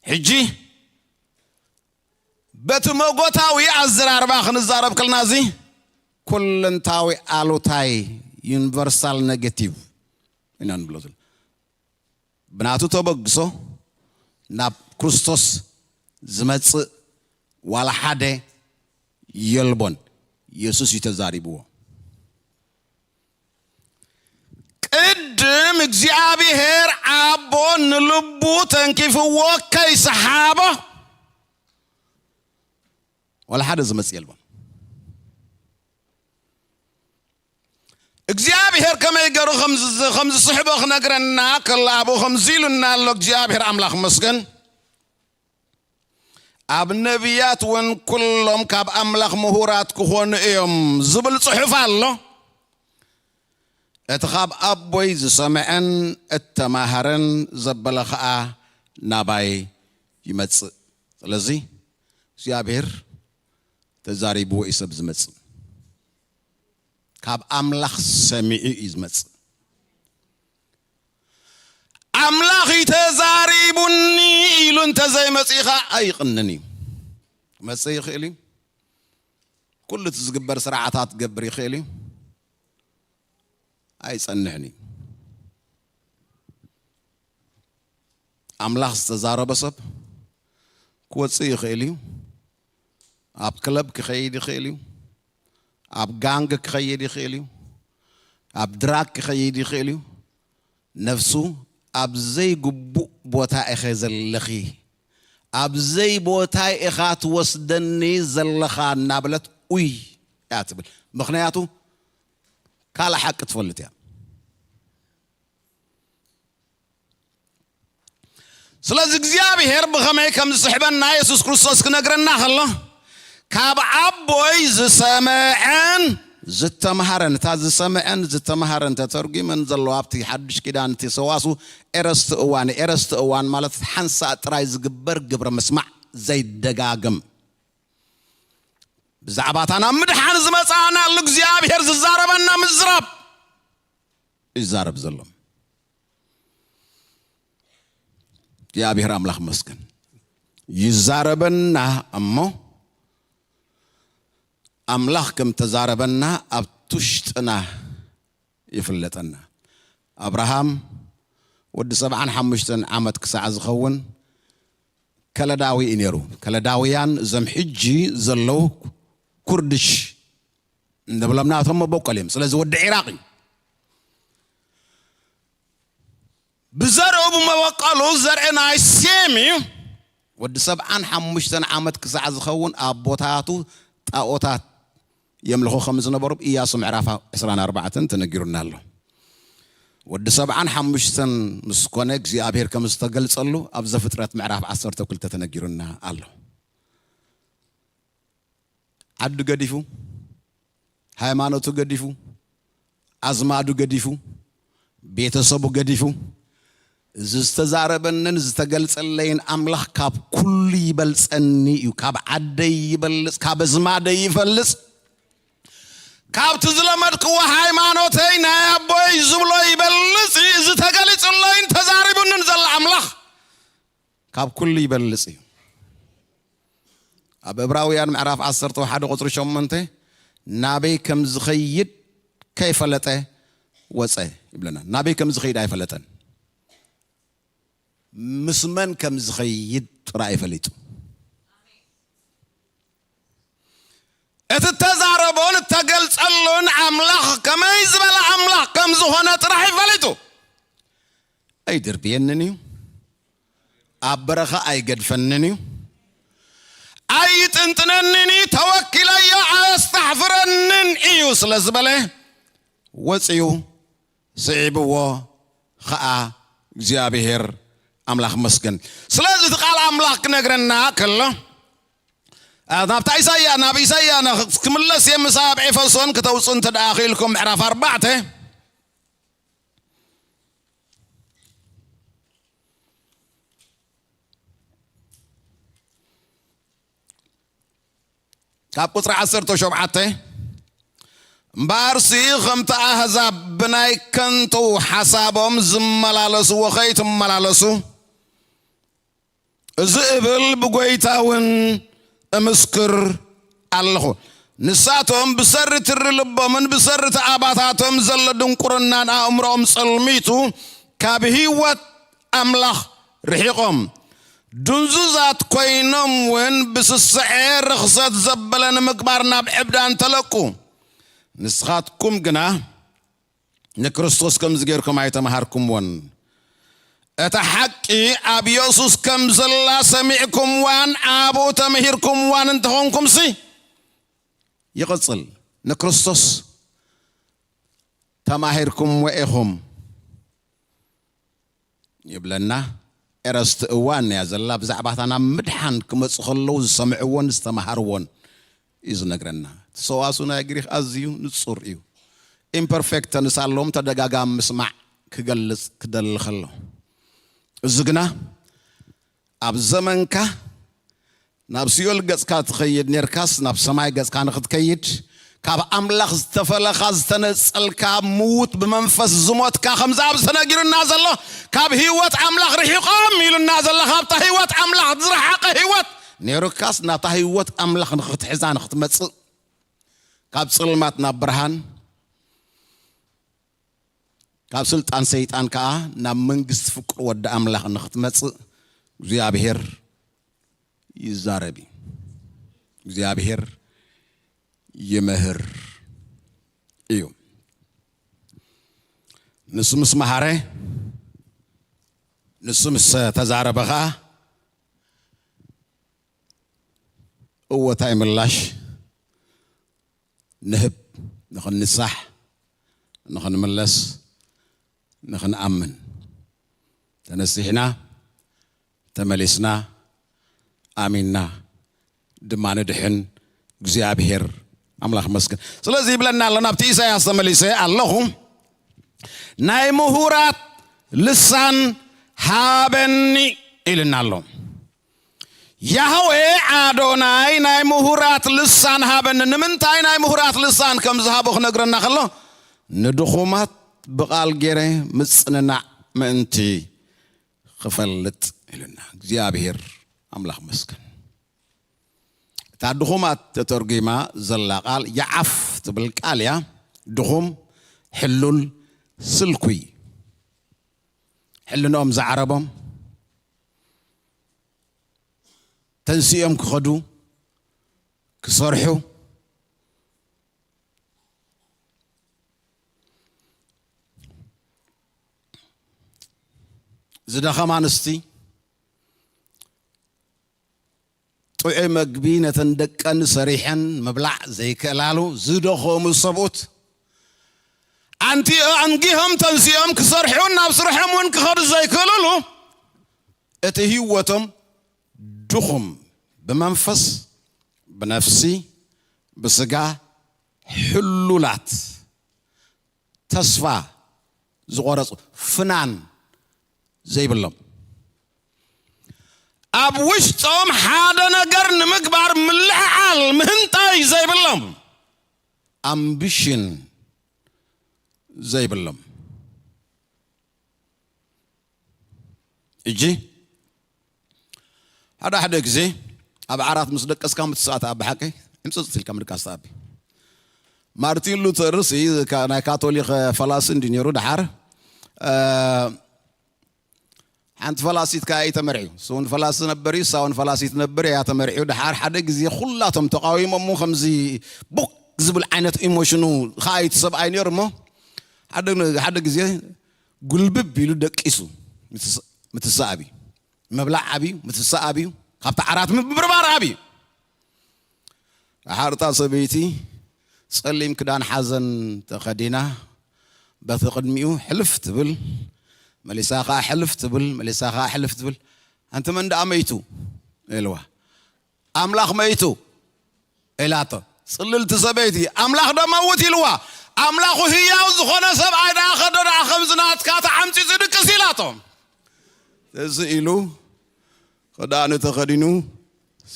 ሕጂ በቲ መጎታዊ ኣዘራርባ ክንዛረብ ከለና እዚ ኩለንታዊ ኣሉታይ ዩኒቨርሳል ኔጌቲቭ ኢና ንብሎ ዘለና። ብናቱ ተበግሶ ናብ ክርስቶስ ዝመጽእ ዋላ ሓደ የልቦን። የሱስ እዩ ተዛሪብዎ። ቅድም እግዚኣብሔር ኣቦ ንልቡ ተንኪፍዎ ከይሰሓቦ ዋላ ሓደ ዝመጽእ የልቦን። እግዚኣብሔር ከመይ ገሩ ከም ዝ-፣ ከም ዝስሕቦ ክነግረና ከሎ ኣብኡ ከምዚ ኢሉና ኣሎ። እግዚኣብሔር ኣምላኽ መስገን። ኣብ ነቢያት እውን ኩሎም ካብ ኣምላኽ ምሁራት ክኾኑ እዮም ዝብል ጽሑፍ ኣሎ። እቲ ካብ ኣቦይ ዝሰምዐን እተማሃረን ዘበለ ኸኣ ናባይ ይመጽእ። ስለዚ እግዚኣብሔር ተዛሪብዎ እዩ ሰብ ዝመጽእ። ካብ ኣምላኽ ሰሚዑ እዩ ዝመጽእ። ኣምላኽ እዩ ተዛሪቡኒ ኢሉ እንተዘይመጺኻ ኣይቕንን እዩ። ክመጽእ ይኽእል እዩ። ኩሉ እቲ ዝግበር ስርዓታት ክገብር ይኽእል እዩ። ኣይጸንሕን እዩ። ኣምላኽ ዝተዛረበ ሰብ ክወጽእ ይኽእል እዩ። ኣብ ክለብ ክኸይድ ይኽእል እዩ። ኣብ ጋንግ ክኸይድ ይኽእል እዩ። ኣብ ድራግ ክኸይድ ይኽእል እዩ። ነፍሱ ኣብ ዘይግቡእ ቦታ ኢኸ ዘለኺ፣ ኣብ ዘይቦታይ ኢኻ ትወስደኒ ዘለኻ እናበለት ኡይ እያ ትብል። ምኽንያቱ ካልእ ሓቂ ትፈልጥ እያ። ስለዚ እግዚኣብሔር ብኸመይ ከም ዝስሕበና የሱስ ክርስቶስ ክነግረና ከሎ፣ ካብ ኣቦይ ዝሰምዐን ዝተምሃረን፣ እታ ዝሰምዐን ዝተምሃረን ተተርጒመን ዘለዋ ኣብቲ ሓድሽ ኪዳን እቲ ሰዋሱ ኤረስቲ እዋን፣ ኤረስቲ እዋን ማለት ሓንሳእ ጥራይ ዝግበር ግብረ ምስማዕ ዘይደጋግም። ብዛዕባ እታ ናብ ምድሓን ዝመጻእናሉ እግዚኣብሔር ዝዛረበና ምዝራብ ይዛረብ ዘሎ። እግዚኣብሔር ኣምላኽ መስገን። ይዛረበና እሞ ኣምላኽ ከም ተዛረበና ኣብ ውሽጥና ይፍለጠና። ኣብርሃም ወዲ ሰብዓን ሓሙሽተን ዓመት ክሳዕ ዝኸውን ከለዳዊ እዩ ነይሩ። ከለዳውያን እዞም ሕጂ ዘለዉ ኩርድሽ እንብሎም ናቶም መበቆል እዮም። ስለዚ ወዲ ዒራቕ እዩ። ብዘርኡ ብመበቆሉ ዘርኢ ናይ ሴም እዩ። ወዲ ሰብዓን ሓሙሽተን ዓመት ክሳዕ ዝኸውን ኣቦታቱ ጣኦታት የምልኹ ከም ዝነበሩ ኢያሱ ምዕራፍ ዕስራን ኣርባዕተን ተነጊሩና ኣሎ። ወዲ ሰብዓን ሓሙሽተን ምስ ኮነ እግዚኣብሔር ከም ዝተገልጸሉ ኣብ ዘፍጥረት ምዕራፍ ዓሰርተ ክልተ ተነጊሩና ኣሎ። ዓዱ ገዲፉ፣ ሃይማኖቱ ገዲፉ፣ ኣዝማዱ ገዲፉ፣ ቤተሰቡ ገዲፉ፣ እዚ ዝተዛረበንን ዝተገልጸለይን ኣምላኽ ካብ ኩሉ ይበልጸኒ እዩ። ካብ ዓደይ ይበልጽ፣ ካብ ኣዝማደይ ይበልጽ፣ ካብቲ ዝለመድክዎ ሃይማኖተይ ናይ ኣቦይ ዝብሎ ይበልጽ እዩ። እዚ ተገሊጹለይን ተዛሪቡንን ዘሎ ኣምላኽ ካብ ኩሉ ይበልጽ እዩ። ኣብ ዕብራውያን ምዕራፍ ዓሰርተ ሓደ ቁጽሪ ሸሞንተ፣ ናበይ ከም ዝኸይድ ከይፈለጠ ወጸ ይብለና። ናበይ ከም ዝኸይድ ኣይፈለጠን። ምስ መን ከም ዝኸይድ ጥራይ ፈሊጡ። እቲ እተዛረቦን እተገልጸሉን ኣምላኽ ከመይ ዝበለ ኣምላኽ ከም ዝኾነ ጥራሕ ፈሊጡ። ኣይድርብየንን እዩ። ኣብ በረኻ ኣይገድፈንን እዩ። ኣይጥንጥነንን እዩ። ተወኪለዮ ኣየስተሕፍረንን እዩ ስለ ዝበለ ወጽዩ ስዒብዎ ኸኣ እግዚኣብሔር ኣምላኽ መስገን። ስለዚ እቲ ቃል ኣምላኽ ክነግረና ከሎ፣ ኣ፣ ናብታ ኢሳያ፣ ናብ ኢሳያ ን-፣ ክምለስ እየ፣ ምስ ኣብ ኤፌሶን ክተውጽኡ እንተ ደኣ ኽኢልኩም፣ ምዕራፍ ኣርባዕተ። ካብ ቁጽሪ ዓሰርተ ሸውዓተ፣ እምበኣርሲ ከምቲ ኣህዛብ ብናይ ከንቱ ሓሳቦም ዝመላለስዎ ኸይትመላለሱ፣ እዚ እብል ብጐይታ እውን እምስክር ኣለኹ። ንሳቶም ብሰሪ ትሪ ልቦምን ብሰሪ ተኣባታቶም ዘሎ ድንቁርናን ኣእምሮኦም ጸልሚቱ፣ ካብ ህይወት ኣምላኽ ርሒቖም፣ ድንዙዛት ኮይኖም እውን ብስስዐ ርኽሰት ዘበለ ንምግባር ናብ ዕብዳን ተለቁ። ንስኻትኩም ግና ንክርስቶስ ከምዚ ጌርኩም ኣይተማሃርኩምዎን። እታ ሓቂ ኣብ የሱስ ከም ዘላ ሰሚዕኩምዋን ኣብኡ ተምሂርኩምዋን እንተኾንኩምሲ፣ ይቕጽል፣ ንክርስቶስ ተማሂርኩምዎ ኢኹም ይብለና። ኤረስቲ እዋን እያ ዘላ፣ ብዛዕባታ ናብ ምድሓን ክመጹ ከለዉ ዝሰምዕዎን ዝተማሃርዎን እዩ ዝነግረና። እቲ ሰዋስው ናይ ግሪኽ ኣዝዩ ንጹር እዩ። ኢምፐርፌክት ተንስ ኣለዎም፣ ተደጋጋሚ ምስማዕ ክገልጽ ክደሊ ከሎ። እዚ ግና ኣብ ዘመንካ ናብ ሲኦል ገጽካ ትኸይድ ኔርካስ፣ ናብ ሰማይ ገጽካ ንኽትከይድ፣ ካብ ኣምላኽ ዝተፈለኻ፣ ዝተነጸልካ፣ ምዉት ብመንፈስ ዝሞትካ፣ ከምዚ ኣብዚ ተነጊሩና ዘሎ፣ ካብ ህይወት ኣምላኽ ርሒቖም ኢሉና ዘሎ፣ ካብታ ህይወት ኣምላኽ ዝረሓቐ ህይወት ኔሩካስ፣ ናታ ህይወት ኣምላኽ ንኽትሕዛ ንኽትመጽእ፣ ካብ ጽልማት ናብ ብርሃን፣ ካብ ስልጣን ሰይጣን ከኣ ናብ መንግስቲ ፍቁር ወዲ ኣምላኽ ንኽትመጽእ እግዚኣብሔር ይዛረብ እዩ። እግዚኣብሔር ይምህር እዩ። ንሱ ምስ መሃረ፣ ንሱ ምስ ተዛረበ ኸኣ እወ እንታይ ምላሽ ንህብ፣ ንኽንንሳሕ፣ ንኽንምለስ፣ ንኽንኣምን። ተነሲሕና፣ ተመሊስና፣ ኣሚንና ድማ ንድሕን። እግዚኣብሔር ኣምላኽ መስገን። ስለዚ ይብለና ኣሎ፣ ናብቲ ኢሳያስ ተመሊሰ ኣለኹ። ናይ ምሁራት ልሳን ሃበኒ ኢልና ኣሎ። ያህዌ ኣዶናይ ናይ ምሁራት ልሳን ሃበኒ። ንምንታይ ናይ ምሁራት ልሳን ከም ዝሃቦ ክነግረና ከሎ፣ ንድኹማት ብቓል ገይረ ምጽንናዕ ምእንቲ ክፈልጥ ኢሉና። እግዚኣብሔር ኣምላኽ መስገን። እታ ድኹማት ተተርጒማ ዘላ ቃል የዓፍ ትብል ቃል እያ። ድኹም፣ ሕሉል፣ ስልኩይ፣ ሕልንኦም ዝዓረቦም፣ ተንሲኦም ክኸዱ፣ ክሰርሑ፣ ዝደኸማ ኣንስቲ፣ ጥዑይ መግቢ ነተን ደቀን ሰሪሐን ምብላዕ ዘይክእላሉ ዝደኸሙ ሰብኡት፣ ኣንቲ ኣንጊሆም ተንሲኦም ክሰርሑ ናብ ስርሖም እውን ክኸዱ ዘይክእልሉ እቲ ህይወቶም ድኹም ብመንፈስ ብነፍሲ ብስጋ ሕሉላት ተስፋ ዝቆረጹ ፍናን ዘይብሎም ኣብ ውሽጦም ሓደ ነገር ንምግባር ምልዕዓል ምህንጣይ ዘይብሎም ኣምቢሽን ዘይብሎም እጂ ሓደ ሓደ ግዜ ኣብ ዓራት ምስ ደቀስካ ምትስኣተ ኣብ ብሓቂ ዕምፅፅ ኢልካ ምድቃስ ተኣቢ ማርቲን ሉተር ሲ ናይ ካቶሊክ ፈላሲ እንዲ ነይሩ ድሓር ሓንቲ ፈላሲት ከዓ እዩ ተመርዕዩ እሱ እውን ፈላሲ ነበር እዩ እሳ እውን ፈላሲት ነበር እያ ተመርዕዩ ድሓር ሓደ ግዜ ኩላቶም ተቃዊሞም ከምዚ ቡክ ዝብል ዓይነት ኢሞሽኑ ከዓ እዩ ሰብኣይ ነይሩ እሞ ሓደ ግዜ ጉልብብ ኢሉ ደቂሱ ምትስኣብ እዩ ምብላዕ ኣብዩ ምትስኣብ እዩ ካብቲ ዓራት ምብርባር ኣብዩ ሓርታ ሰበይቲ ጸሊም ክዳን ሓዘን ተኸዲና በቲ ቅድሚኡ ሕልፍ ትብል መሊሳ ከዓ ሕልፍ ትብል መሊሳ ከዓ ሕልፍ ትብል ኣንቲ መን ደኣ መይቱ ኢልዋ ኣምላኽ መይቱ ኢላቶ ጽልልቲ ሰበይቲ ኣምላኽ ዶ መውት ኢልዋ ኣምላኹ ህያው ዝኾነ ሰብኣይ ደኣ ከዶ ደኣ ከምዚ ናትካ ተዓምፂ ዝድቅስ ኢላቶ እዚ ኢሉ ክዳኑ ተኸዲኑ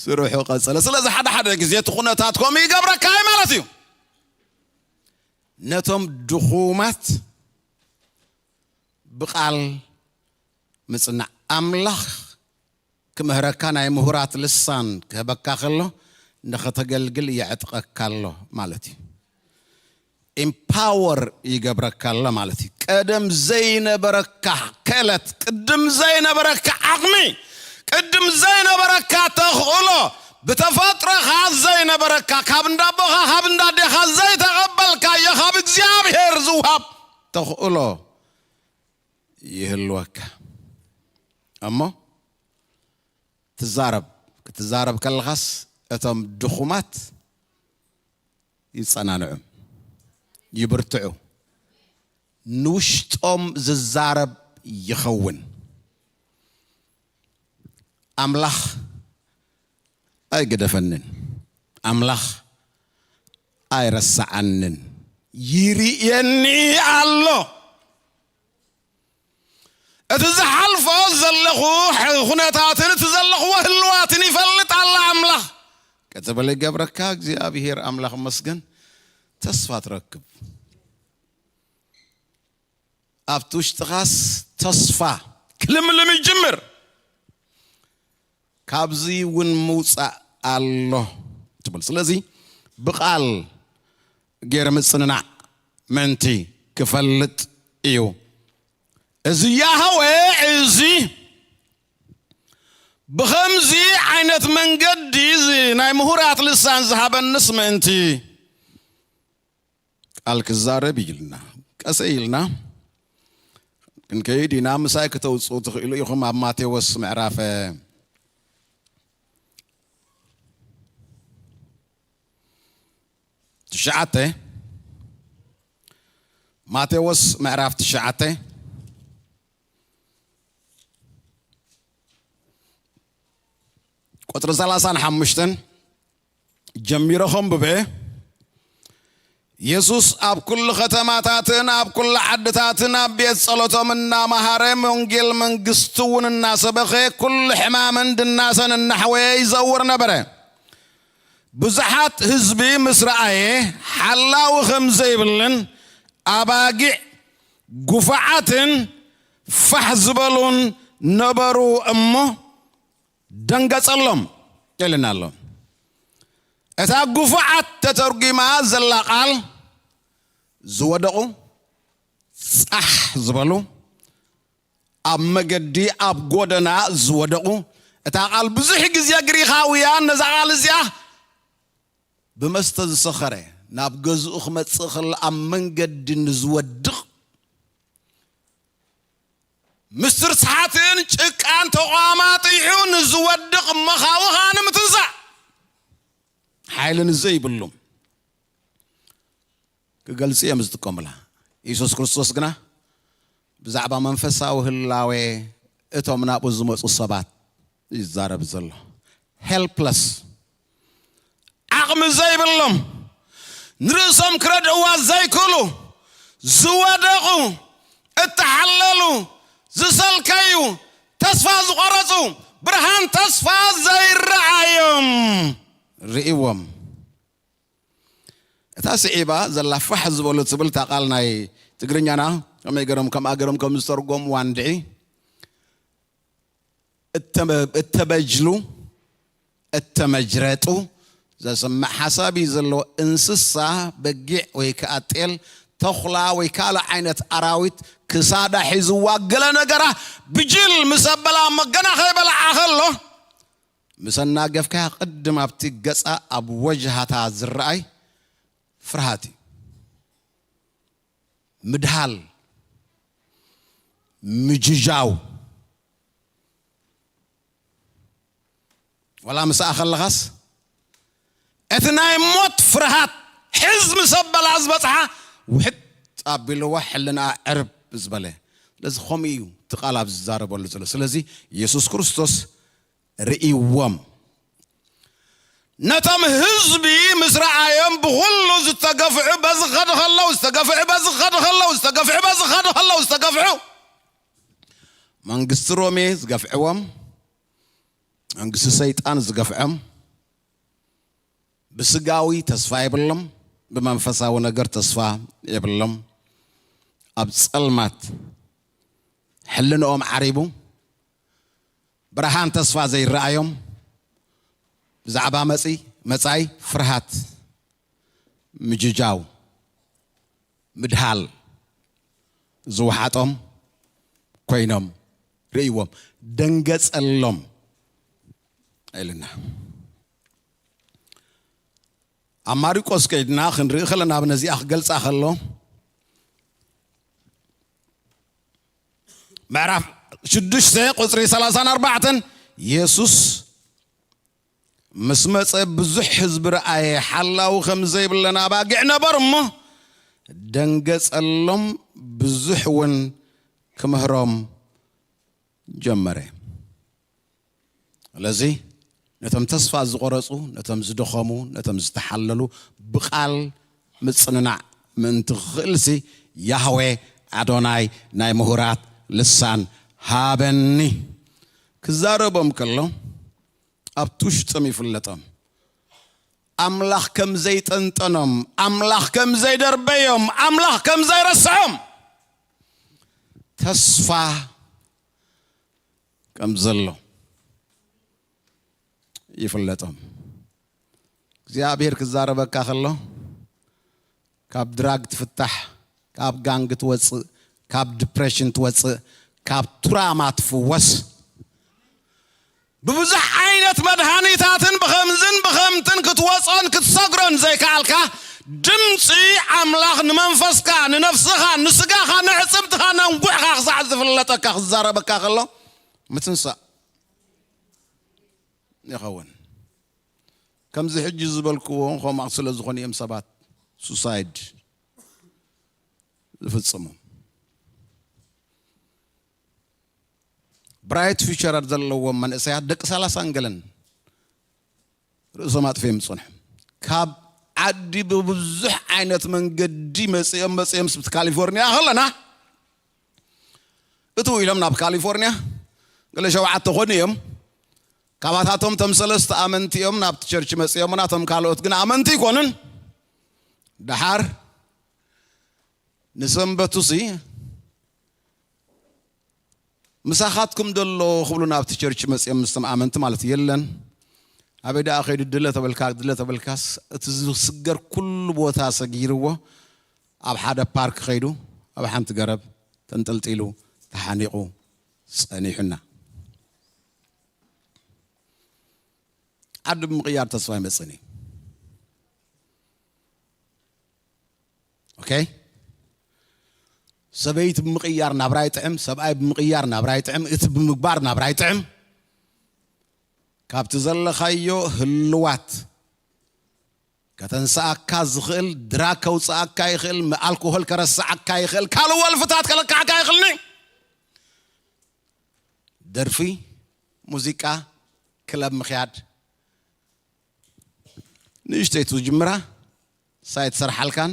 ስርሑ ቀጸለ ስለዚ ሓደ ሓደ ግዜ እቲ ኩነታት ከምኡ ይገብረካ እዩ ማለት እዩ ነቶም ድኹማት ብቃል ምጽናዕ ኣምላኽ ክምህረካ ናይ ምሁራት ልሳን ክህበካ ከሎ ንኸተገልግል የዕጥቀካ ኣሎ ማለት እዩ ኢምፓወር ይገብረካ ኣሎ ማለት እዩ ቀደም ዘይነበረካ ክእለት ቅድም ዘይነበረካ ዓቕሚ ቅድም ዘይነበረካ ተኽእሎ ብተፈጥሮኻ ዘይነበረካ ካብ እንዳቦኻ ካብ እንዳዴኻ ዘይተቐበልካዮ ካብ እግዚኣብሔር ዝውሃብ ተኽእሎ ይህልወካ እሞ ትዛረብ ክትዛረብ ከለኻስ እቶም ድኹማት ይጸናንዑ ይብርትዑ ንውሽጦም ዝዛረብ ይኸውን ኣምላኽ ኣይገደፈንን ኣምላኽ ኣይረስዓንን ይርእየኒ ኣሎ እቲ ዝሓልፎ ዘለኹ ኩነታትን እቲ ዘለኽዎ ህልዋትን ይፈልጥ ኣላ ኣምላኽ ክትብል ይገብረካ እግዚኣብሄር ኣምላኽ መስገን ተስፋ ትረክብ ኣብቲ ውሽጥኻስ ተስፋ ክልምልም ይጅምር ካብዚ እውን ምውፃእ ኣሎ ትብል ስለዚ ብቃል ገይረ ምፅንናዕ ምእንቲ ክፈልጥ እዩ እዚ ያህዌ እዚ ብኸምዚ ዓይነት መንገዲ ናይ ምሁራት ልሳን ዝሃበንስ ምእንቲ ቃል ክዛረብ እዩ ኢልና ቀሰ ኢልና ክንከይድ ኢና ምሳይ ክተውፅኡ ትኽእሉ ኢኹም ኣብ ማቴዎስ ምዕራፍ ትሽዓተ ማቴዎስ ምዕራፍ ትሽዓተ ቁፅሪ ሰላሳን ሓሙሽተን ጀሚረ ኸንብበ የሱስ ኣብ ኩሉ ከተማታትን ኣብ ኩሉ ዓድታትን ኣብ ቤት ጸሎቶም እናመሃረ ወንጌል መንግስቲ እውን እናሰበኸ ኩሉ ሕማምን ድናሰን እናሕወየ ይዘውር ነበረ ብዙሓት ህዝቢ ምስ ረኣየ ሓላዊ ከም ዘይብልን ኣባጊዕ ጉፋዓትን ፋሕ ዝበሉን ነበሩ እሞ ደንገጸሎም ኢልና ኣሎ እታ ጉፉዓት ተተርጒማ ዘላ ቃል ዝወደቑ ጻሕ ዝበሉ ኣብ መገዲ ኣብ ጎደና ዝወደቑ እታ ቃል ብዙሕ ግዜ ግሪኻውያን ነዛ ቃል እዚኣ ብመስተ ዝሰኸረ ናብ ገዝኡ ክመጽእ ከሎ ኣብ መንገዲ ንዝወድቕ ምስ ትርስሓትን ጭቃን ተቋማጢሑ ንዝወድቕ መኻውኻ ንምትንሳእ ሓይልን ዘይብሉም ክገልጽ እዮም ዝጥቀሙላ ኢየሱስ ክርስቶስ ግና ብዛዕባ መንፈሳዊ ህላዌ እቶም ናብኡ ዝመጹ ሰባት ይዛረብ ዘሎ። ሄልፕለስ፣ ዓቕሚ ዘይብሎም፣ ንርእሶም ክረድእዋ ዘይክእሉ፣ ዝወደቑ፣ እተሓለሉ፣ ዝሰልከዩ፣ ተስፋ ዝቖረጹ፣ ብርሃን ተስፋ ዘይረኣዮም ርእይዎም። እታ ስዒባ ዘላ ፋሕ ዝበሉ ትብል እታ ቃል ናይ ትግርኛና ከመይ ገሮም ከምኣ ገሮም ከም ዝተርጎምዋ እንድዒ፣ እተመ-፣ እተበጅሉ፣ እተመጅረጡ፣ ዘስምዕ ሓሳብ እዩ ዘለዎ። እንስሳ፣ በጊዕ ወይ ከዓ ጤል፣ ተኹላ ወይ ካልእ ዓይነት ኣራዊት ክሳዳ ሒዝዋ ገለ ነገራ ብጅል ምስ ኣበላ መገና ከይበልዓ ከሎ፣ ምስ ኣናገፍካያ ቅድም ኣብቲ ገጻ ኣብ ወጅሃታ ዝረኣይ ፍርሃት እዩ። ምድሃል፣ ምጅጃው። ዋላ ምስኣ ከለኻስ እቲ ናይ ሞት ፍርሃት ሕዝ ምስ ኣበላ ዝበጽሓ ውሕጥ ኣቢልዋ ሕልንኣ ዕርብ ዝበለ። ስለዚ ከምኡ እዩ እቲ ቃል ኣብ ዝዛረበሉ ዘሎ። ስለዚ ኢየሱስ ክርስቶስ ርእይዎም። ነቶም ህዝቢ ምስ ረኣዮም ብኹሉ ዝተገፍዑ በዚ ኸዱ ኸለዉ፣ ዝተገፍዑ በዚ ኸዱ ኸለዉ፣ ዝተገፍዑ በዚ ኸዱ ኸለዉ፣ ዝተገፍዑ መንግስቲ ሮሜ ዝገፍዕዎም፣ መንግስቲ ሰይጣን ዝገፍዖም፣ ብስጋዊ ተስፋ የብሎም፣ ብመንፈሳዊ ነገር ተስፋ የብሎም። ኣብ ጸልማት ሕልንኦም ዓሪቡ፣ ብርሃን ተስፋ ዘይረኣዮም፣ ብዛዕባ መጺ-፣ መጻኢ ፍርሃት፣ ምጅጃው፣ ምድሃል ዝወሓጦም ኮይኖም ርእይዎም፣ ደንገጸሎም ኢልና። ኣብ ማርቆስ ከይድና ክንርኢ ከለና፣ ኣብ ነዚኣ ክገልጻ ከሎ፣ ምዕራፍ ሽዱሽተ ቁጽሪ ሰላሳን ኣርባዕተን፣ የሱስ ምስ መጸ ብዙሕ ህዝቢ ረኣየ፣ ሓላዊ ከም ዘይብለን ኣባጊዕ ነበሩ እሞ፣ ደንገጸሎም፣ ብዙሕ እውን ክምህሮም ጀመረ። ስለዚ ነቶም ተስፋ ዝቖረጹ፣ ነቶም ዝደኸሙ፣ ነቶም ዝተሓለሉ ብቓል ምጽንናዕ ምእንቲ ክኽእልሲ፣ ያህዌ ኣዶናይ ናይ ምሁራት ልሳን ሃበኒ። ክዛረቦም ከሎ ኣብቲ ውሽጦም ይፍለጦም። ኣምላኽ ከም ዘይጠንጠኖም፣ ኣምላኽ ከም ዘይደርበዮም፣ ኣምላኽ ከም ዘይረስዖም ተስፋ ከም ዘሎ ይፍለጦም። እግዚኣብሔር ክዛረበካ ከሎ፣ ካብ ድራግ ትፍታሕ፣ ካብ ጋንግ ትወፅእ፣ ካብ ዲፕሬሽን ትወፅእ፣ ካብ ቱራማ ትፍወስ፣ ብብዙሕ ዓይነት መድሃኒታትን ብኸምዝን ብኸምትን ክትወፅኦን ክትሰግሮን ዘይከኣልካ፣ ድምፂ ኣምላኽ ንመንፈስካ፣ ንነፍስኻ፣ ንስጋኻ፣ ንዕፅምትኻ ነንጉዕኻ ክሳዕ ዝፍለጠካ ክዛረበካ ከሎ ምትንሳእ ይኸውን። ከምዚ ሕጂ ዝበልክዎ ከምኣ ስለ ዝኾኑ እዮም ሰባት ሱሳይድ ዝፍጽሙ። ብራይት ፊውቸር ዘለዎም መንእሰያት ደቂ ሰላሳን ገለን ርእሶም ኣጥፊኦም ይጸንሑ። ካብ ዓዲ ብብዙሕ ዓይነት መንገዲ መጺኦም፣ መጺኦም ስብቲ ካሊፎርኒያ ከለና፣ እትው ኢሎም ናብ ካሊፎርኒያ ገለ ሸውዓተ ኮኑ እዮም። ካባታቶም እቶም ሰለስተ ኣመንቲ እዮም ናብቲ ቸርች መጺኦም፣ ናቶም ካልኦት ግን ኣመንቲ ኣይኮኑን። ደሓር ንሰንበቱሲ ምሳኻትኩም ደሎ ክብሉ ናብቲ ቸርች መጺኦም፣ ምስቶም ኣመንቲ ማለት የለን። ኣበይ ደኣ ከይዱ ድለ ተበልካ፣ ድለ ተበልካስ፣ እቲ ዝስገር ኩሉ ቦታ ሰጊርዎ፣ ኣብ ሓደ ፓርክ ከይዱ፣ ኣብ ሓንቲ ገረብ ተንጠልጢሉ፣ ተሓኒቑ ጸኒሑና። ዓዲ ብምቕያር ተስፋ ኣይመጽእን እዩ። ኦኬ? ሰበይቲ ብምቕያር ናብራ ይጥዕም፣ ሰብኣይ ብምቕያር ናብራ ይጥዕም፣ እቲ ብምግባር ናብራ ይጥዕም። ካብቲ ዘለኻዮ ህልዋት ከተንስኣካ ዝኽእል ድራግ ከውፅኣካ ይኽእል፣ ኣልኮሆል ከረስዓካ ይኽእል፣ ካልእ ወልፍታት ከለካዕካ ይኽእልኒ። ደርፊ፣ ሙዚቃ፣ ክለብ ምኽያድ፣ ንእሽተይ ትጅምራ ሳይ ትሰርሓልካን፣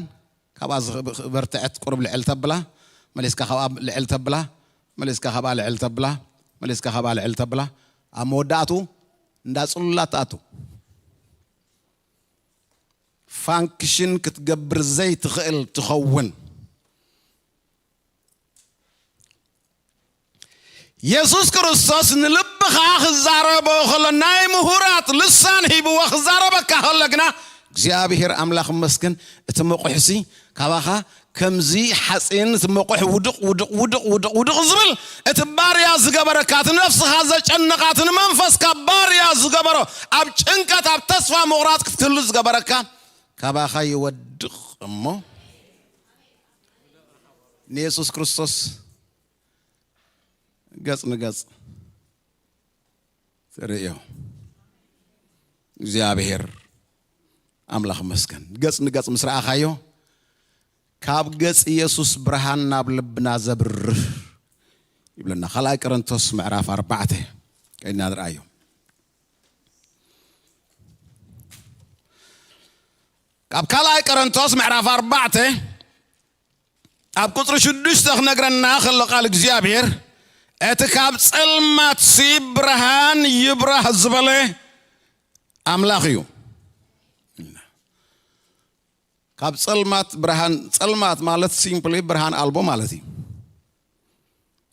ካብኣ ዝበርትዐት ቁርብ ልዕል ተብላ፣ መሊስካ ካብኣ ልዕል ተብላ፣ መሊስካ ካብኣ ልዕል ተብላ፣ መሊስካ ካብኣ ልዕል ተብላ፣ ኣብ መወዳእቱ እንዳ ጽሉላት ትኣቱ። ፋንክሽን ክትገብር ዘይትኽእል ትኸውን። የሱስ ክርስቶስ ንልብኻ ክዛረቦ ከሎ፣ ናይ ምሁራት ልሳን ሂብዎ ክዛረበካ ከሎ ግና፣ እግዚኣብሔር ኣምላኽ መስገን፣ እቲ መቑሕሲ ካባኻ ከምዚ ሓፂን፣ እቲ መቑሕ ውድቕ ውድቕ ውድቕ ውድቕ ውድቕ ዝብል፣ እቲ ባርያ ዝገበረካ፣ እቲ ነፍስኻ ዘጨነቓ፣ እቲ ንመንፈስካ ባርያ ዝገበሮ፣ ኣብ ጭንቀት፣ ኣብ ተስፋ ምቑራፅ ክትህሉ ዝገበረካ፣ ካባኻ ይወድቕ እሞ ንየሱስ ክርስቶስ ገጽ ንገጽ ትርእዮ። እግዚኣብሔር ኣምላኽ መስገን። ገጽ ንገጽ ምስ ረኣኻዮ፣ ካብ ገጽ ኢየሱስ ብርሃን ናብ ልብና ዘብርህ ይብለና። ካልኣይ ቆሮንቶስ ምዕራፍ ኣርባዕተ ከይድና ንርኣዮ። ካብ ካልኣይ ቆሮንቶስ ምዕራፍ ኣርባዕተ ኣብ ቁጽሪ ሽዱሽተ ክነግረና ከሎ ቃል እግዚኣብሔር፣ እቲ ካብ ጸልማት ሲ ብርሃን ይብራህ ዝበለ ኣምላኽ እዩ። ካብ ጸልማት ብርሃን፣ ጸልማት ማለት ሲምፕሊ ብርሃን ኣልቦ ማለት እዩ።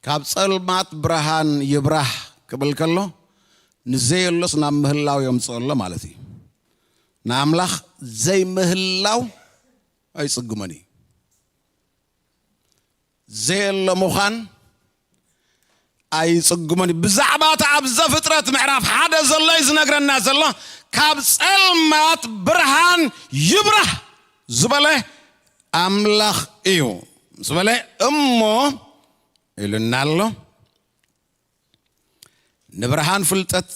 ካብ ጸልማት ብርሃን ይብራህ ክብል ከሎ፣ ንዘየሎስ ናብ ምህላው የምጽኦ ኣሎ ማለት እዩ። ንኣምላኽ ዘይምህላው ኣይጽግሞን እዩ። ዘየሎ ምዃን ኣይጽግሞን እዩ። ብዛዕባ እቲ ኣብ ዘፍጥረት ምዕራፍ ሓደ ዘሎ እዩ ዝነግረና ዘሎ። ካብ ጸልማት ብርሃን ይብራህ ዝበለ ኣምላኽ እዩ ምስ በለ፣ እሞ ኢሉና ኣሎ። ንብርሃን ፍልጠት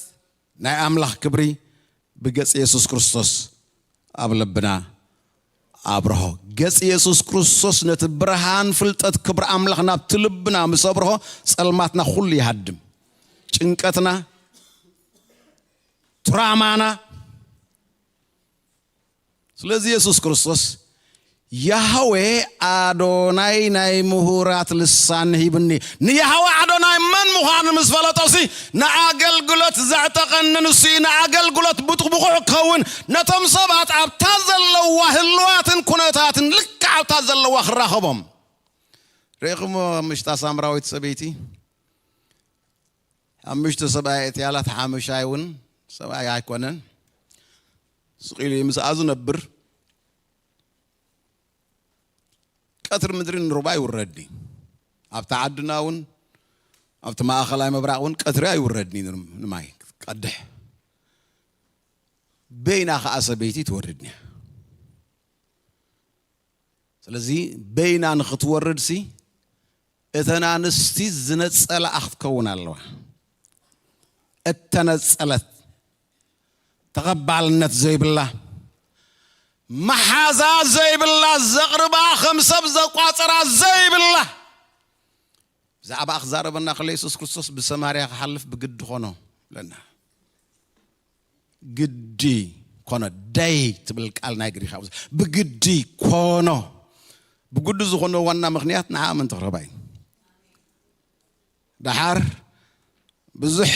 ናይ ኣምላኽ ክብሪ ብገጽ የሱስ ክርስቶስ ኣብ ልብና ኣብርሆ። ገጽ የሱስ ክርስቶስ ነቲ ብርሃን ፍልጠት ክብሪ ኣምላኽ ናብቲ ልብና ምስ ኣብርሆ፣ ጸልማትና ኩሉ ይሃድም። ጭንቀትና፣ ትራማና። ስለዚ የሱስ ክርስቶስ፣ ያህዌ ኣዶናይ ናይ ምሁራት ልሳን ሂብኒ። ንያህዌ ኣዶናይ መን ምዃኑ ምስ ፈለጦሲ፣ ንኣገልግሎት ዘዕጠቐኒ ንሱ እዩ። ንኣገልግሎት ብቑ-፣ ብቑዕ ክኸውን፣ ነቶም ሰባት ኣብታ ዘለዋ ህልዋትን ኩነታትን ልክዕ ኣብታ ዘለዋ ክራኸቦም። ርኢኹሞ፣ ምሽጣ ሳምራዊት ሰበይቲ፣ ሓሙሽተ ሰብኣይ እቲ ያላት ሓሙሻይ እውን ሰብኣይ ኣይኮነን። ስቕ ኢሉ እዩ ምስኣ ዝነብር። ቀትሪ ምድሪ ንሩባ ይውረድኒ። ኣብቲ ዓድና እውን፣ ኣብቲ ማእኸላይ ምብራቕ እውን ቀትሪ ኣይውረድኒ ንማይ ቀድሕ። በይና ኸዓ ሰበይቲ ትወርድኒ። ስለዚ በይና ንኽትወርድሲ፣ እተን ኣንስቲ ዝነጸላ ክትከውን ኣለዋ። እተነጸለት፣ ተቐባልነት ዘይብላ፣ መሓዛ ዘይብላ፣ ዘቕርባ ከም ሰብ ዘቋጽራ ዘይብላ። ብዛዕባ ክዛረበና ከሎ የሱስ ክርስቶስ ብሰማርያ ክሓልፍ ብግዲ ኮኖ ብለና። ግዲ ኮኖ፣ ደይ ትብል ቃል ናይ ግሪክ፣ ብግዲ ኮኖ። ብግዲ ዝኾነ ዋና ምኽንያት ንዓ ምእንቲ ክረኽባ እዩ። ደሓር ብዙሕ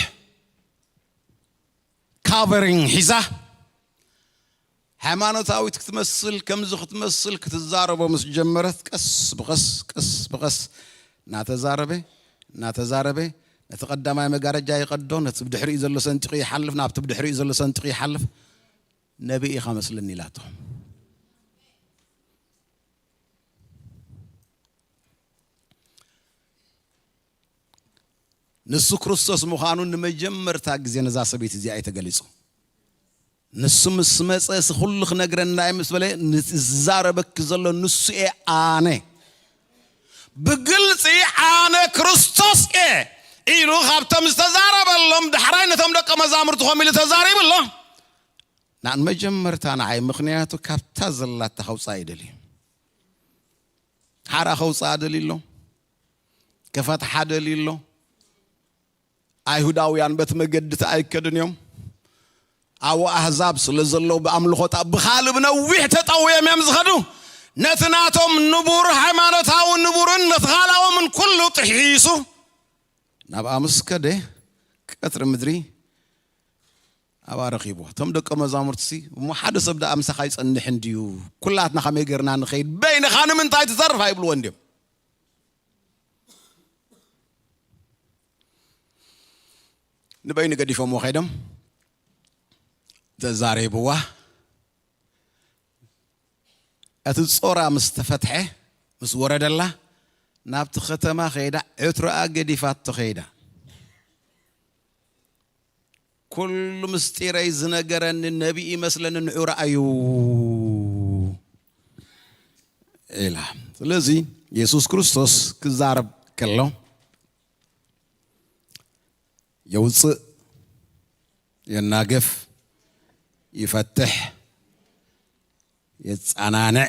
ካቨሪንግ ሒዛ፣ ሃይማኖታዊት ክትመስል፣ ከምዚ ክትመስል ክትዛረቦ ምስ ጀመረት፣ ቀስ ብቐስ፣ ቀስ ብቐስ እናተዛረበ፣ እናተዛረበ፣ ነቲ ቀዳማይ መጋረጃ ይቐዶ፣ ነቲ ብድሕሪኡ ዘሎ ሰንጢቑ ይሓልፍ፣ ናብቲ ብድሕሪኡ ዘሎ ሰንጢቑ ይሓልፍ። ነቢይ ኢኻ መስለኒ ኢላቶ። ንሱ ክርስቶስ ምዃኑ ንመጀመርታ ግዜ ነዛ ሰበይቲ እዚኣ እዩ ተገሊጹ። ንሱ ምስ መጸ፣ "እዚ ኩሉ ክነግረና እዩ" ምስ በለ፣ "ንዝዛረበኪ ዘሎ ንሱ እየ ኣነ። ብግልጺ ኣነ ክርስቶስ እየ" ኢሉ ካብቶም ዝተዛረበሎም ዳሕራይ ነቶም ደቀ መዛሙርቱ ከምኡ ኢሉ ተዛሪቡ ኣሎ። ንመጀመርታ ንዓይ፣ ምኽንያቱ ካብታ ዘላታ ከውፅኣ ይደሊ። ሓራ ከውፅኣ ደሊ ኣሎ፣ ከፈትሓ ደሊ ኣሎ። ኣይሁዳውያን በቲ መገዲ እቲ ኣይከዱን እዮም። ኣብኡ ኣህዛብ ስለ ዘለዉ ብኣምልኾ ጣ-፣ ብኻልእ ብነዊሕ ተጠውዮም እዮም ዝኸዱ። ነቲ ናቶም ንቡር፣ ሃይማኖታዊ ንቡርን ነቲ ካልኣዎምን ኩሉ ጥሒሱ ናብኣ ምስ ከደ፣ ቀትሪ ምድሪ ኣብኣ ረኺብዎ። እቶም ደቀ መዛሙርትሲ፣ "እሞ ሓደ ሰብ ደኣ ምሳኻ ይጸንሕ እንድዩ? ኩላትና ከመይ ጌርና ንኸይድ? በይንኻ ንምንታይ ትተርፍ?" ኣይብልዎ እንድዮም። ንበይኑ ገዲፎምዎ ከይዶም ተዛሪብዋ። እቲ ጾራ ምስ ተፈትሐ፣ ምስ ወረደላ፣ ናብቲ ከተማ ከይዳ፣ ዕትሮኣ ገዲፋቶ ከይዳ። "ኩሉ ምስጢረይ ዝነገረኒ ነቢይ ይመስለኒ፣ ንዑ ረኣዩ" ኢላ። ስለዚ የሱስ ክርስቶስ ክዛረብ ከሎ፣ የውፅእ፣ የናግፍ፣ ይፈትሕ፣ የፃናንዕ፣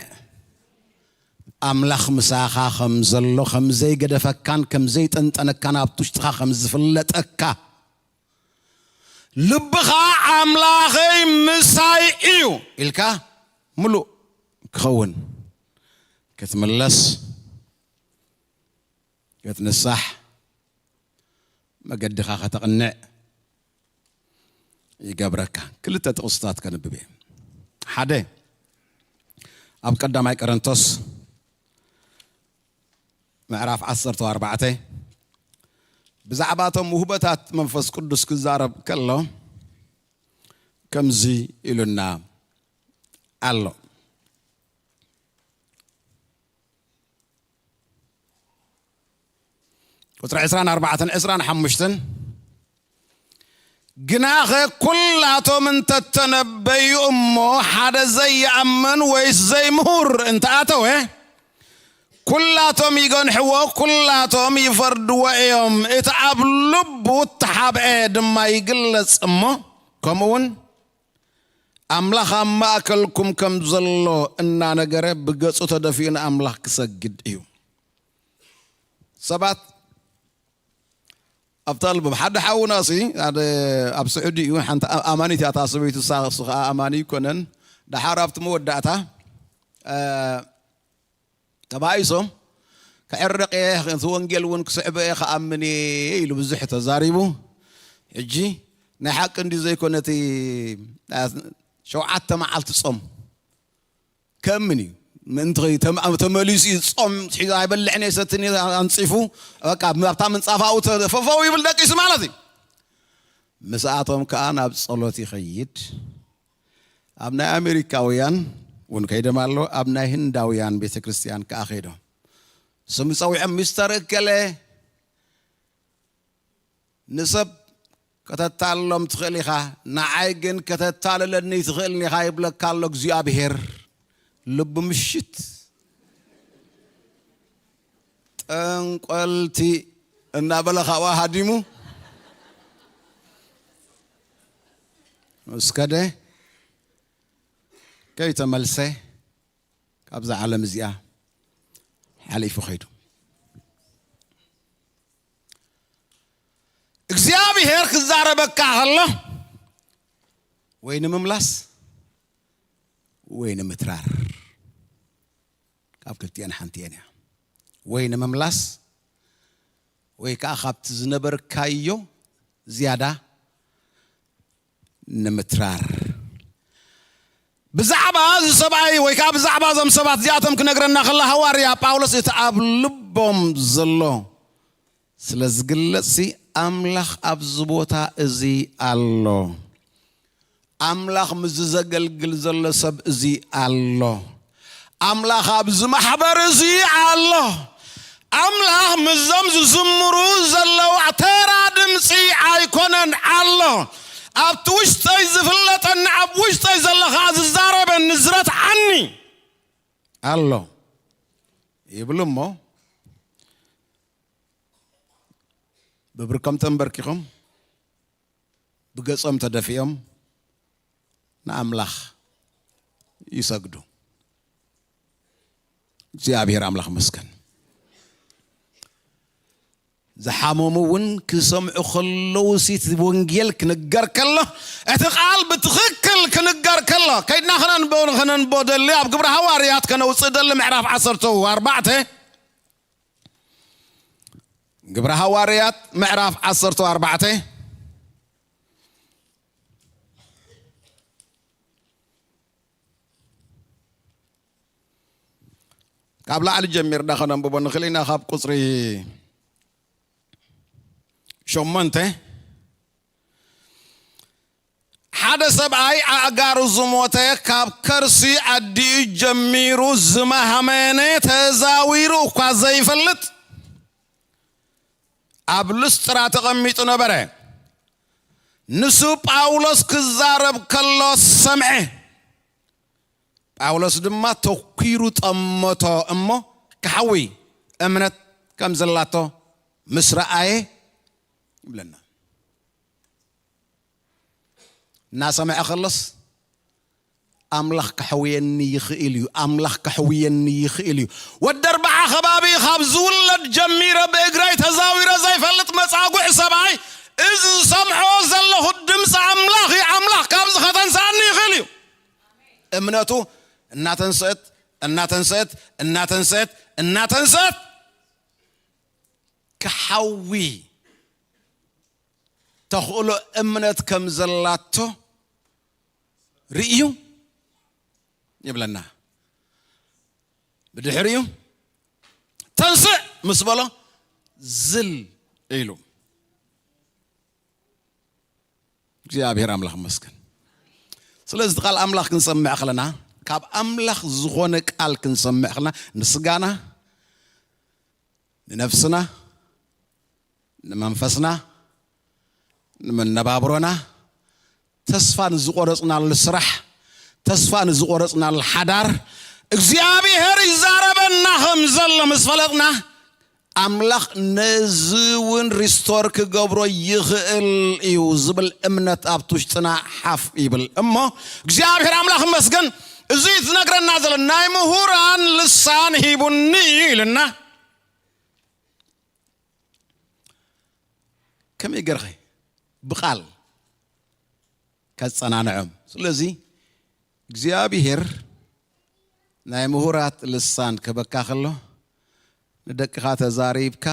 ኣምላኽ ምሳኻ ከም ዘሎ፣ ከም ዘይገደፈካን ከም ዘይጠንጠነካን ኣብቲ ውሽጥኻ ከም ዝፍለጠካ፣ ልብኻ "ኣምላኸይ ምሳይ እዩ" ኢልካ ምሉእ ክኸውን፣ ክትምለስ፣ ክትንሳሕ፣ መገድኻ ከተቕንዕ ይገብረካ። ክልተ ጥቕስታት ከንብብ እየ። ሓደ፣ ኣብ ቀዳማይ ቆሮንቶስ ምዕራፍ ዓሰርተ ኣርባዕተ ብዛዕባ እቶም ውህበታት መንፈስ ቅዱስ ክዛረብ ከሎ ከምዚ ኢሉና ኣሎ። ቁጽሪ ዕስራን ኣርባዕተን፣ ዕስራን ሓሙሽተን፣ "ግናኸ ኩላቶም እንተተነበዩ እሞ ሓደ ዘይኣምን ወይስ ዘይምሁር እንተኣተወ፣ ኩላቶም ይገንሕዎ፣ ኩላቶም ይፈርድዎ እዮም። እቲ ኣብ ልቡ እተሓብአ ድማ ይግለጽ እሞ፣ ከምኡውን ኣምላኽ ኣብ ማእከልኩም ከም ዘሎ እናነገረ ብገጹ ተደፊኡ ንኣምላኽ ክሰግድ እዩ።" ሰባት ኣብታ ልቦም፣ ሓደ ሓውና ሲ፣ ሓደ ኣብ ስዑዲ እዩ፣ ሓንቲ ኣ-፣ ኣማኒት እያ እታ ሰበይቱ፣ እሳ፣ እሱ ኸዓ ኣማኒ ኣይኮነን። ደሓር ኣብቲ መወዳእታ፣ እ፣ ተባኢሶም፣ "ክዕረቕ እየ፣ እቲ ወንጌል እውን ክስዕቦ እየ፣ ክኣምን እየ" ኢሉ ብዙሕ ተዛሪቡ። ሕጂ ናይ ሓቂ እንድዩ ዘይኮነ እቲ፣ እ፣ ሸውዓተ መዓልቲ ጾም ከምን እዩ። ምእንቲ ተም-፣ ተመሊሱ እዩ፣ ጾም ሒዙ ኣይበልዕን እየ፣ ሰትን እየ ኣንጺፉ፣ በቃ ኣብታ ምንጻፍ ኣብኡ ተ-፣ ፈፈው ይብል ደቂሱ ማለት እዩ። ምስኣቶም ከኣ ናብ ጸሎት ይኸይድ። ኣብ ናይ ኣሜሪካውያን እውን ከይዶም ኣሎ፣ ኣብ ናይ ህንዳውያን ቤተ ክርስቲያን ከኣ ከይዶም። ስም ጸዊዖም፣ "ሚስተር እከለ፣ ንሰብ ከተታልሎም ትኽእል ኢኻ፣ ንዓይ ግን ከተታልለኒ ትኽእልኒ ኢኻ" ይብለካ ኣሎ እግዚኣብሄር። ልቡ ምሽት፣ ጠንቆልቲ እናበለ ካብኣ ሃዲሙ ምስ ከደ፣ ከይተመልሰ ካብዛ ዓለም እዚኣ ሓሊፉ ኸይዱ። እግዚኣብሄር ክዛረበካ ከሎ፣ ወይ ንምምላስ ወይ ንምትራር፣ ካብ ክልቲኤን ሓንቲ እየን እያ። ወይ ንምምላስ ወይ ከዓ ካብቲ ዝነበርካዮ ዝያዳ ንምትራር። ብዛዕባ እዚ ሰብኣይ ወይ ከዓ ብዛዕባ እዞም ሰባት እዚኣቶም ክነግረና ከሎ፣ ሃዋርያ ጳውሎስ እቲ ኣብ ልቦም ዘሎ ስለ ዝግለጽሲ፣ ኣምላኽ ኣብዚ ቦታ እዚ ኣሎ፣ ኣምላኽ ምስዚ ዘገልግል ዘሎ ሰብ እዚ ኣሎ፣ ኣምላኽ ኣብዚ ማሕበር እዚ ኣሎ፣ ኣምላኽ ምስዞም ዝዝምሩ ዘለዉ ተራ ድምፂ ኣይኮነን ኣሎ፣ ኣብቲ ውሽጠይ ዝፍለጠኒ፣ ኣብ ውሽጠይ ዘሎ ኸዓ ዝዛረበኒ፣ ዝረትዓኒ ኣሎ ይብሉ እሞ፣ ብብርኮም ተንበርኪኾም፣ ብገጾም ተደፊኦም፣ ንኣምላኽ ይሰግዱ። እግዚኣብሔር ኣምላኽ መስገን። ዝሓመሙ እውን ክሰምዑ ከለዉ፣ እቲ ወንጌል ክንገር ከሎ፣ እቲ ቃል ብትኽክል ክንገር ከሎ፣ ከይድና ከነንቦ ከነንቦ ደሊ፣ ኣብ ግብረ ሃዋርያት ከነውፅእ ደሊ፣ ምዕራፍ ዓሰርተ ኣርባዕተ። ግብረ ሃዋርያት ምዕራፍ ዓሰርተ ኣርባዕተ። ካብ ላዕሊ ጀሚርና ከነንብቦ ንኽእል ኢና። ካብ ቁፅሪ ሸሞንተ፣ ሓደ ሰብኣይ ኣእጋሩ ዝሞተ፣ ካብ ከርሲ ኣዲኡ ጀሚሩ ዝማሃመነ፣ ተዛዊሩ እኳ ዘይፈልጥ፣ ኣብ ሉስጥራ ተቐሚጡ ነበረ። ንሱ ጳውሎስ ክዛረብ ከሎ ሰምዐ። ጳውሎስ ድማ ተኲሩ ጠመቶ እሞ፣ ክሓዊ እምነት ከም ዘላቶ ምስ ረኣየ ይብለና። እናሰምዐ ከሎስ፣ ኣምላኽ ከሕውየኒ ይኽእል እዩ፣ ኣምላኽ ከሕውየኒ ይኽእል እዩ። ወዲ ኣርብዓ ከባቢ ካብ ዝውለድ ጀሚረ ብእግረይ ተዛዊረ ዘይፈልጥ መጻጉዕ ሰብኣይ፣ እዚ ዝሰምዖ ዘለኹ ድምፂ ኣምላኽ እዩ፣ ኣምላኽ ካብዚ ከተንስኣኒ ይኽእል እዩ። እምነቱ እናተንስአት፣ እናተንስአት፣ እናተንስአት፣ እናተንስአት፣ ክሓዊ ተኽእሎ እምነት ከም ዘላቶ ርእዩ ይብለና። ብድሕሪኡ ተንስእ ምስ በሎ ዝል ኢሉ። እግዚኣብሔር ኣምላኽ ይመስገን። ስለዚ እቲ ቃል ኣምላኽ ክንሰምዕ ከለና፣ ካብ ኣምላኽ ዝኾነ ቃል ክንሰምዕ ከለና፣ ንስጋና፣ ንነፍስና፣ ንመንፈስና፣ ንመነባብሮና፣ ተስፋ ንዝቆረጽናሉ ስራሕ፣ ተስፋ ንዝቆረጽናሉ ሓዳር፣ እግዚኣብሔር ይዛረበና ከም ዘሎ ምስ ፈለጥና፣ ኣምላኽ ነዚ እውን ሪስቶር ክገብሮ ይኽእል እዩ ዝብል እምነት ኣብቲ ውሽጥና ሓፍ ይብል። እሞ እግዚኣብሔር ኣምላኽ ይመስገን፣ እዚ ዝነግረና ዘሎ፣ ናይ ምሁራን ልሳን ሂቡኒ እዩ ኢልና። ከመይ ገርኸ ብቓል ከጸናንዖም? ስለዚ እግዚኣብሔር ናይ ምሁራት ልሳን ክህበካ ከሎ፣ ንደቅኻ ተዛሪብካ፣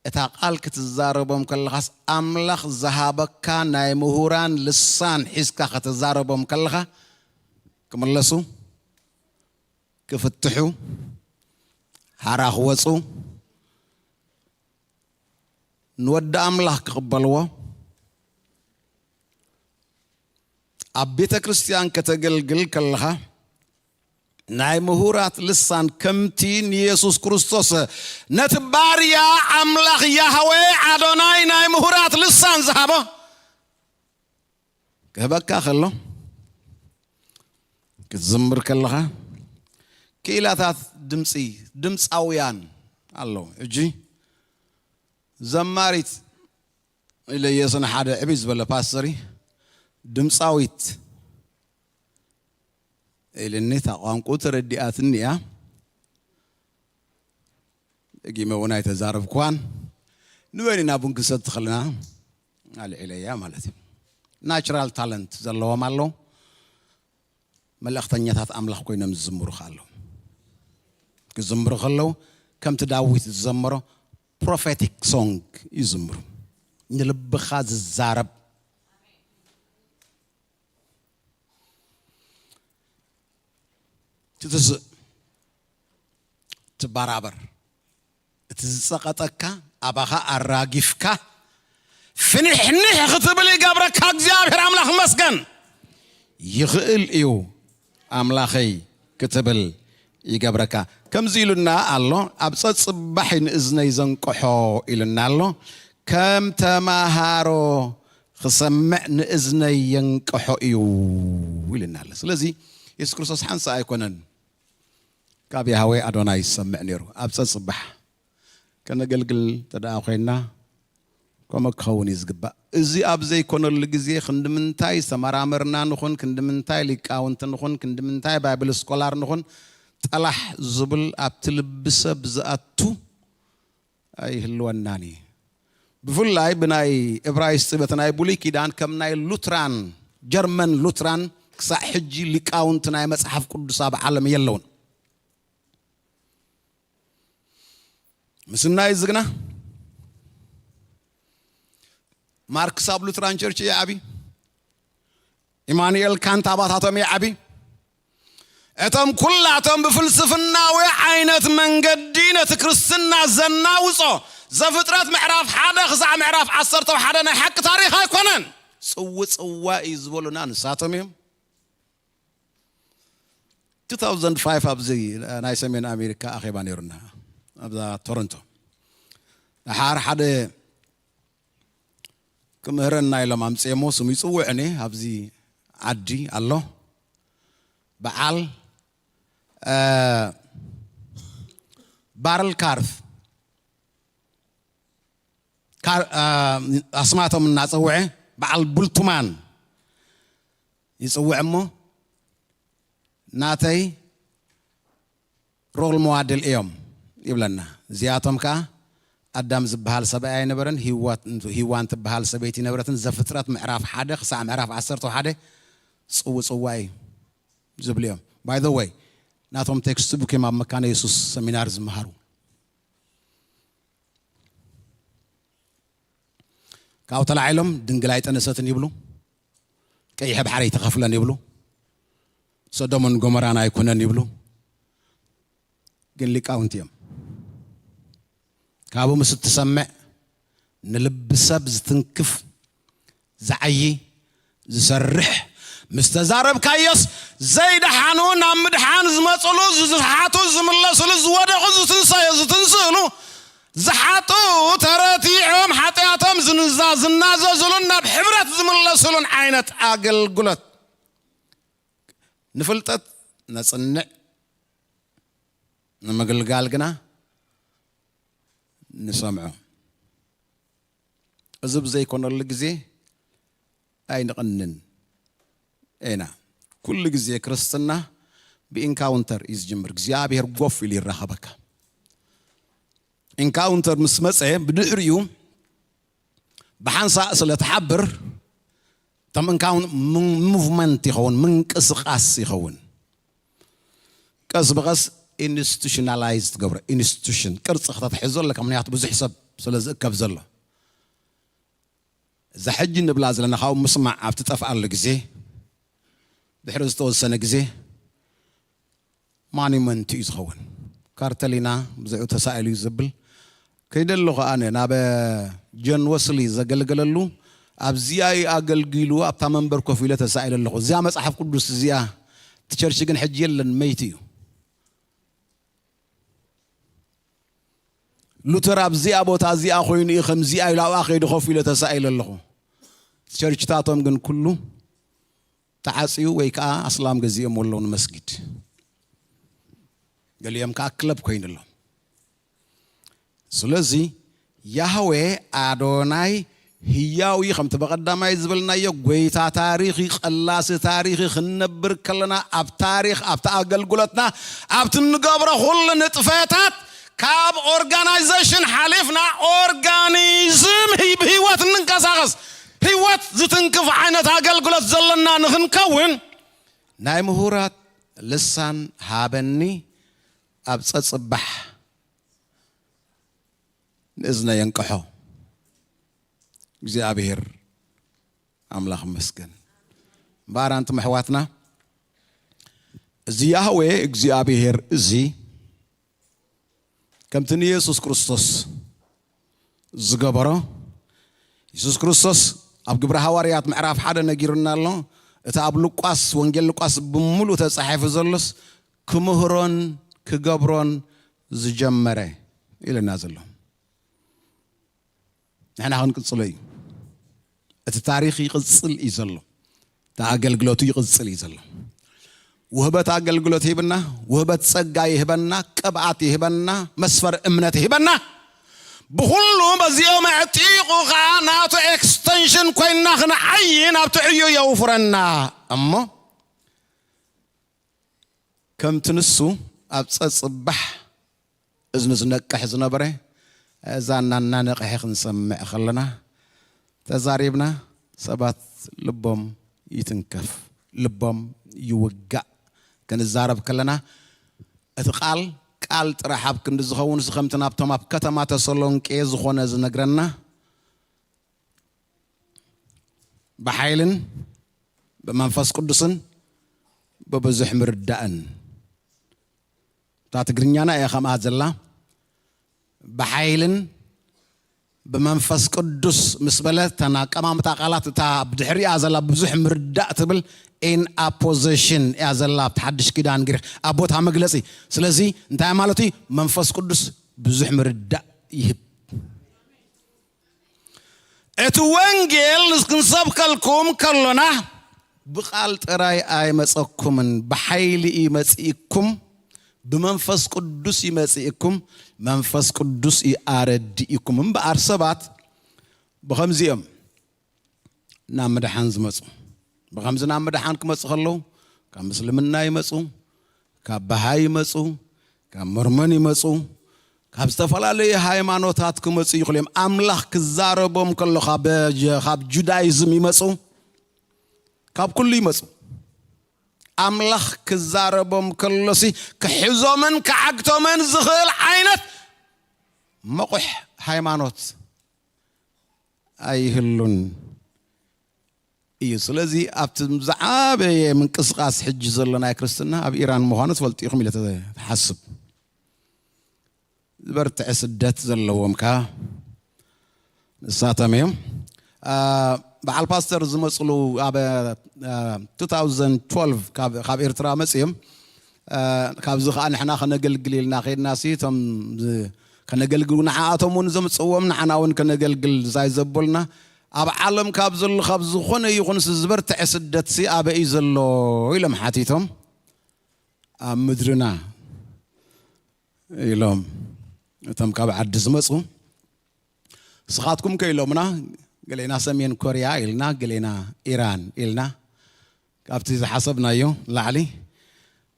እታ ቃል ክትዛረቦም ከለኻስ፣ ኣምላኽ ዝሃበካ ናይ ምሁራን ልሳን ሒዝካ ከተዛረቦም ከለኻ፣ ክምለሱ፣ ክፍትሑ፣ ሓራ ክወፁ፣ ንወዲ ኣምላኽ ክቕበልዎ፣ ኣብ ቤተ ክርስቲያን ከተገልግል ከለኻ፣ ናይ ምሁራት ልሳን ከምቲ ንየሱስ ክርስቶስ ነቲ ባርያ ኣምላኽ ያህዌ ኣዶናይ ናይ ምሁራት ልሳን ዝሃቦ ክህበካ ከሎ፣ ክትዝምር ከለኻ፣ ክኢላታት ድምፂ፣ ድምፃውያን ኣለዉ። ሕጂ ዘማሪት ኢለየስ ንሓደ ዕብይ ዝበለ ፓስተሪ፣ ድምፃዊት ኢልኒ፣ እታ ቋንቋ ተረዲኣትኒ እያ። ደጊመ እውን ኣይተዛረብኳን። ንበይንና ቡን ክንሰቲ ከለና ኣልዒለያ ማለት እዩ። ናቹራል ታለንት ዘለዎም ኣለዉ። መልእኽተኛታት ኣምላኽ ኮይኖም ዝዝምሩ ከ ኣለዉ። ክዝምሩ ከለዉ ከምቲ ዳዊት ዝዘመሮ ፕሮፌቲክ ሶንግ ይዝምሩ። ንልብኻ ዝዛረብ። ትትስእ፣ ትበራበር። እቲ ዝጸቐጠካ ኣባኻ ኣራጊፍካ ፍንሕንሕ ክትብል ይገብረካ። እግዚኣብሔር ኣምላኽ ይመስገን። ይኽእል እዩ ኣምላኸይ ክትብል ይገብረካ። ከምዚ ኢሉና ኣሎ፣ ኣብ ጸጽባሒ ንእዝነይ ዘንቅሖ ኢሉና ኣሎ። ከም ተማሃሮ ክሰምዕ ንእዝነይ የንቅሖ እዩ ኢሉና ኣሎ። ስለዚ የሱስ ክርስቶስ ሓንሳእ ኣይኮነን ካብ ያህዌ ኣዶናይ ዝሰምዕ ነይሩ። ኣብ ጸጽባሕ ከነገልግል እንተ ደኣ ኮይንና፣ ከምኡ ክኸውን እዩ ዝግባእ። እዚ ኣብ ዘይኮነሉ ግዜ ክንዲ ምንታይ ተመራመርና ንኹን፣ ክንዲ ምንታይ ሊቃውንቲ ንኹን፣ ክንዲ ምንታይ ባይብል ስኮላር ንኹን፣ ጠላሕ ዝብል ኣብቲ ልቢ ሰብ ዝኣቱ ኣይህልወናን እዩ። ብፍላይ ብናይ እብራይስጥ በቲ ናይ ብሉይ ኪዳን ከም ናይ ሉትራን፣ ጀርመን ሉትራን ክሳዕ ሕጂ ሊቃውንቲ ናይ መጽሓፍ ቅዱስ ኣብ ዓለም የለውን። ምስናይ ዝግና ማርክስ ኣብ ሉትራን ቸርች ይዓቢ፣ ኢማኑኤል ካንት ኣባታቶም ይዓቢ። እቶም ኩላቶም ብፍልስፍናዊ ዓይነት መንገዲ ነቲ ክርስትና ዘናውጾ ዘፍጥረት ምዕራፍ ሓደ ክሳዕ ምዕራፍ ዓሰርተ ሓደ ናይ ሓቂ ታሪኽ ኣይኮነን። ጽውጽዋይ እዩ ዝበሉና ንሳቶም እዮም። two thousand five ኣብዚ ናይ ሰሜን ኣሜሪካ ኣኼባ ነይሩና ኣብዛ ቶሮንቶ። ደሓር ሓደ ክምህረና ኢሎም ኣምፅኤሞ ስሙ ይፅውዕኒ ኣብዚ ዓዲ ኣሎ። በዓል ባርል ካርፍ ኣስማቶም እናፀውዐ በዓል ቡልቱማን ይፅውዕ እሞ ናተይ ሮል መዋድል እዮም ይብለና። እዚኣቶም ከዓ ኣዳም ዝበሃል ሰብኣይ ኣይነበረን፣ ሂዋን ትበሃል ሰበይቲ ነበረትን። ዘፍጥረት ምዕራፍ ሓደ ክሳዕ ምዕራፍ ዓሰርተ ሓደ ፅውፅዋይ ዝብሉ እዮም። ባይ ዘ ወይ ናቶም ቴክስት ቡክ እዮም ኣብ መካነ የሱስ ሰሚናር ዝመሃሩ። ካብኡ ተላዒሎም ድንግል ኣይጠነሰትን ይብሉ፣ ቀይሐ ባሕሪ ኣይተኸፍለን ይብሉ፣ ሰዶምን ጎመራን ኣይኮነን ይብሉ። ግን ሊቃውንቲ እዮም። ካብኡ ምስ እትሰምዕ ንልቢ ሰብ ዝትንክፍ ዝዓዪ ዝሰርሕ ምስ ተዛረብካዮስ ዘይደሓኑ ናብ ምድሓን ዝመፅሉ ዝሓቱ ዝምለስሉ ዝወደቑ ዝትንሰዩ ዝትንስእሉ ዝሓጡ ተረቲዖም ሓጢኣቶም ዝንዛ ዝናዘዝሉን ናብ ሕብረት ዝምለስሉን ዓይነት ኣገልግሎት ንፍልጠት ነፅንዕ ንምግልጋል ግና ንሰምዖ። እዚ ብዘይኮነሉ ግዜ ኣይንቕንን ኢና። ኩሉ ግዜ ክርስትና ብኢንካውንተር እዩ ዝጅምር። እግዚኣብሔር ጎፍ ኢሉ ይራኸበካ። ኢንካውንተር ምስ መፀ ብድሕሪኡ ብሓንሳእ ስለ ትሓብር እቶም እንካውን ሙቭመንት ይኸውን፣ ምንቅስቃስ ይኸውን። ቀስ ብቐስ ኢንስቲቱሽናላይዝ ትገብሮ ኢንስቲቱሽን ቅርፂ ከተትሕዞ ኣለካ። ምክንያቱ ብዙሕ ሰብ ስለ ዝእከብ ዘሎ እዛ ሕጂ ንብላ ዘለና ካብኡ ምስማዕ ኣብ ትጠፍኣሉ ግዜ ድሕሪ ዝተወሰነ ግዜ ማኒመንት እዩ ዝኸውን። ካርተሊና ብዝዑ ተሳኢሉ እዩ ዝብል ከይደ ኣለኹ ኣነ ናብ ጆን ወስሊ ዘገልገለሉ ኣብዚኣ እዩ ኣገልጊሉ ኣብታ መንበር ኮፍ ኢለ ተሳኢለ ኣለኹ። እዚኣ መፅሓፍ ቅዱስ እዚኣ እቲ ቸርች ግን ሕጂ የለን መይቲ እዩ። ሉተር ኣብዚኣ ቦታ እዚኣ ኮይኑ እዩ ከምዚኣ ኢሉ ኣብኣ ከይዱ ኮፍ ኢለ ተሳኢለ ኣለኹ። ቸርችታቶም ግን ኩሉ ተዓፅዩ ወይ ከዓ ኣስላም ገዚኦም ኣለዉ ንመስጊድ። ገሊኦም ከዓ ክለብ ኮይኑ ኣሎ። ስለዚ ያህዌ ኣዶናይ ህያው እዩ። ከምቲ በቐዳማይ ዝበልናዮ ጎይታ ታሪኽ እዩ፣ ቀላሲ ታሪኽ እዩ። ክንነብር ከለና ኣብ ታሪኽ ኣብቲ ኣገልግሎትና ኣብቲ እንገብሮ ኩሉ ንጥፈታት ካብ ኦርጋናይዜሽን ሓሊፍና ኦርጋኒዝም ብህይወት እንንቀሳቐስ ህይወት ዝትንክፍ ዓይነት ኣገልግሎት ዘለና ንኽንከውን ናይ ምሁራት ልሳን ሃበኒ ኣብ ጸጽባሕ ንእዝነ የንቅሖ እግዚኣብሔር ኣምላኽ ይመስገን። እምበኣር ኣንቱም ኣሕዋትና እዚ ያህዌ እግዚኣብሔር እዚ ከምቲ ንየሱስ ክርስቶስ ዝገበሮ የሱስ ክርስቶስ ኣብ ግብሪ ሃዋርያት ምዕራፍ ሓደ ነጊሩና ኣሎ። እቲ ኣብ ሉቃስ ወንጌል ሉቃስ ብምሉእ ተጻሒፉ ዘሎስ ክምህሮን ክገብሮን ዝጀመረ ኢለና ዘሎ ንሕና ክንቅጽሎ እዩ። እቲ ታሪኽ ይቕጽል እዩ ዘሎ። እቲ ኣገልግሎቱ ይቕጽል እዩ ዘሎ። ውህበት ኣገልግሎት ይህብና፣ ውህበት ጸጋ ይህበና፣ ቅብኣት ይህበና፣ መስፈር እምነት ይህበና። ብኹሉ በዚኦም ኣዕጢቑ ኸዓ ናቱ ኤክስተንሽን ኮይንና ክንዓይን ኣብቲ ዕዮ የውፍረና። እሞ ከምቲ ንሱ ኣብ ጸጽባሕ እዝኑ ዝነቅሕ ዝነበረ፣ እዛ እናነቕሐ ክንሰምዕ ከለና ተዛሪብና፣ ሰባት ልቦም ይትንከፍ፣ ልቦም ይውጋእ። ክንዛረብ ከለና እቲ ቃል ቃል ጥራሕ ኣብ ክንዲ ዝኸውን፣ ከምቲ ናብቶም ኣብ ከተማ ተሰሎንቄ ዝኾነ ዝነግረና፣ ብሓይልን ብመንፈስ ቅዱስን ብብዙሕ ምርዳእን። እታ ትግርኛና እያ ከምኣ ዘላ። ብሓይልን ብመንፈስ ቅዱስ ምስ በለ፣ እተን ኣቀማምጣ ቃላት፣ እታ ብድሕሪኣ ዘላ ብዙሕ ምርዳእ ትብል፣ in apposition እያ ዘላ ኣብቲ ሓድሽ ኪዳን ግሪክ ኣብ ቦታ መግለጺ። ስለዚ እንታይ ማለት እዩ? መንፈስ ቅዱስ ብዙሕ ምርዳእ ይህብ። እቲ ወንጌል ክንሰብከልኩም ከሎና ብቓል ጥራይ ኣይመጸኩምን፣ ብሓይሊ እዩ መጺእኩም፣ ብመንፈስ ቅዱስ እዩ መጺእኩም፣ መንፈስ ቅዱስ እዩ ኣረዲእኩም። እምበኣር ሰባት ብኸምዚኦም ናብ ምድሓን ዝመጹ፣ ብኸምዚ ናብ ምድሓን ክመጹ ከለዉ፣ ካብ ምስልምና ይመጹ፣ ካብ በሃይ ይመጹ፣ ካብ መርመን ይመጹ፣ ካብ ዝተፈላለዩ ሃይማኖታት ክመጹ ይኽእሉ እዮም። ኣምላኽ ክዛረቦም ከሎ ካብ፣ ካብ ጁዳይዝም ይመጹ፣ ካብ ኩሉ ይመጹ። ኣምላኽ ክዛረቦም ከሎሲ ክሕዞምን ክዓግቶምን ዝኽእል ዓይነት መቑሕ ሃይማኖት ኣይህሉን እዩ። ስለዚ ኣብቲ ዝዓበየ ምንቅስቃስ ሕጂ ዘሎ ናይ ክርስትና ኣብ ኢራን ምዃኑ ትፈልጡ ኢኹም ኢለ ተሓስብ። ዝበርትዐ ስደት ዘለዎም ከ ንሳቶም እዮም። አ፣ በዓል ፓስተር ዝመፅሉ ኣብ፣ አ፣ two thousand twelve ካብ፣ ካብ ኤርትራ መፅዮም፣ አ፣ ካብዚ ከዓ ንሕና ከነገልግል ኢልና ከይድና ሲ እቶም ዝ-፣ ከነገልግሉ ንዓኣቶም እውን ዘምፅዎም ንዓና እውን ከነገልግል ዛይ ዘበሉና ኣብ ዓለም ካብ ዘሎ ካብ ዝኾነ ይኹን ሲ ዝበርትዐ ስደት ሲ ኣበይ ዘሎ ኢሎም ሓቲቶም ኣብ ምድርና ኢሎም እቶም ካብ ዓዲ ዝመፁ ንስኻትኩም ከ ኢሎምና፣ ገሌና ሰሜን ኮርያ ኢልና፣ ገሌና ኢራን ኢልና፣ ካብቲ ዝሓሰብናዮ ላዕሊ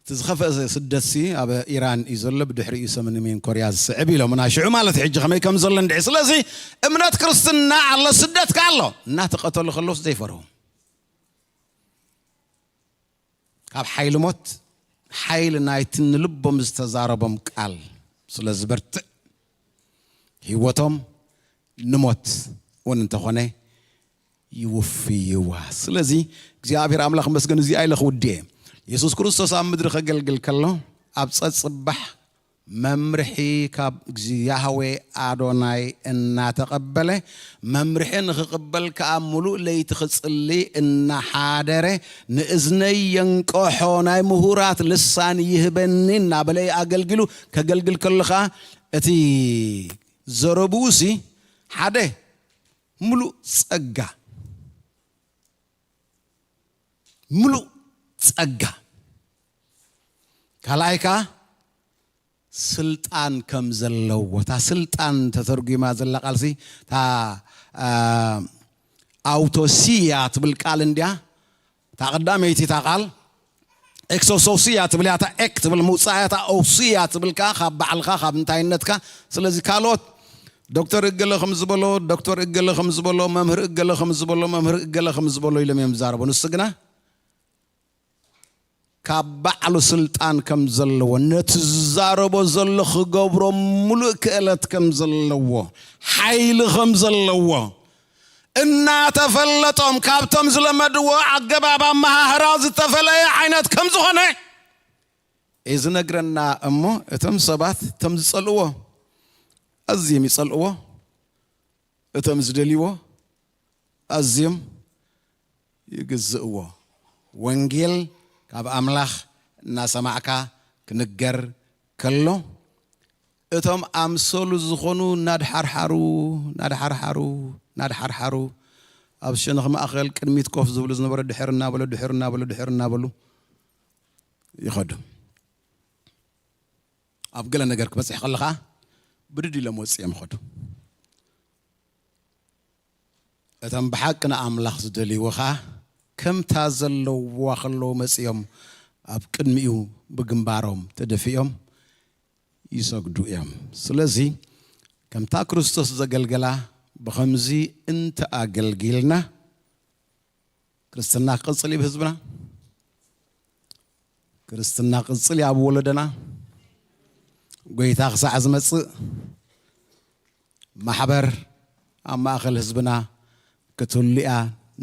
እቲ ዝኸፍአ ስደትሲ ኣብ ኢራን እዩ ዘሎ፣ ብድሕሪኡ ሰሜን ኮርያ ዝስዕብ ኢሎምና። ሽዑ ማለት ሕጂ ከመይ ከም ዘሎ እንድዒ። ስለዚ እምነት ክርስትና ኣሎ፣ ስደት ከ ኣሎ። እናተቐተሉ ከለውስ ዘይፈርሁ ካብ ሓይሊ ሞት፣ ሓይሊ ናይቲ ንልቦም ዝተዛረቦም ቃል ስለ ዝበርትዕ፣ ህይወቶም ንሞት እውን እንተኾነ ይውፍይዋ። ስለዚ እግዚኣብሔር ኣምላኽ መስገን፣ እዚኣ ኢለ ክውድእ እየ። የሱስ ክርስቶስ ኣብ ምድሪ ከገልግል ከሎ ኣብ ጸጽባሕ መምርሒ ካብ ያህዌ ኣዶናይ እናተቐበለ፣ መምርሒ ንኽቕበል ከኣ ምሉእ ለይቲ ክጽሊ እናሓደረ፣ "ንእዝነይ የንቀሖ፣ ናይ ምሁራት ልሳን ይህበኒ" እናበለ ኣገልጊሉ ከገልግል ከሎ ከኣ እቲ ዘረብኡሲ ሓደ ምሉእ ጸጋ፣ ምሉእ ጸጋ፣ ካልኣይ ከኣ ስልጣን ከም ዘለዎ፣ እታ ስልጣን ተተርጒማ ዘላ ቃልሲ፣ እታ፣ አ፣ ኣውቶሲያ ትብል ቃል እንድያ። እታ ቀዳመይቲ እታ ቃል ኤክሶሶሲያ ትብል እያ፣ እታ ኤክ ትብል ምውጻእ እያ፣ እታ ኦሲያ ትብል ከኣ ካብ ባዕልኻ፣ ካብ እንታይነትካ። ስለዚ ካልኦት ዶክተር እገለ ከም ዝበሎ፣ ዶክተር እገለ ከም ዝበሎ፣ መምህር እገለ ከም ዝበሎ፣ መምህር እገለ ከም ዝበሎ ኢሎም እዮም ዝዛረቡ። ንሱ ግና ካብ ባዕሉ ስልጣን ከም ዘለዎ፣ ነቲ ዝዛረቦ ዘሎ ክገብሮ ምሉእ ክእለት ከም ዘለዎ፣ ሓይሊ ከም ዘለዎ እናተፈለጦም፣ ካብቶም ዝለመድዎ ኣገባብ ኣመሃህራ ዝተፈለየ ዓይነት ከም ዝኾነ እዩ ዝነግረና። እሞ እቶም ሰባት እቶም ዝጸልእዎ ኣዝዮም ይጸልእዎ፣ እቶም ዝደልይዎ ኣዝዮም ይግዝእዎ። ወንጌል ካብ ኣምላኽ እናሰማዕካ ክንገር ከሎ፣ እቶም ኣምሰሉ ዝኾኑ እናድሓርሓሩ፣ እናድሓርሓሩ፣ እናድሓርሓሩ፣ ኣብ ሸነኽ ማእኸል ቅድሚት ኮፍ ዝብሉ ዝነበሩ ድሕር እናበሉ፣ ድሕር እናበሉ፣ ድሕር እናበሉ ይኸዱ። ኣብ ገለ ነገር ክበጽሕ ከሎ ኸዓ ብድድ ኢሎም ወጺኦም ይኸዱ። እቶም ብሓቂ ንኣምላኽ ዝደልይዎ ኸኣ ከምታ ዘለውዋ ከለዉ መጺኦም ኣብ ቅድሚኡ ብግንባሮም ተደፊኦም ይሰግዱ እዮም። ስለዚ ከምታ ክርስቶስ ዘገልገላ ብኸምዚ እንተ ኣገልጊልና ክርስትና ክቕጽል እዩ ብህዝብና። ክርስትና ክቕጽል እዩ ኣብ ወለደና። ጎይታ ክሳዕ ዝመጽእ ማሕበር ኣብ ማእከል ህዝብና ክትህሉ እያ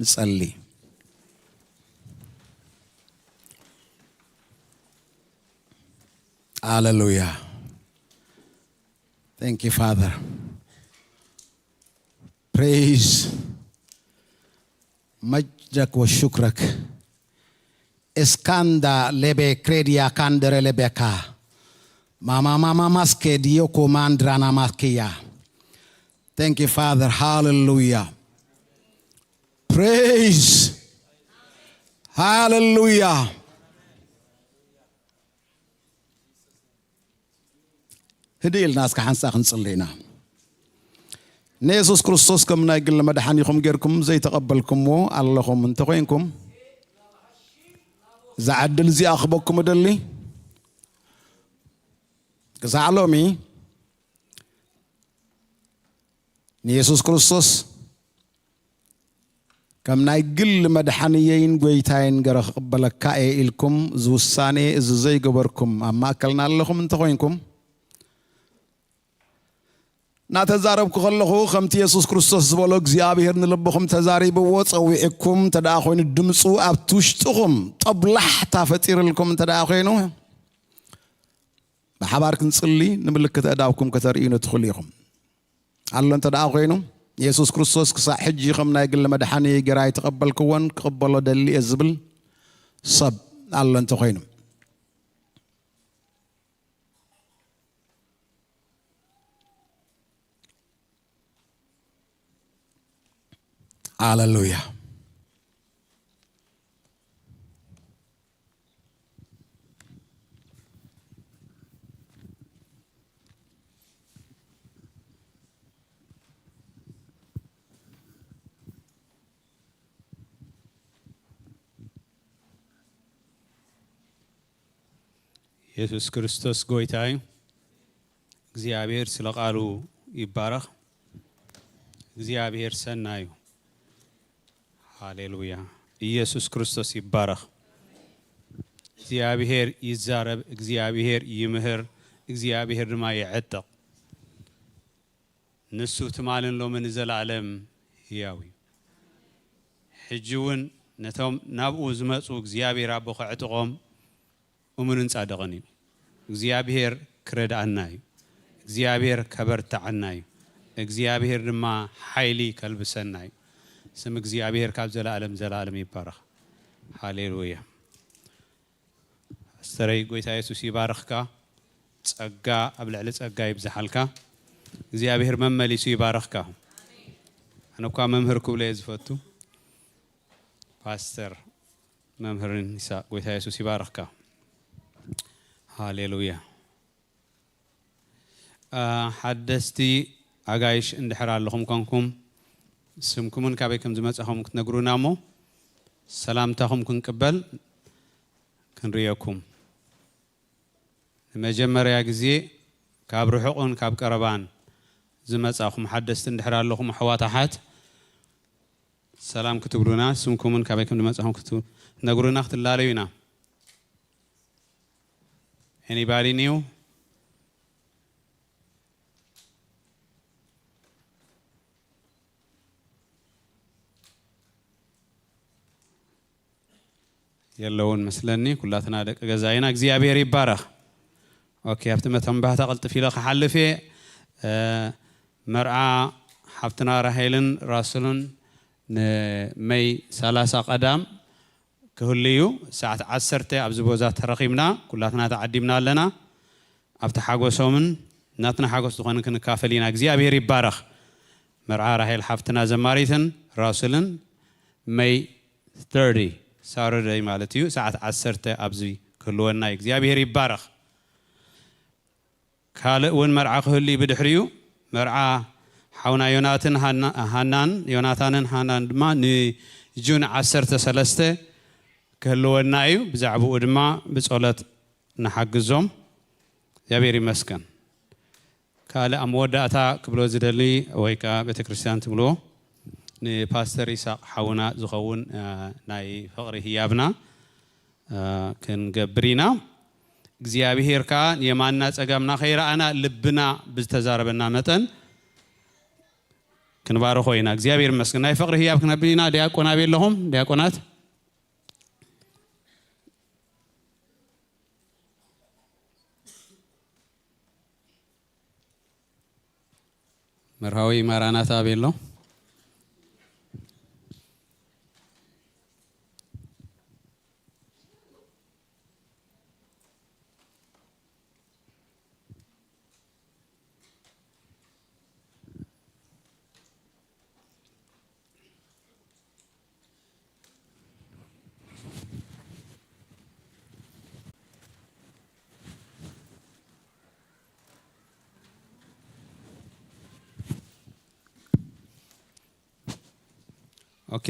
ንጸሊ። Hallelujah. Thank you, Father. Praise. مجدك وشكرك. Eskanda lebe kredia kandere lebeka. Mama mama maske dioko mandrana maskeya. Thank you, Father. Hallelujah. Praise. Hallelujah. ህድእ ኢልና እስከ ሓንሳእ ክንጽሊ ኢና። ንየሱስ ክርስቶስ ከም ናይ ግሊ መድሓኒኹም ጌርኩም ዘይተቐበልኩምዎ ኣለኹም እንተኾይንኩም፣ እዛ ዕድል እዚኣ ክበኩም እደሊ። ክሳዕ ሎሚ ንየሱስ ክርስቶስ ከም ናይ ግል መድሓንየይን ጎይታይን ገረ ክቕበለካ እየ ኢልኩም እዚ ውሳኔ እዚ ዘይገበርኩም ኣብ ማእከልና ኣለኹም እንተኾይንኩም፣ እናተዛረብኩ ከለኹ ከምቲ የሱስ ክርስቶስ ዝበሎ እግዚኣብሔር ንልብኹም ተዛሪብዎ ጸዊዕኩም እንተ ደኣ ኮይኑ ድምፁ ኣብቲ ውሽጥኹም ጦብላሕታ ፈጢርልኩም እንተ ደኣ ኮይኑ ብሓባር ክንጽሊ ንምልክት ኣእዳውኩም ከተርእዩኒ ትኽእሉ ኢኹም። ኣሎ እንተ ደኣ ኮይኑ የሱስ ክርስቶስ ክሳዕ ሕጂ ከም ናይ ግሊ መድሓኒ ገይረ ኣይተቐበልክዎን ክቕበሎ ደሊ እየ ዝብል ሰብ ኣሎ እንተ ኮይኑ ሃሌሉያ። የሱስ ክርስቶስ ጎይታ እዩ። እግዚኣብሔር ስለ ቃሉ ይባረኽ። እግዚኣብሔር ሰናይ እዩ። ሃሌሉያ። ኢየሱስ ክርስቶስ ይባረኽ። እግዚኣብሔር ይዛረብ፣ እግዚኣብሔር ይምህር፣ እግዚኣብሔር ድማ የዕጥቕ። ንሱ ትማልን ሎምን ንዘለኣለም ህያው እዩ። ሕጂ እውን ነቶም ናብኡ ዝመጹ እግዚኣብሔር ኣቦ ከዕጥቖም እሙንን ጻድቕን እዩ። እግዚኣብሔር ክረድኣና እዩ። እግዚኣብሔር ከበርትዓና እዩ። እግዚኣብሔር ድማ ሓይሊ ከልብሰና እዩ። ስም እግዚኣብሔር ካብ ዘለኣለም ዘለኣለም ይባረኽ። ሃሌሉያ። ኣስተረይ፣ ጎይታ የሱስ ይባርኽካ። ጸጋ ኣብ ልዕሊ ጸጋ ይብዝሓልካ። እግዚኣብሔር መመሊሱ ይባርኽካ። ኣነ እኳ መምህር ክብሎ እየ ዝፈቱ። ፓስተር መምህርን ይስሐቅ፣ ጎይታ የሱስ ይባርኽካ። ሃሌሉያ። አ፣ ሓደስቲ ኣጋይሽ እንድሕር ኣለኹም ኮንኩም ስምኩምን ካበይ ከም ዝመጻኹም ክትነግሩና እሞ ሰላምታኹም ክንቅበል ክንርእየኩም። ንመጀመርያ ግዜ ካብ ርሑቕን ካብ ቀረባን ዝመጻኹም ሓደስቲ እንድሕር ኣለኹም ኣሕዋት ኣሓት ሰላም ክትብሉና ስምኩምን ካበይ ከም ዝመጻኹም ክትነግሩና ክትላለዩ ኢና። Anybody new? የለውን መስለኒ። ኩላትና ደቂ ገዛ ኢና። እግዚኣብሔር ይባረኽ። ኦኬ፣ ኣብቲ መተንባህታ ቅልጥፍ ኢለ ክሓልፍ እየ። እ፣ መርዓ ሓፍትና ራሄልን ራስሉን ንመይ ሰላሳ ቀዳም ክህሉ እዩ። ሰዓት ዓሰርተ ኣብዚ ቦታ ተረኺብና ኩላትና ተዓዲምና ኣለና። ኣብቲ ሓጎሶምን ናትና ሓጎስ ዝኾነ ክንካፈል ኢና። እግዚኣብሔር ይባረኽ። መርዓ ራሄል ሓፍትና ዘማሪትን ራስልን መይ ተርቲ ሳተርደይ ማለት እዩ፣ ሰዓት ዓሰርተ ኣብዚ ክህልወና እዩ። እግዚኣብሔር ይባረኽ። ካልእ እውን መርዓ ክህሉ እዩ ብድሕሪኡ። መርዓ ሓውና ዮናትን ሃና- ሃናን ዮናታንን ሃናን ድማ ንጁን ዓሰርተ ሰለስተ ክህልወና እዩ። ብዛዕባኡ ድማ ብጸሎት ንሓግዞም። እግዚኣብሔር ይመስገን። ካልእ ኣብ መወዳእታ ክብሎ ዝደሊ ወይ ከዓ ቤተክርስትያን ትብልዎ ንፓስተር ይስሐቅ ሓውና ዝኸውን ናይ ፍቕሪ ህያብና ክንገብር ኢና። እግዚኣብሔር ከዓ የማንና ጸጋምና ከይረኣና ልብና ብዝተዛረበና መጠን ክንባርኾ ኢና። እግዚኣብሔር ይመስገን። ናይ ፍቕሪ ህያብ ክነብል ኢና። ዲያቆን ኣበይ ኣለኹም? ዲያቆናት መርሃዊ ማራናታ ኣበይ ኣሎ? ኦኬ።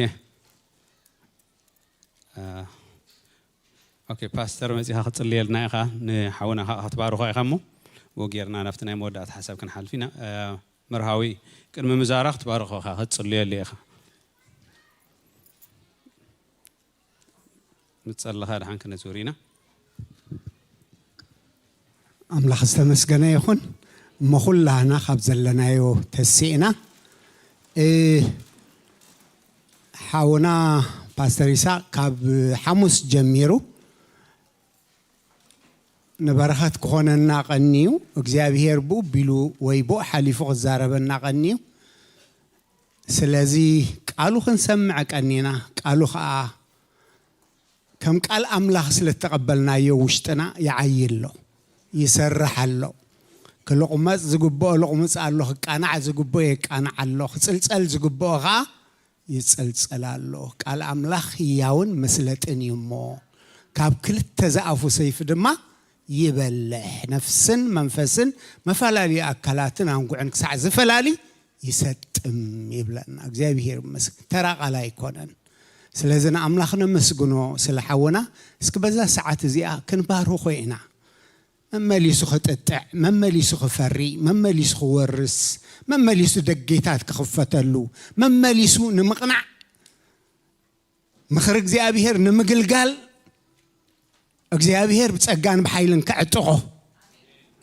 ኦኬ፣ ፓስተር መጺኻ ክትጽልየልና ኢኻ፣ ንሓውና ከዓ ክትባርኾ ኢኻ። እሞ ብኡ ጌርና ናብቲ ናይ መወዳእታ ሓሳብ ክንሓልፍ ኢና። መርሃዊ ቅድሚ ምዛራ ክትባርኾ ኢኻ፣ ክትጽልየሉ ኢኻ። ምጸለኻ ድሓን ክነዝውር ኢና። ኣምላኽ ዝተመስገነ ይኹን። እሞ ኩላህና ካብ ዘለናዮ ተሲእና፣ እ፣ ሓውና ፓስተር ይስሐቅ ካብ ሓሙስ ጀሚሩ ንበረኸት ክኾነና ቀንዩ፣ እግዚኣብሔር ብኡ ቢሉ ወይ ብኡ ሓሊፉ ክዛረበና ቀንዩ። ስለዚ ቃሉ ክንሰምዕ ቀኒና፣ ቃሉ ኸኣ ከም ቃል ኣምላኽ ስለ እተቐበልናዮ ውሽጥና ይዓዪ ኣሎ፣ ይሰርሕ ኣሎ። ክልቑመጽ ዝግብኦ ልቑምጽ ኣሎ፣ ክቃናዕ ዝግብኦ የቃንዕ ኣሎ፣ ክጽልጸል ዝግብኦ ኸኣ ይጸልጸል ኣሎ። ቃል ኣምላኽ ህያውን መስለጥን እዩ እሞ፣ ካብ ክልተ ዝኣፉ ሰይፊ ድማ ይበልሕ፣ ነፍስን መንፈስን መፈላለዩ ኣካላትን ኣንጉዕን ክሳዕ ዝፈላሊ ይሰጥም ይብለና። እግዚኣብሔር ይመስገን። ተራ ቃል ኣይኮነን። ስለዚ ንኣምላኽ ነመስግኖ ስለ ሓውና። እስኪ በዛ ሰዓት እዚኣ ክንባርኾ ኢና። መመሊሱ ክጥጥዕ፣ መመሊሱ ክፈሪ፣ መመሊሱ ክወርስ፣ መመሊሱ ደጌታት ክኽፈተሉ፣ መመሊሱ ንምቕናዕ፣ ምኽሪ እግዚኣብሔር ንምግልጋል እግዚኣብሔር ብጸጋን ብሓይልን ከዕጥቖ፣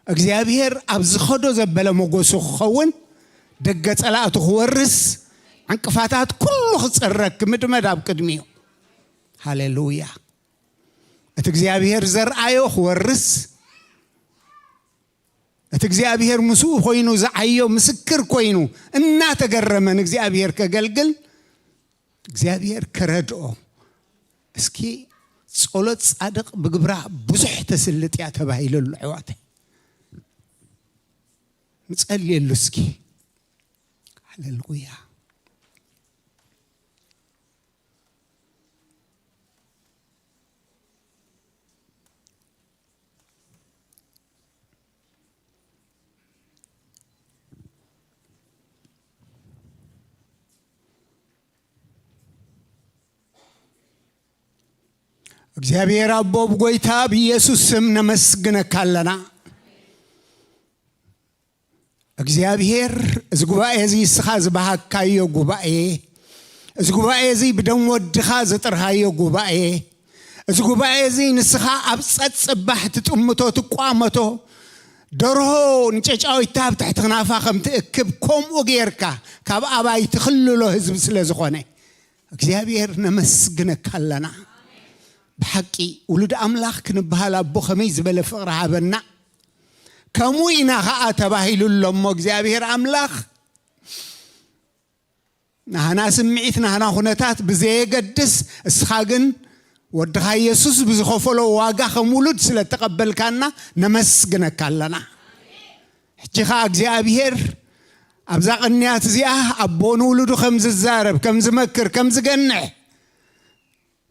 እግዚኣብሔር ኣብ ዝኸዶ ዘበለ መጎሱ ክኸውን፣ ደገ ጸላእቱ ክወርስ፣ ዕንቅፋታት ኩሉ ክጽረግ፣ ክምድመድ ኣብ ቅድሚኡ። ሃሌሉያ። እቲ እግዚኣብሔር ዘርኣዮ ክወርስ፣ እቲ እግዚኣብሔር ምስኡ ኮይኑ ዝዓዮ ምስክር ኮይኑ እናተገረመ ንእግዚኣብሔር ከገልግል እግዚኣብሔር ክረድኦ። እስኪ ጸሎት ጻድቕ ብግብራ ብዙሕ ተስልጥ እያ ተባሂሉ ኣሎ ኣሕዋተይ። ንጸልየሉ እስኪ። ሃሌሉያ። እግዚኣብሔር ኣቦ ብጎይታ ብኢየሱስ ስም ነመስግነካ ኣለና። እግዚኣብሔር እዚ ጉባኤ እዚ እስኻ ዝበሃካዮ ጉባኤ፣ እዚ ጉባኤ እዚ ብደም ወድኻ ዝጥርሃዮ ጉባኤ፣ እዚ ጉባኤ እዚ ንስኻ ኣብ ጸጽባሕ ትጥምቶ ትቋመቶ ደርሆ ንጨጫዊታ ኣብ ትሕቲ ክናፋ ከም ትእክብ ከምኡ ጌርካ ካብ ኣባይ ትኽልሎ ህዝቢ ስለ ዝኾነ እግዚኣብሔር ነመስግነካ ኣለና። ብሓቂ ውሉድ ኣምላኽ ክንበሃል ኣቦ ከመይ ዝበለ ፍቕሪ ሃበና። ከምኡ ኢና ኸዓ ተባሂሉ ኣሎ እሞ እግዚኣብሔር ኣምላኽ ናህና ስምዒት ናህና ኩነታት ብዘየገድስ እስኻ ግን ወድኻ የሱስ ብዝኸፈሎ ዋጋ ከም ውሉድ ስለ እተቐበልካና ነመስግነካ ኣለና። ሕጂ ኸዓ እግዚኣብሔር ኣብዛ ቅንያት እዚኣ ኣቦ ንውሉዱ ከም ዝዛረብ ከም ዝመክር ከም ዝገንሕ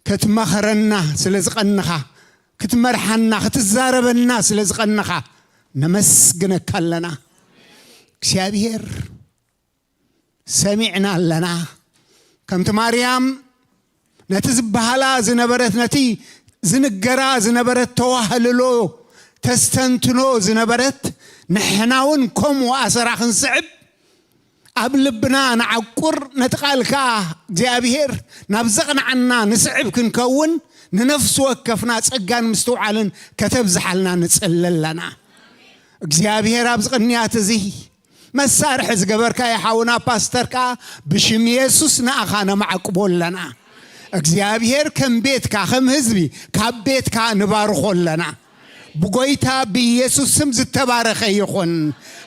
ክትመኸረና ስለ ዝቐንኻ ክትመርሓና ክትዛረበና ስለ ዝቐንኻ ነመስግነካ ኣለና እግዚኣብሔር። ሰሚዕና ኣለና። ከምቲ ማርያም ነቲ ዝበሃላ ዝነበረት፣ ነቲ ዝንገራ ዝነበረት ተዋህልሎ ተስተንትኖ ዝነበረት፣ ንሕና እውን ከምኡ ኣሰራ ክንስዕብ ኣብ ልብና ንዓቁር። ነቲ ቃል ከኣ እግዚኣብሔር ናብ ዘቕንዓና ንስዕብ ክንከውን፣ ንነፍሲ ወከፍና ጸጋን ምስትውዓልን ከተብዝሓልና ንጽሊ ኣለና። እግዚኣብሔር ኣብዚ ቅንያት እዚ መሳርሒ ዝገበርካዮ ሓውና ፓስተር ከኣ ብሽም የሱስ ንኣኻ ነማዕቅቦ ኣለና። እግዚኣብሔር ከም ቤትካ፣ ከም ህዝቢ ካብ ቤትካ ንባርኾ ኣለና። ብጎይታ ብኢየሱስ ስም ዝተባረኸ ይኹን።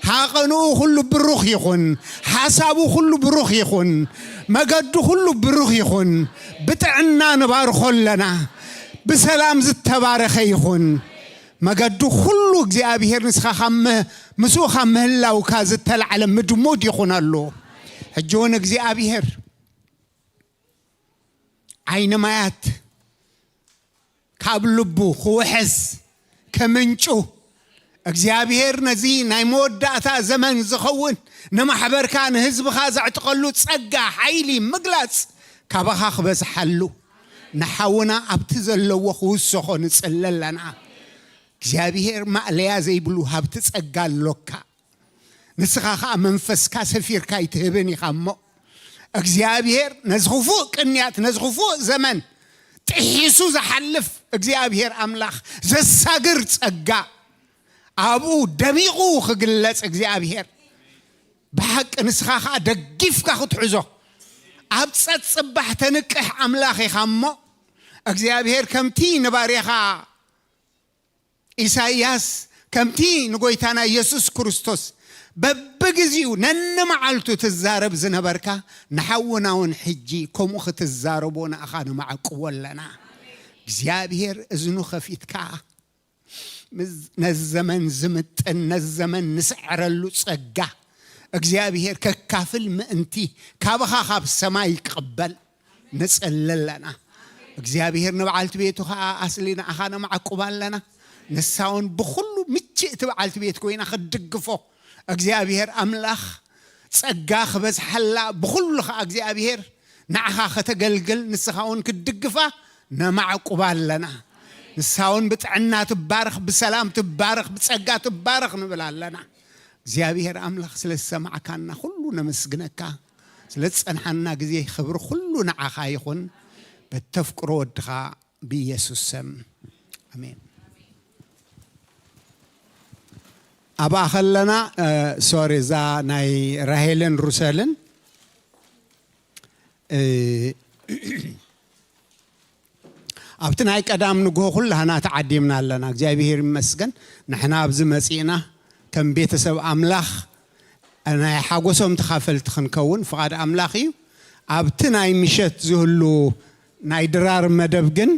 ሃቐንኡ ኩሉ ብሩኽ ይኹን። ሓሳቡ ኩሉ ብሩኽ ይኹን። መገዱ ኩሉ ብሩኽ ይኹን። ብጥዕና ንባርኾ ኣለና። ብሰላም ዝተባረኸ ይኹን። መገዱ ኩሉ እግዚኣብሔር ንስኻ ካብ ም-፣ ምስኡ ካብ ምህላውካ ዝተላዕለ ምድሙድ ይኹነሉ። ሕጂ እውን እግዚኣብሔር ዓይኒ ማያት ካብ ልቡ ክውሕዝ፣ ከምንጩ፣ እግዚኣብሔር ነዚ ናይ መወዳእታ ዘመን ዝኸውን ንማሕበርካ ንህዝብኻ ዘዕጥቐሉ ጸጋ፣ ሓይሊ፣ ምግላጽ ካባኻ ክበዝሓሉ፣ ንሓውና ኣብቲ ዘለዎ ክውሰኾ ንጽሊ ኣለና። እግዚኣብሔር ማእለያ ዘይብሉ ሃብቲ ጸጋ ኣሎካ። ንስኻ ኸኣ መንፈስካ ሰፊርካ ኣይትህብን ኢኻ እሞ፣ እግዚኣብሔር ነዚ ክፉእ ቅንያት፣ ነዚ ክፉእ ዘመን ጥሒሱ ዝሓልፍ እግዚኣብሔር ኣምላኽ ዘሳግር ጸጋ ኣብኡ ደሚቑ ክግለጽ እግዚኣብሔር ብሓቂ ንስኻ ኸኣ ደጊፍካ ክትሕዞ ኣብ ጸጽባሕ ተንቅሕ ኣምላኽ ኢኻ እሞ፣ እግዚኣብሔር ከምቲ ንባርያኻ ኢሳይያስ ከምቲ ንጎይታና ኢየሱስ ክርስቶስ በብግዜኡ ነንመዓልቱ ትዛረብ ዝነበርካ፣ ንሓውና እውን ሕጂ ከምኡ ክትዛረቦ ንኣኻ ንማዕቅቦ ኣለና። እግዚኣብሔር እዝኑ ከፊትካ፣ ምስ-፣ ነዚ ዘመን ዝምጥን፣ ነዚ ዘመን ንስዕረሉ ጸጋ እግዚኣብሔር ከካፍል ምእንቲ፣ ካብኻ ካብ ሰማይ ይቀበል። ንጽሊ ኣለና። እግዚኣብሔር ንበዓልቲ ቤቱ ኸኣ ኣስሊ ንኣኻ ነማዕቁባ ኣለና። ንሳ እውን ብኹሉ ምችእቲ በዓልቲ ቤት ኮይና ክትድግፎ፣ እግዚኣብሔር ኣምላኽ ጸጋ ክበዝሓላ፣ ብኹሉ ኸኣ እግዚኣብሔር ንዓኻ ከተገልግል፣ ንስኻ እውን ክትድግፋ ነማዕቁባ ኣለና። ንሳ እውን ብጥዕና ትባረኽ፣ ብሰላም ትባረኽ፣ ብጸጋ ትባረኽ ንብል ኣለና። እግዚኣብሔር ኣምላኽ ስለ ዝሰማዕካና ኩሉ ነመስግነካ። ስለ ዝጸንሓና ግዜ ክብሪ ኩሉ ንዓኻ ይኹን። በተፍቅሮ ወድኻ ብኢየሱስ ስም። ኣሜን። ኣብኣ ከለና፣ እ፣ ሶሪ፣ እዛ ናይ ራሄልን ሩሰልን፣ እ፣ ኣብቲ ናይ ቀዳም ንግሆ ኩላህና ተዓዲምና ኣለና። እግዚኣብሔር ይመስገን። ንሕና ኣብዚ መጺእና ከም ቤተሰብ ኣምላኽ ናይ ሓጎሶም ተኻፈልቲ ክንከውን ፍቓድ ኣምላኽ እዩ። ኣብቲ ናይ ምሸት ዝህሉ ናይ ድራር መደብ ግን፣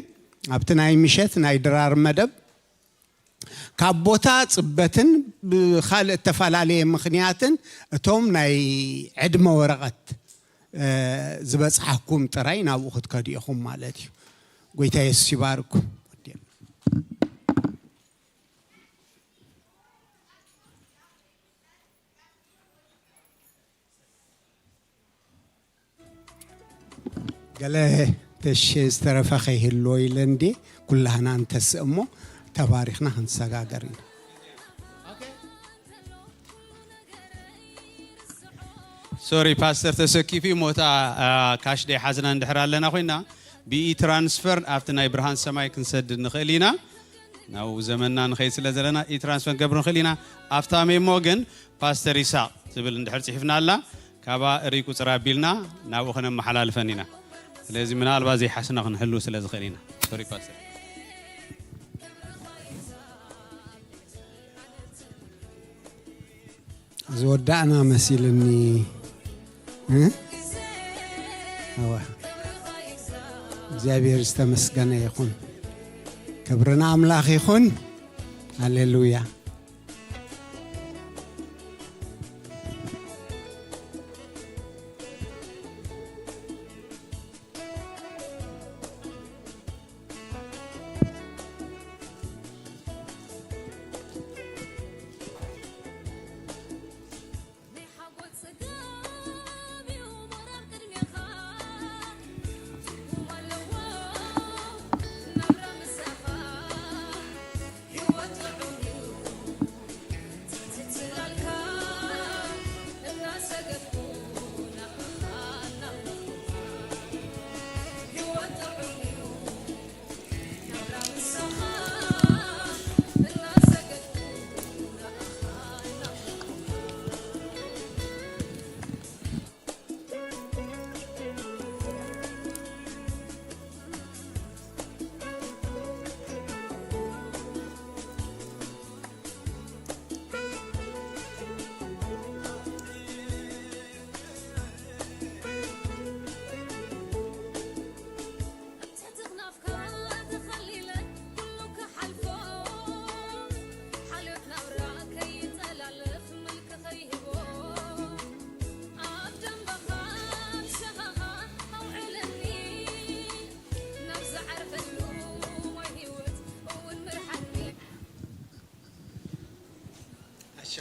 ኣብቲ ናይ ምሸት ናይ ድራር መደብ ካብ ቦታ ጽበትን ብኻልእ እተፈላለየ ምኽንያትን እቶም ናይ ዕድመ ወረቐት፣ እ፣ ዝበጽሓኩም ጥራይ ናብኡ ክትከዱ ኢኹም ማለት እዩ። ጎይታ የሱስ ይባርኩም። ገለ ተሽ ዝተረፈ ከይህልዎ ኢለ እንዴ፣ ኩላህና እንተስእ እሞ ተባሪኽና ክንሰጋገር ኢና። ሶሪ ፓስተር ተሰኪፉ ሞታ፣ አ፣ ካሽ ደይ ሓዝና እንድሕር ኣለና ኮይና ብኢ ትራንስፈር ኣብቲ ናይ ብርሃን ሰማይ ክንሰድድ ንኽእል ኢና። ናብ ዘመንና ንኸይድ ስለ ዘለና ኢ ትራንስፈር ክንገብር ንኽእል ኢና። ኣብታ ሜሞ ግን ፓስተር ይስሐቅ ትብል እንድሕር ጽሒፍና ኣላ፣ ካባ ሪ ቁጽር ኣቢልና ናብኡ ከነመሓላልፈን ኢና። ስለዚ ምናልባት ዘይሓስና ክንህሉ ስለ ዝኽእል ኢና። ሶሪ ፓስተር። ዝወዳእና መሲልኒ እ? እወ። እግዚኣብሔር ዝተመስገነ ይኹን። ክብሪ ንኣምላኽ ይኹን። ሃሌሉያ።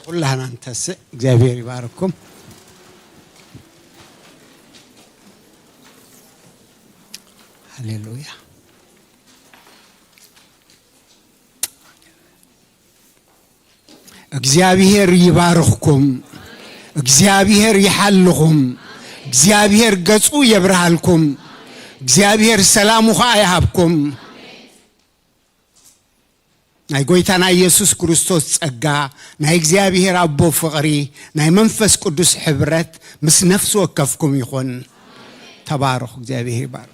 ኩላህና እንተስእ እግዚኣብሔር ይባርኩም። ሃሌሉያ። እግዚኣብሔር ይባርኽኩም። እግዚኣብሔር ይሓልኹም። እግዚኣብሔር ገጹ የብርሃልኩም። እግዚኣብሔር ሰላሙ ኸዓ ይሃብኩም። ናይ ጎይታና ኢየሱስ ክርስቶስ ጸጋ፣ ናይ እግዚኣብሔር ኣቦ ፍቕሪ፣ ናይ መንፈስ ቅዱስ ሕብረት ምስ ነፍሲ ወከፍኩም ይኹን። ተባረኹ። እግዚኣብሔር ይባርክ።